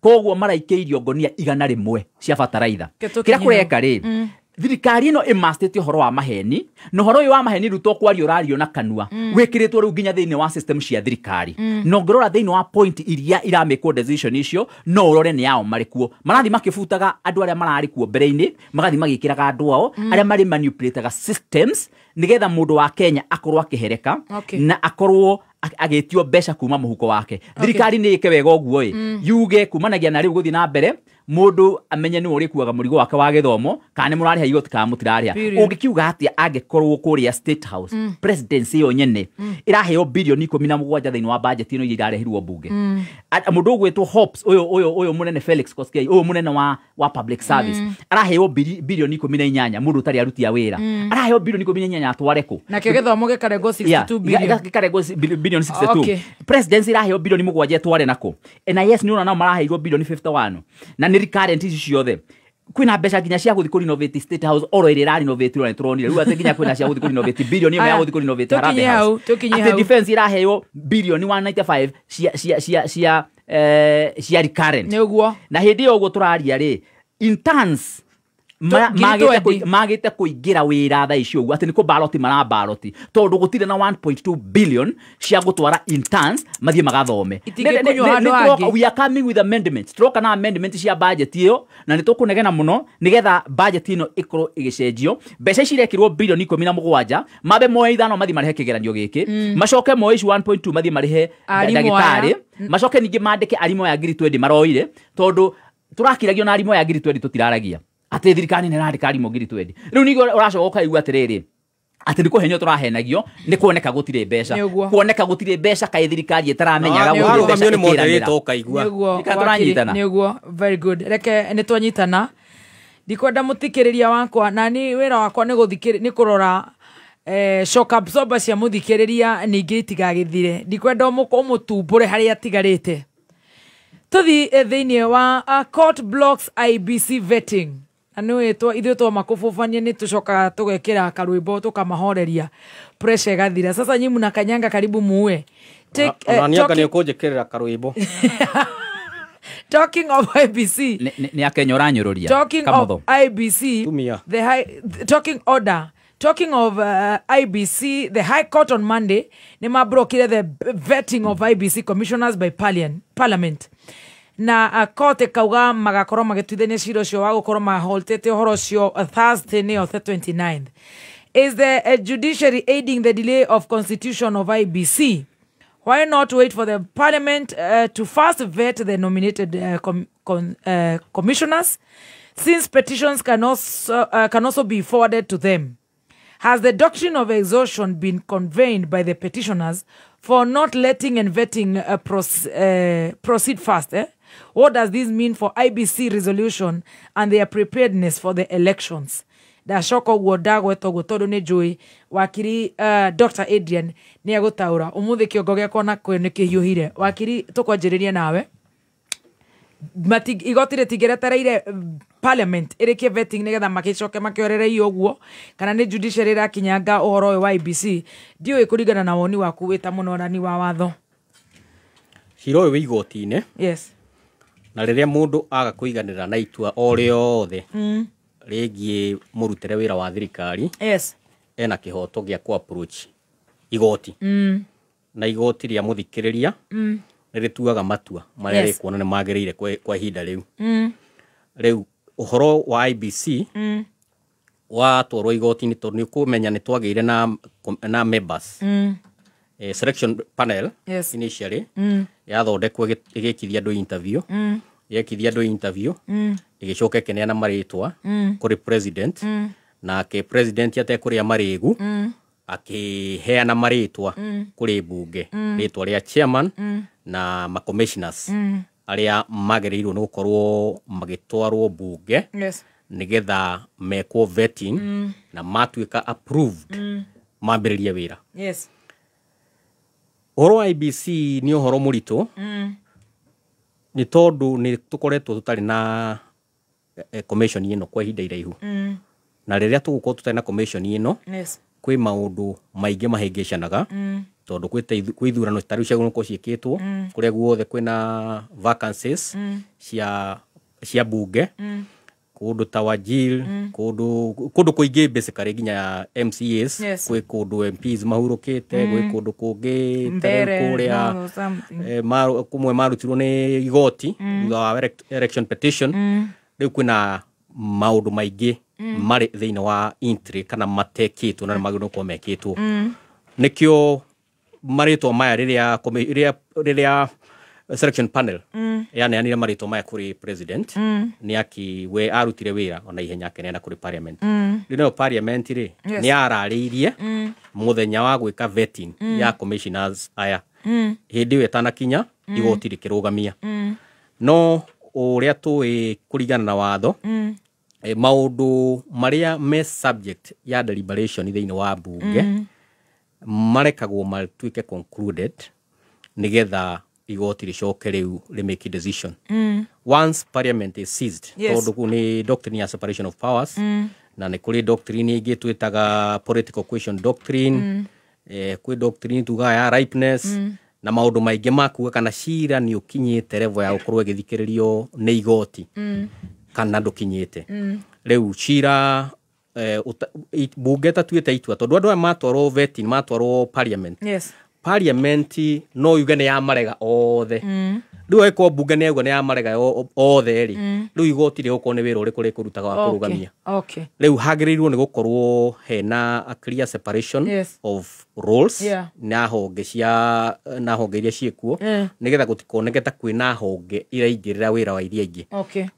Koguo maraikĩirio ngonia 100 cia bataraitha. Kĩrĩa kũreka rĩ, thirikari ĩno ĩmastĩte ũhoro wa maheni, na ũhoro ũyũ wa maheni rĩu to kwario ũrario na kanua, wĩkĩrĩtwo rĩu nginya thĩinĩ wa system cia thirikari. Na ũngĩrora thĩinĩ wa point iria iramĩkwo decision icio, no ũrore nĩ ao marĩ kuo. Marathiĩ makĩbutaga andũ arĩa mararĩ kuo mbere-inĩ, magathiĩ magĩkĩraga andũ ao arĩa marĩ manipulataga systems nĩgetha mũndũ wa Kenya akorwo akĩhereka na akorwo agĩtio mbeca kuma mũhuko wake. Thirikari nĩ ĩke wega ũguo ĩ, yuge kumanagia na rĩu gũthiĩ na mbere mũndũ amenye nĩ ũrĩkuaga mũrigo wake wa gĩthomo, kana nĩ mũrarĩha igoti kana mũtirarĩha. Ũngĩkiuga atĩa angĩkorwo kũrĩa State House, presidency ĩyo nyene ĩraheo bilioni 17 thĩinĩ wa budget ĩno iria irarehirwo mbunge. Mũndũ ũgwĩtwo Hobbs, ũyũ mũnene Felix Koskei, ũyũ mũnene wa public service, araheo bilioni 18, mũndũ ũtarĩ aruti a wĩra. Araheo bilioni 18 atware kũ?
Nakĩo gĩthomo gĩkarengwo 62 billion.
Gĩkarengwo bilioni 62. Presidency ĩraheo bilioni 7 etware nakũ? NIS nĩ ũrona nao maraheirwo bilioni 51. Na nĩ recurrent ici ciothe. Kwĩna mbeca nginya cia gũthiĩ kũrenovate State House oro ĩrĩa ĩrarenovate nĩ tũronire rĩu atĩ nginya kwĩna cia gũthiĩ kũrenovate bilioni ĩmwe ya gũthiĩ kũrenovate Harambee House. Atĩ defense ĩraheo bilioni 195 cia recurrent.
Nĩguo.
Na hĩndĩ ĩyo ũguo tũraria rĩ, interns magĩte kũingĩra wĩra thaa ici ũguo atĩ nĩ kũbaloti marabaloti tondũ gũtirĩ na 1.2 billion cia gũtwara interns mathiĩ magathome. We are coming with amendments. Tũroka na amendment cia budget ĩyo na nĩ tũkũnegena mũno nĩgetha budget ĩno ĩkorwo ĩgĩcenjio. Mbeca ici irekĩrwo bilioni 17, mambe moe 5 mathiĩ marĩhe kĩgeranio gĩkĩ, macoke moe ici 1.2 mathiĩ marĩhe ndagĩtarĩ, macoke ningĩ mandĩke arimũ aya 20,000 maroire tondũ tũrakiragio na arimũ aya 20,000 tũtiraragia atĩ thirikari nĩ ĩrandĩka arimũ 20,000. Rĩu ningĩ ũracoka ũkaigua atĩrĩrĩ atĩ nĩ kũhenio tũrahenagio nĩ kuoneka gũtirĩ mbeca, kuoneka gũtirĩ mbeca kaĩ thirikari ĩtaramenyaga gũtirĩ mbeca ĩkĩranĩra. Nĩguo,
nĩguo, very good. Reke nĩ twanyitana, ndikwenda mũthikĩrĩria wakwa na ni wĩra wakwa nĩ kũrora shock absorber cia mũthikĩrĩria ningĩ itigagĩthire. Ndikwenda ũmũtumbũre harĩa atigarĩte. Tũthiĩ thĩinĩ wa court blocks IBC vetting. Na nĩ ithuĩ twamakũbũbania nĩ tũcokaga tũgekĩra karwĩmbo tũkamahoreria pressure ĩgathira. Sasa nyinyi mnakanyanga karibu muue.
Ona nĩ ũkũnjĩkĩrĩra karwĩmbo.
Talking of IBC,
nĩ Akenya ũranyũrũria.
Talking of IBC, the high talking order. Talking of IBC, the High Court on Monday nĩ mabrokire the vetting of IBC commissioners by Parliament. Na court ĩkauga magakorwo magĩtuithania cira ũcio wa gũkorwo maholtete ũhoro ũcio Thursday nĩyo the 29th. Is the judiciary aiding the delay of constitution of IBC? Why not wait for the parliament to first vet the nominated commissioners? Since petitions can also be forwarded to them. Has the doctrine of exhaustion been conveyed by the petitioners for not letting and vetting proceed fast? Eh? What does this mean for IBC resolution and their preparedness for the elections? Ndacoka ũguo ndagweta ũguo tondũ nĩ njũĩ wakiri Dr. Adrian nĩ egũtaũra ũmũthĩ kĩongo gĩakwa nakĩo nĩ kĩhiũhire. Wakiri, tũkwanjĩrĩria nawe. Igoti rĩtingĩretereire parliament ĩrĩkie vetting nĩgetha magĩcoke makĩorereirio ũguo, kana nĩ judiciary ĩrakinyanga ũhoro ũyũ wa IBC? Ndiũĩ, kũringana na woni waku wĩ ta mũnorani wa watho.
Cira ũyũ wĩ igoti-inĩ. Na rĩrĩa mũndũ aga kũiganĩra na itua o rĩothe rĩgiĩ mũrutĩre wĩra wa thirikari, ena kĩhoto gĩa kũ approach igoti. Na igoti rĩa mũthikĩrĩria nĩ rĩtuaga matua marĩa rĩkuona nĩ magĩrĩire kwa ihinda rĩu. Rĩu ũhoro wa IBC watwarwo igoti-inĩ, tondũ nĩ ũkũmenya nĩ twagĩire na members selection panel initially yathondekwo, ĩgĩkithia andũ interview, yekithia andũ interview, ĩgĩcoka ĩkĩneana marĩtwa kũrĩ president. Nake president atekũrĩa marĩgu akĩheana marĩtwa kũrĩ mbunge, rĩtwa rĩa chairman na ma commissioners arĩa magĩrĩirwo nĩ gũkorwo magĩtwarwo mbunge nĩgetha mekwo vetting na matuĩka approved mambĩrĩrie wĩra. Ũhoro wa IBC nĩ ũhoro mũritũ nĩ tondũ nĩ tũkoretwo tũtarĩ na commission ĩno kwa ihinda iraihu. Na rĩrĩa tũgũkorwo tũtarĩ na commission ĩno, kwĩ maũndũ maingĩ mahĩngĩcanaga, tondũ kwĩ ithurano ta rĩu ciagĩrĩirwo gũkorwo ciĩkĩtwo kũrĩa guothe kwĩna vacancies cia bunge, kũndũ ta Wajir, kũndũ kũingĩ, basically nginya MCAs. Kwĩ kũndũ MPs mahurũkĩte, gwĩ kũndũ kũngĩ ta rĩu
Mbere,
kũrĩa
no, something.
Kũmwe marutirwo nĩ igoti thutha wa election petition. Rĩu kwĩna maũndũ maingĩ marĩ thĩinĩ wa entry kana matekĩtwo na nĩ magĩrĩirwo gũkorwo mekĩtwo. Nĩkĩo marĩtwa maya rĩrĩa selection panel yaneanire marĩtwa maya kũrĩ president, nĩ aki we arutire wĩra ona ihenya akĩneana kũrĩ parliament. Rĩu nayo parliament rĩ, nĩ yararĩirie mũthenya wa gwĩka vetting ya commissioners aya. Hĩndĩ ĩyo ĩtanakinya, igoti rĩkĩrũgamia. No ũrĩa tũĩ, kũringana na watho, maũndũ marĩa me subject ya deliberation thĩinĩ wa mbunge marekagwo matuĩke concluded nĩgetha igoti rĩcoke rĩu rĩ decision once parliament is seized. Tondũ kũu nĩ doctrine ya separation of powers, na nĩ kũrĩ doctrine ĩngĩ twĩtaga political question doctrine, kwĩ doctrine tugaga ya ripeness, na maũndũ maingĩ ma kuga kana cira nĩ ũkinyĩte level ya gũkorwo ĩgĩthikĩrĩrio nĩ igoti kana ndũkinyĩte. Rĩu cira bunge ĩtatuĩte itua, tondũ andũ aya matwarwo vetting, matwarwo parliament, parliament no yuge nĩ yamarega othe. Rĩu angĩkorwo bunge nĩ yauga nĩ yamarega othe rĩ, rĩu igoti rĩgũkorwo nĩ wĩra ũrĩkũ rĩkũrutaga wa kũrũgamia? Rĩu hagĩrĩirwo nĩ gũkorwo hena a clear separation of roles na honge cia na honge iria ciĩkuo, nĩgetha gũtikoneke ta kwĩna honge iraingĩrĩra wĩra wa iria ingĩ.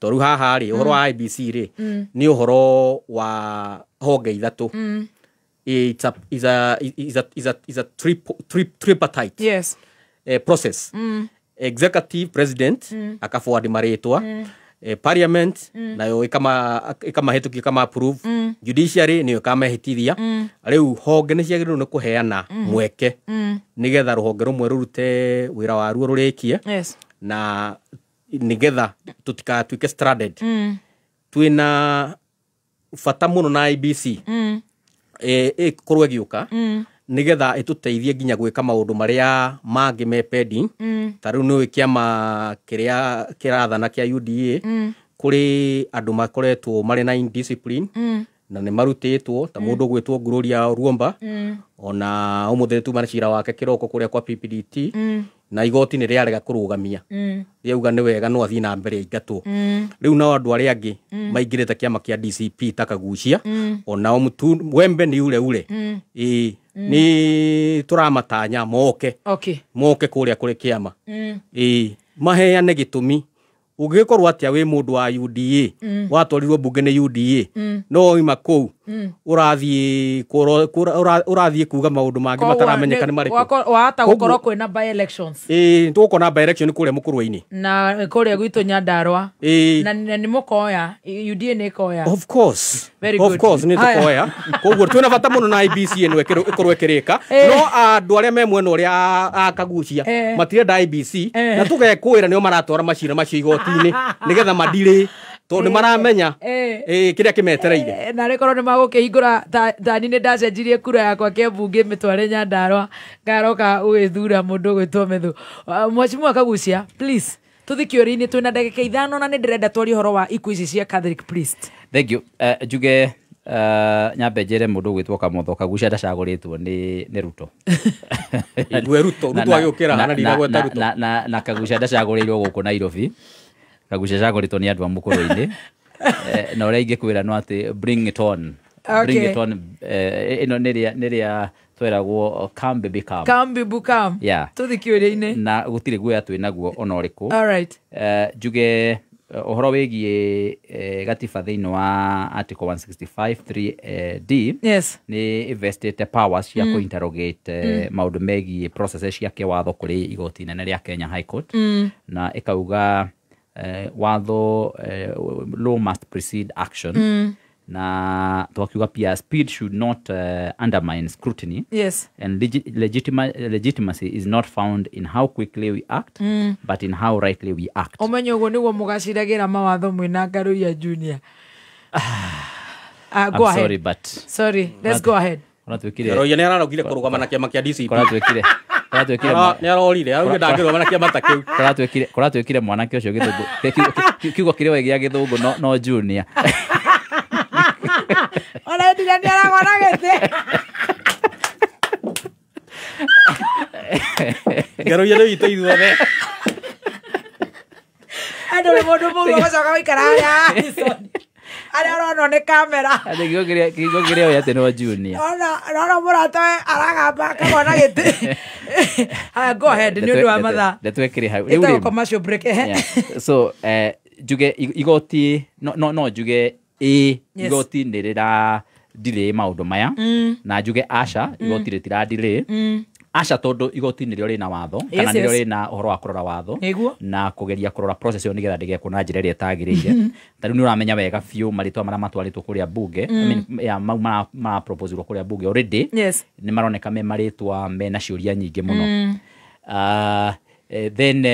Tondũ rĩu haha rĩ, ũhoro wa IBC rĩ, nĩ ũhoro wa honge ithatũ. It's a tripartite process. Executive, president aka forward marĩtwa, parliament nayo ĩkamahĩtũkia, ĩkama approve, judiciary nĩyo ĩkamahĩtithia. Rĩu honge nĩ ciagĩrĩirwo nĩ kũheana mweke nĩgetha rũhonge rũmwe rũrute wĩra waruo rũrĩkie, na nĩgetha tũtikatuĩke stranded. Twĩna bata mũno na IBC ĩkorwo ĩgĩũka nĩgetha ĩtũteithie nginya gwĩka maũndũ marĩa mangĩ me pending. Ta rĩu nĩũĩ kĩama kĩrĩa kĩrathana kĩa UDA, kũrĩ andũ makoretwo marĩ na indiscipline na nĩ marutĩtwo, ta mũndũ ũgwĩtwo Gloria Ruomba. Ona ũmũthĩ tuma na cira wake kĩroko kũrĩa kwa PPDT, na igoti nĩ rĩarega kũrũgamia, rĩauga nĩ wega no athiĩ na mbere aingatwo. Rĩu nao andũ arĩa angĩ maingĩrĩte kĩama kĩa DCP ta Kagucia, onao mtu wembe ni ule ule. Ĩĩ, nĩ tũramatanya moke moke kũrĩa kũrĩ kĩama, ĩĩ, maheane gĩtũmi Ũngĩgĩkorwo atĩa wĩ mũndũ wa UDA, watwarirwo mbunge nĩ UDA, no wauma kũu ũrathiĩ ũrathiĩ kuga maũndũ mangĩ mataramenyeka nĩ marĩkũ.
Wahota gũkorwo kwĩna by elections.
Ĩĩ, tũgũkorwo na by election kũrĩa Mũkũrwe-inĩ
na kũrĩa gwitũ Nyandarua. Na nĩ mũkoya UDA nĩ ĩkoya.
Of course.
Very
Of
good.
course nĩ
Haya.
tũkoya. Koguo twĩna bata mũno na IBC ĩno ĩkorwo ĩkĩrĩka, no andũ arĩa me mwena ũrĩa a Kagucia matirenda IBC, na tũgekũĩra nĩo maratwara macira macio igoti-inĩ nĩgetha madirĩ, tondũ nĩ maramenya kĩrĩa kĩmetereire.
Na rĩkorwo nĩ magũkĩhingũra tani nĩ ndacenjirie kura yakwa kĩambunge mĩtware Nyandarua ngaroka gũgĩthura mũndũ ũgwĩtwo Methu. Mheshimiwa Kagucia, please tũthi kĩũria-inĩ, twĩna ndagĩka 5 na nĩ ndĩrenda twarie ũhoro wa ikuũ ici cia Catholic priest.
Thank you. Njuge nyambe njĩre mũndũ ũgwĩtwo Kamotho, Kagucia ndacagũrĩtwo nĩ Ruto.
Igue Ruto, Ruto agĩũkĩra hana ndinagweta Ruto.
Na Kagucia ndacagũrĩirwo gũkũ Nairobi. Kagucia acagũrĩtwo nĩ andũ a Mũkũrwe-inĩ. Na ũrĩa ingĩkwĩra no atĩ bring it on. Bring it on. Ĩno nĩrĩa tweragwo come baby come.
Come baby come.
Yeah.
Tũthi kĩũria-inĩ.
Na gũtirĩ guoya twĩ naguo ona ũrĩkũ.
All right.
Njuge ũhoro wĩgiĩ gatiba thĩinĩ wa article 165 3 D.
Yes.
Nĩ investite powers cia kũ-interrogate maũndũ megiĩ processes cia kĩwatho kũrĩ igoti inene rĩa Kenya High Court. Na ĩkauga watho, law must precede action. Na twakiuga pia speed should not undermine scrutiny.
Yes.
And legitimacy is not found in how quickly we act, but in how rightly we act.
Ũmenye ũguo nĩguo mũgaciragĩra mawatho mwĩna Ngaruiya Junior. Go
I'm
ahead.
Sorry, but
sorry, let's go ahead.
Ngaruiya nĩ ararogire kũrũgama na kĩama kĩa DCP.
Kũratuĩkire
nĩ arorire, araugire ndangĩrũgama na kĩama ta kĩu.
Kũratuĩkire mwanake ũcio gĩthũngũ. Kiugo kĩrĩa oĩ gĩa gĩthũngũ no Junior.
Ona ndira nĩ aragora gĩtĩ.
Ngaruiya nĩ witũ ithuothe.
Andũ nĩ mũndũ mũru ũgacoka gũikara harĩa Harrison. Arĩa ũronwo nĩ kamera.
Atĩ kiugo kĩrĩa oĩ atĩ no Junior.
Ona mũrata we aragamba akagwa na gĩtĩ. Haya, go ahead, nĩ ũndũ wa mathaa.
Ndeto ĩkĩrĩ hau.
Ĩtagwo commercial break.
So, njuge igoti no njuge ĩ igoti nĩ rĩra delay maũndũ maya, na njuge aca igoti rĩtira delay. Aca tondũ igoti nĩrĩo rĩna watho, kana nĩrĩo rĩna ũhoro wa kũrora watho na kũgeria kũrora process ĩyo nĩgetha ndĩgekwo na njĩra ĩrĩa ĩtagĩrĩire. Ta rĩu nĩ ũramenya wega biũ marĩtwa marĩa matwarĩtwo kũrĩa mbunge, I mean, ya mau maraproposerwo kũrĩa mbunge already nĩ maroneka me marĩtwa mena ciũria nyingĩ mũno. Then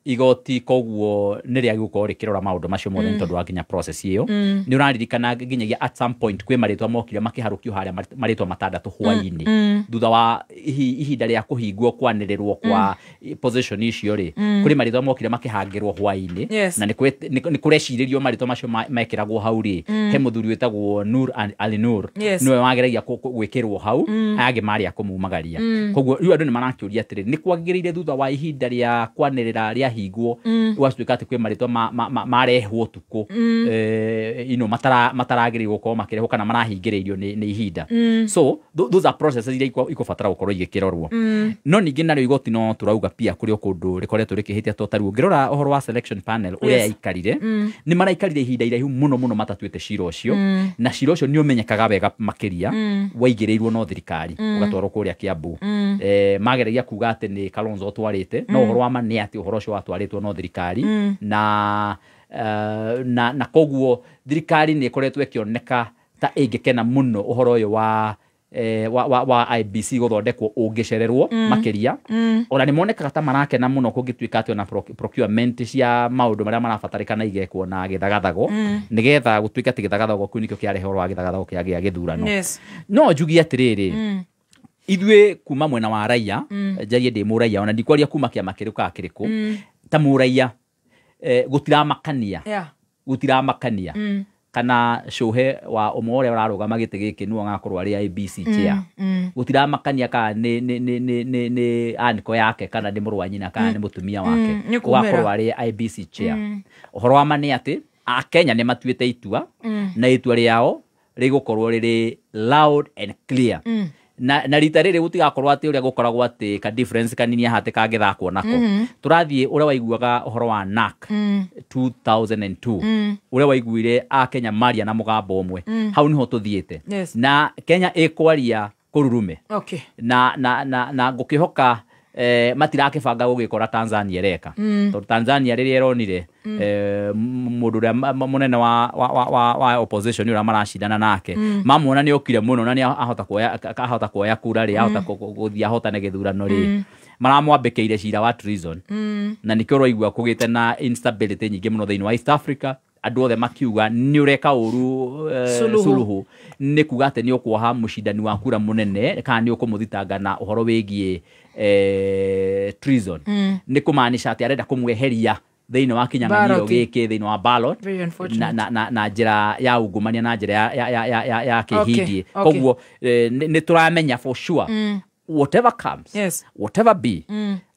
igoti koguo nĩ rĩagĩrĩirwo gũkorwo rĩkĩrora maũndũ macio mothe nĩ tondũ wa nginya process ĩyo. Nĩ ũraririkana nginyagia at some point kwĩ marĩtwa mokire makĩharũkio harĩa marĩtwa matandatũ hwaĩ-inĩ, thutha wa ihinda rĩa kũhingwo kwanĩrĩrwo kwa position icio rĩ, kũrĩ marĩtwa mokire makĩhangĩrwo hwaĩ-inĩ. Na nĩ kũrecirĩrio marĩtwa macio mekĩragwo hau rĩ, he mũthuri wĩtagwo Nur Ali Nur, nĩwe wageragia gwĩkĩrwo hau, aya angĩ marĩ a kũmumagaria. Koguo rĩu andũ nĩ marakĩũria atĩrĩ, nĩ kwagĩrĩire thutha wa ihinda rĩa kwanĩrĩra rĩahingwo gwatuĩka atĩ kwĩ marĩtwa marehwo ũtukũ, ino mataragĩrĩirwo gũkorwo makĩrehwo kana marahingĩrĩirio nĩ ihinda. So those are processes iria ikũbatara gũkorwo igĩkĩrorwo. No ningĩ narĩo igoti no tũrauga pia kũrĩ o kũndũ rĩkoretwo rĩkĩhĩtia, to tarĩu ũngĩrora ũhoro wa selection panel ũrĩa yaikarire, nĩ maraikarire ihinda iraihu mũno mũno matatuĩte cira ũcio, na cira ũcio nĩ ũmenyekaga wega makĩria, waigĩrĩirwo no thirikari ũgatwarwo kũrĩa Kiambu. Mageragia kuga atĩ nĩ Kalonzo ũtwarĩte, no ũhoro wa ma nĩ atĩ ũhoro ũcio watwarĩtwo no thirikari, na koguo thirikari nĩ ĩkoretwo ĩkĩoneka ta ĩngĩkena mũno ũhoro ũyũ wa IBC gũthondekwo ũngĩcererwo makĩria. Ona nĩ monekaga ta marakena mũno kũngĩtuĩka atĩ ona procurement cia maũndũ marĩa marabatarĩkana igekwo na gĩthagathago, nĩgetha gũtuĩke atĩ gĩthagathago kĩu nĩkĩo kĩarehe ũhoro wa gĩthagathago kĩa gĩthurano. No njugie atĩrĩrĩ, ithuĩ kuma mwena wa raia, njarie ndĩ mũraia, ona ndikwaria kuma kĩama kĩrĩkũ kana kĩrĩkũ, ta mũraia gũtiramakania, gũtiramakania kana cũhe wa ũmwe ũrĩa ũrarũgama gĩtĩ gĩkĩ nĩwe ũgakorwo arĩ IBC chair, gũtiramakania kana nĩ aniko yake kana nĩ mũrũ wa nyina kana nĩ mũtumia wake ũgakorwo arĩ IBC chair. Ũhoro wa ma nĩ atĩ Akenya nĩ matuĩte itua, na itua rĩao rĩgũkorwo rĩrĩ loud and clear. Na rita rĩrĩ gũtigakorwo atĩ ũrĩa gũkoragwo atĩ ka difference kanini hate kangĩthakwo nako. Tũrathiĩ ũrĩa waiguaga ũhoro wa NAC 2002, ũrĩa waiguire a Kenya maria na mũgambo ũmwe. Hau niho tũthiĩte. Na Kenya ĩkwaria kũrurume. Na ngũkĩhoka matirakĩbanga gũgĩkora Tanzania ĩreka. Tondũ Tanzania rĩrĩa ĩronire mũndũ ũrĩa mũnene wa opposition ũrĩa maracindana nake, mamuona nĩ okire mũno na nĩ ahota kuoya kura rĩ, ahota gũthiĩ ahotane gĩthurano rĩ, maramwambĩkĩire cira wa treason. Na nĩkĩo ũraigua kũgĩte na instability nyingĩ mũno thĩinĩ wa East Africa, andũ othe makiuga nĩ ũreka ũru
Suluhu.
Suluhu nĩ kuga atĩ nĩ ũkuoha mũcindani wa kura mũnene kana nĩ ũkũmũthitanga na ũhoro wĩgiĩ treason. Nĩ kũmaanisha atĩ arenda kũmweheria thĩinĩ wa kĩnyang'anyĩro
Ballot.
gĩkĩ thĩinĩ wa ballot
Very unfortunate.
na njĩra ya ungumania na njĩra ya kĩhindie. Koguo nĩ tũramenya for sure, whatever comes, whatever be,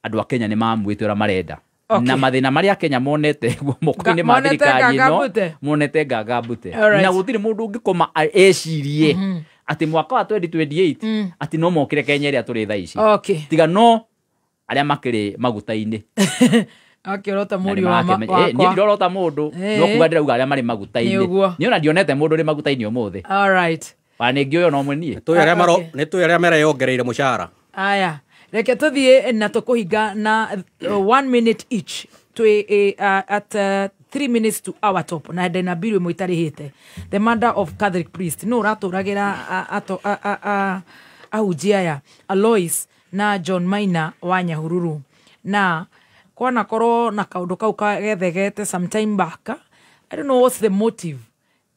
andũ a Kenya nĩ mamuĩte ũrĩa marenda. Na mathĩna marĩa Kenya monete moko-inĩ ma
Monete
thirikari ĩno,
nganga mbute.
Monete nganga mbute.
Alright.
Na gũtirĩ mũndũ ũngĩkoma ecirie atĩ mwaka wa 2028 atĩ no mokĩre Kenya ĩrĩa tũrĩ thaa ici, tiga no arĩa makĩrĩ maguta-inĩ.
Akĩorota
Na
mũriũ wa
nĩmarakĩmenya- niĩ
wakwa.
ndirorota mũndũ, no kuga ndĩrauga arĩa marĩ maguta-inĩ.
Nĩ ũguo.
Niĩ ona ndionete mũndũ ũrĩ maguta-inĩ ũmũthĩ.
All right.
Wa nĩngĩ ũyũ no mwe niĩ.
Nĩ tũĩ arĩa mereyongereire mũcara.
Aya, reke tũthiĩ na tũkũhinga na 1 minute each. Twĩ at 3 minutes to our top, na ndĩna bill ĩmwe itarĩhĩte, the murder of Catholic priest. Nũ ũratũragĩra ahunjia aya Alois na John Maina wa Nyahururu? Na kwanakorwo na kaũndũ kau kagethegete sometime back. I don't know what's the motive.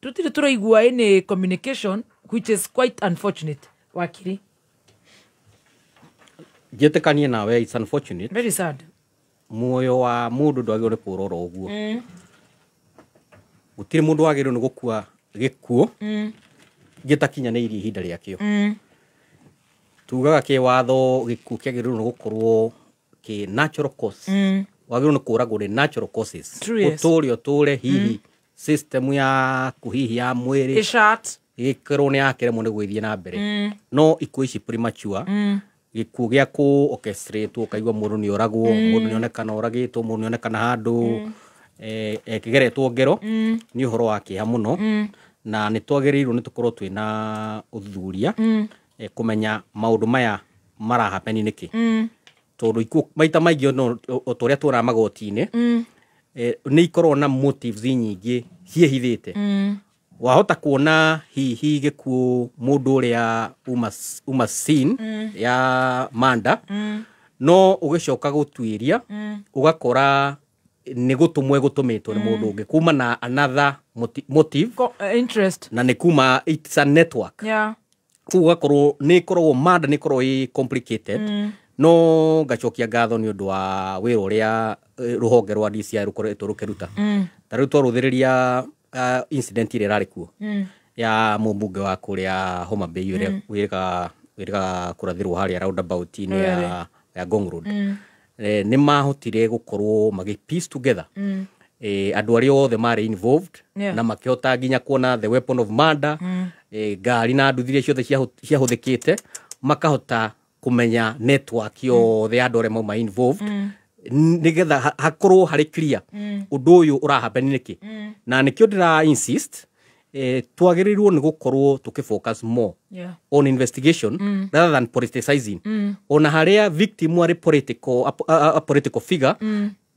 Tũtirĩ tũraigua any communication, which is quite unfortunate. Wakiri.
Njĩtĩkanie nawe, it's unfortunate.
Very sad.
Muoyo wa mũndũ ndwagĩrĩirwo nĩ kũũra oro ũguo. Gũtirĩ mũndũ wagĩrĩirwo nĩ gũkua gĩkuũ gĩtakinyanĩirie ihinda rĩakĩo. Tugaga kĩwatho gĩkuũ kĩagĩrĩirwo nĩ gũkorwo kĩ natural cause. Wagĩrĩirwo nĩ kũragwo nĩ natural causes.
True, yes.
Ũtũre ũtũre, hihi system yaku hihi ya mwĩrĩ
Ĩshat.
gĩkorwo nĩ yakĩremwo nĩ gwĩthiĩ na mbere. No ikuũ ici premature, gĩkuũ gĩa kũ orchestrate, ũkaigua mũndũ nĩ oragwo, mũndũ nĩ onekana oragĩtwo, mũndũ nĩ onekana handũ ĩkĩgeretwo ngero, nĩ ũhoro wa kĩeha mũno. Na nĩ twagĩrĩirwo nĩ tũkorwo twĩna ũthuthuria, kũmenya maũndũ maya marahapeni nĩkĩ. Tondũ ikuũ maita maingĩ no o ta ũrĩa tuonaga magoti-inĩ, nĩ ikoragwo na motives nyingĩ ciĩhithĩte. Wahota kuona hihi gĩkuũ mũndũ ũrĩa uma scene ya manda, no ũgĩcoka gũtuĩria, ũgakora nĩ gũtũmwo ĩgũtũmĩtwo nĩ mũndũ ũngĩ kuma na another motive.
Interest.
Na nĩ kuma, it's a network. Koguo ũgakorwo nĩ ĩkoragwo manda nĩ ĩkoragwo ĩ complicated. No ngacokia ngatho nĩ ũndũ wa wĩra ũrĩa rũhonge rwa DCI rũkoretwo rũkĩruta. Ta rĩu twarũthĩrĩria incident ĩrĩa ĩrarĩ kuo ya mũmbunge wa kũrĩa Homa Bay ũrĩa wĩrĩga kũrathĩrwo harĩa roundabout-inĩ ya Ngong Road. Nĩ mahotire gũkorwo magĩ piece together andũ arĩa othe marĩ involved, na makĩhota nginya kuona the weapon of murder, ngari na nduthi iria ciothe ciahũthĩkĩte, makahota kũmenya network yothe ya andũ arĩa mauma involved, nĩgetha hakorwo harĩ clear ũndũ ũyũ ũrahappen nĩkĩ. Na nĩkĩo ndĩra insist twagĩrĩirwo nĩ gũkorwo tũkĩ focus more on investigation rather than politicizing. Ona harĩa victim arĩ political, a political figure,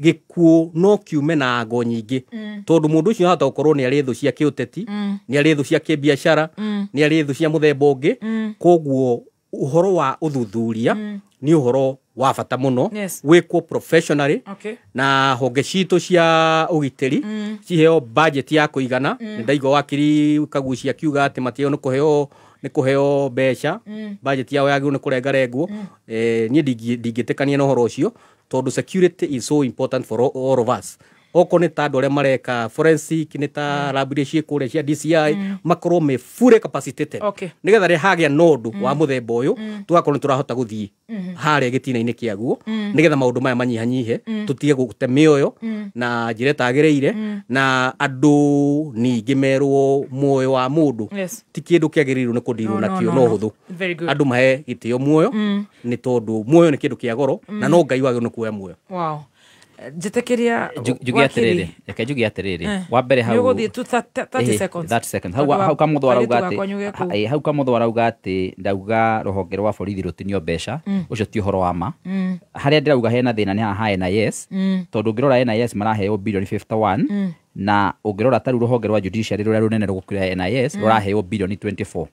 gĩkuũ no kiume na ngo nyingĩ, tondũ mũndũ ũcio ahota gũkorwo nĩ arĩ thũ cia kĩũteti, nĩ arĩ thũ cia kĩbiacara, nĩ arĩ thũ cia mũthemba ũngĩ. Koguo ũhoro wa ũthuthuria nĩ ũhoro wa bata mũno wĩkwo professionally, na honge citũ cia ũgitĩri ciheo budget ya kũigana. Nĩ ndaigua wakiri Kagucia akiuga atĩ matiagĩrĩirwo nĩ kũheo mbeca, budget yao yagĩrĩirwo nĩ kũrengarengwo. Niĩ ndingĩtĩkania na ũhoro ũcio, tondũ security is so important for all of us. Okorwo nĩ ta andũ arĩa mareka forensic, nĩ ta lab iria ciĩ kũrĩa cia DCI, makorwo me fully capacitated, nĩgetha rĩrĩa hagĩa na ũndũ wa mũthemba ũyũ, tũgakorwo nĩ tũrahota gũthiĩ harĩa gĩtina-inĩ kĩaguo, nĩgetha maũndũ maya manyihanyihe, tũtige gũte mĩoyo na njĩra ĩtagĩrĩire, na andũ ningĩ merwo muoyo wa mũndũ ti kĩndũ kĩagĩrĩirwo nĩ kũndirwo
No, no,
nakĩo
no,
no
no.
hũthũ.
Very good.
Andũ mahe gĩtĩo muoyo, nĩ tondũ muoyo nĩ kĩndũ kĩa goro, na no Ngai wagĩrĩirwo nĩ kuoya muoyo.
Wow. Njĩtĩkĩria.
Njuge atĩrĩrĩ, reke njuge atĩrĩrĩ, wa mbere hau
Nĩ ũgũthiĩ tu 30 seconds.
30 seconds. Hau
Tondũ
hau Kamũtho arauga
kairĩtu gakwa nyuge kũu.
atĩ hau Kamũtho arauga atĩ ndauga rũhonge rwa borithi rũtinio mbeca, ũcio ti ũhoro wa ma. Harĩa ndĩrauga hena thĩna nĩ haha ha NIS, tondũ ũngĩrora NIS maraheo bilioni 51, na ũngĩrora ta rĩu rũhonge rwa judiciary rũrĩa rũnene rũgũkĩra NIS, rũraheo bilioni 24.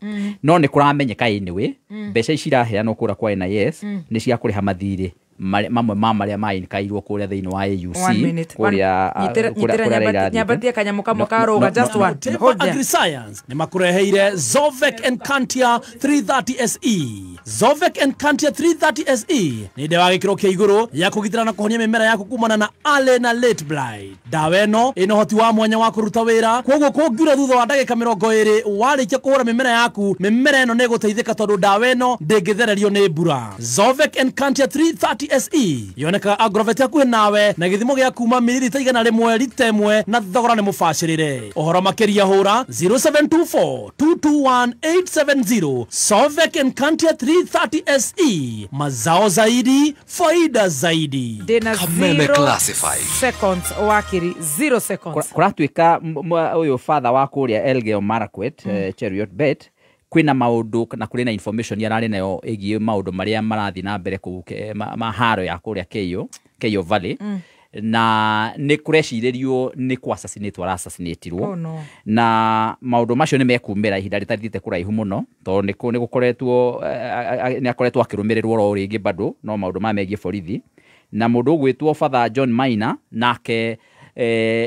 No nĩ kũramenyeka anyway, mbeca ici iraheanwo kũrĩa kwa NIS nĩ cia kũrĩha mathirĩ mamwe ma marĩa mainkairwo kũrĩa thĩinĩ wa AUC,
One minute.
kũrĩa
Nyitĩra
kũrĩa Raila athiĩte.
nyambatie kanyamũ kamwe
No,
karũga,
no,
just
no,
one.
Teva
Hold there.
Agriscience nĩ makũreheire Zovek Encantia 330 SE. Zovek Encantia 330 SE nĩ ndawa ya gĩkĩro kĩa igũrũ ya kũgitĩra na kũhonia mĩmera yaku kumana na ale na late blight. Ndawa ĩno ĩna ũhoti wa mwanya wa kũruta wĩra, koguo kũngiura thutha wa ndagĩka 20 warĩkia kũhũra mĩmera yaku, mĩmera ĩno nĩ ĩgũteithĩka tondũ ndawa ĩno ndĩngĩthererio nĩ mbura. Zovek Encantia 330 SE yonekaga agrovet hakuhĩ nawe na gĩthimo gĩa kuma mililita 100 rita 1, na thogora nĩ mũbacĩrĩre. Ũhoro makĩria hũra 0724 221 870. Sovek Encantia 330 SE, mazao zaidi, faida zaidi.
Ndĩna
Kameme
0
Classified.
seconds, wakiri, 0 seconds.
Kũratuĩka ũyũ father wa kũrĩa Elgeyo Marakwet, Cheruiyot Bet, kwĩna maũndũ na kũrĩ na information ararĩ nayo ĩgiĩ maũndũ marĩa marathiĩ na mbere kũu ma haro ya kũrĩa Keio Valley, na nĩ kũrecirĩrio nĩ kũ assassinate araassassinatirwo.
Oh, no.
Na maũndũ macio nĩ mekumĩra ihinda rĩtathiĩte kũraihu mũno, tondũ nĩ gũkoretwo nĩ akoretwo akĩrũmĩrĩrwo oro rĩngĩ bado no maũndũ maya megiĩ borithi. Na mũndũ ũgwĩtwo Father John Maina nake,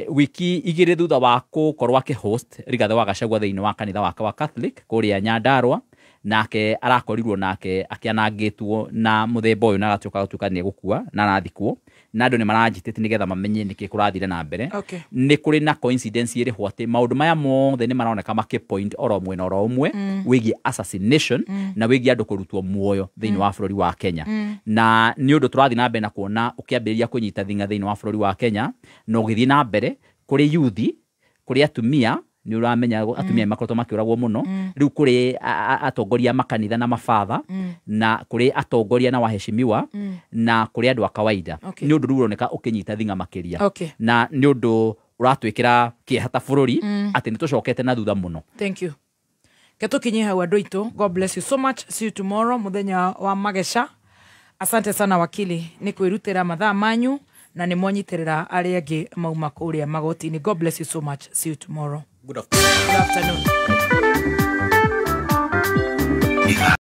wiki 2 thutha wa gũkorwo akĩhost Rigathĩ wa Gachagua thĩinĩ wa kanitha wake wa Catholic kũrĩa Nyandarua, nake arakorirwo nake akĩanangĩtwo na mũthemba ũyũ, na agatuĩka gũtuĩka nĩ egũkua na arathikwo, na andũ nĩ maranjitĩte nĩgetha mamenye nĩkĩ kũrathire na mbere. Nĩ kũrĩ na coincidence ĩrĩho atĩ maũndũ maya mothe nĩ maroneka makĩ-point oro mwena oro ũmwe, wĩgiĩ assassination na wĩgiĩ andũ kũrutwo muoyo thĩinĩ wa bũrũri wa Kenya. Na nĩ ũndũ tũrathiĩ na mbere na kuona ũkĩambĩrĩria kũnyita thing'a thĩinĩ wa bũrũri wa Kenya, na ũgĩthiĩ na mbere kũrĩ yuthi, kũrĩ atumia. Nĩ ũramenya atumia nĩ makoretwo makĩũragwo mũno. Rĩu kũrĩ atongoria a makanitha na mabatha, na kũrĩ atongoria na waheshimiwa, na kũrĩ andũ a kawaida. Nĩ ũndũ rĩu ũroneka ũkĩnyita thing'a makĩria, na nĩ ũndũ ũratwĩkĩra kĩeha ta bũrũri, atĩ nĩ tũcokete na thutha mũno.
Thank you. Ke tũkinye hau andũ aitũ. God bless you so much. See you tomorrow mũthenya wa mageca. Asante sana wakili nĩ kwĩrutĩra mathaa manyu na nĩ mwanyitĩrĩra arĩa angĩ mauma kũrĩa magoti-inĩ. God bless you so much. See you tomorrow.
Good afternoon.
Good afternoon.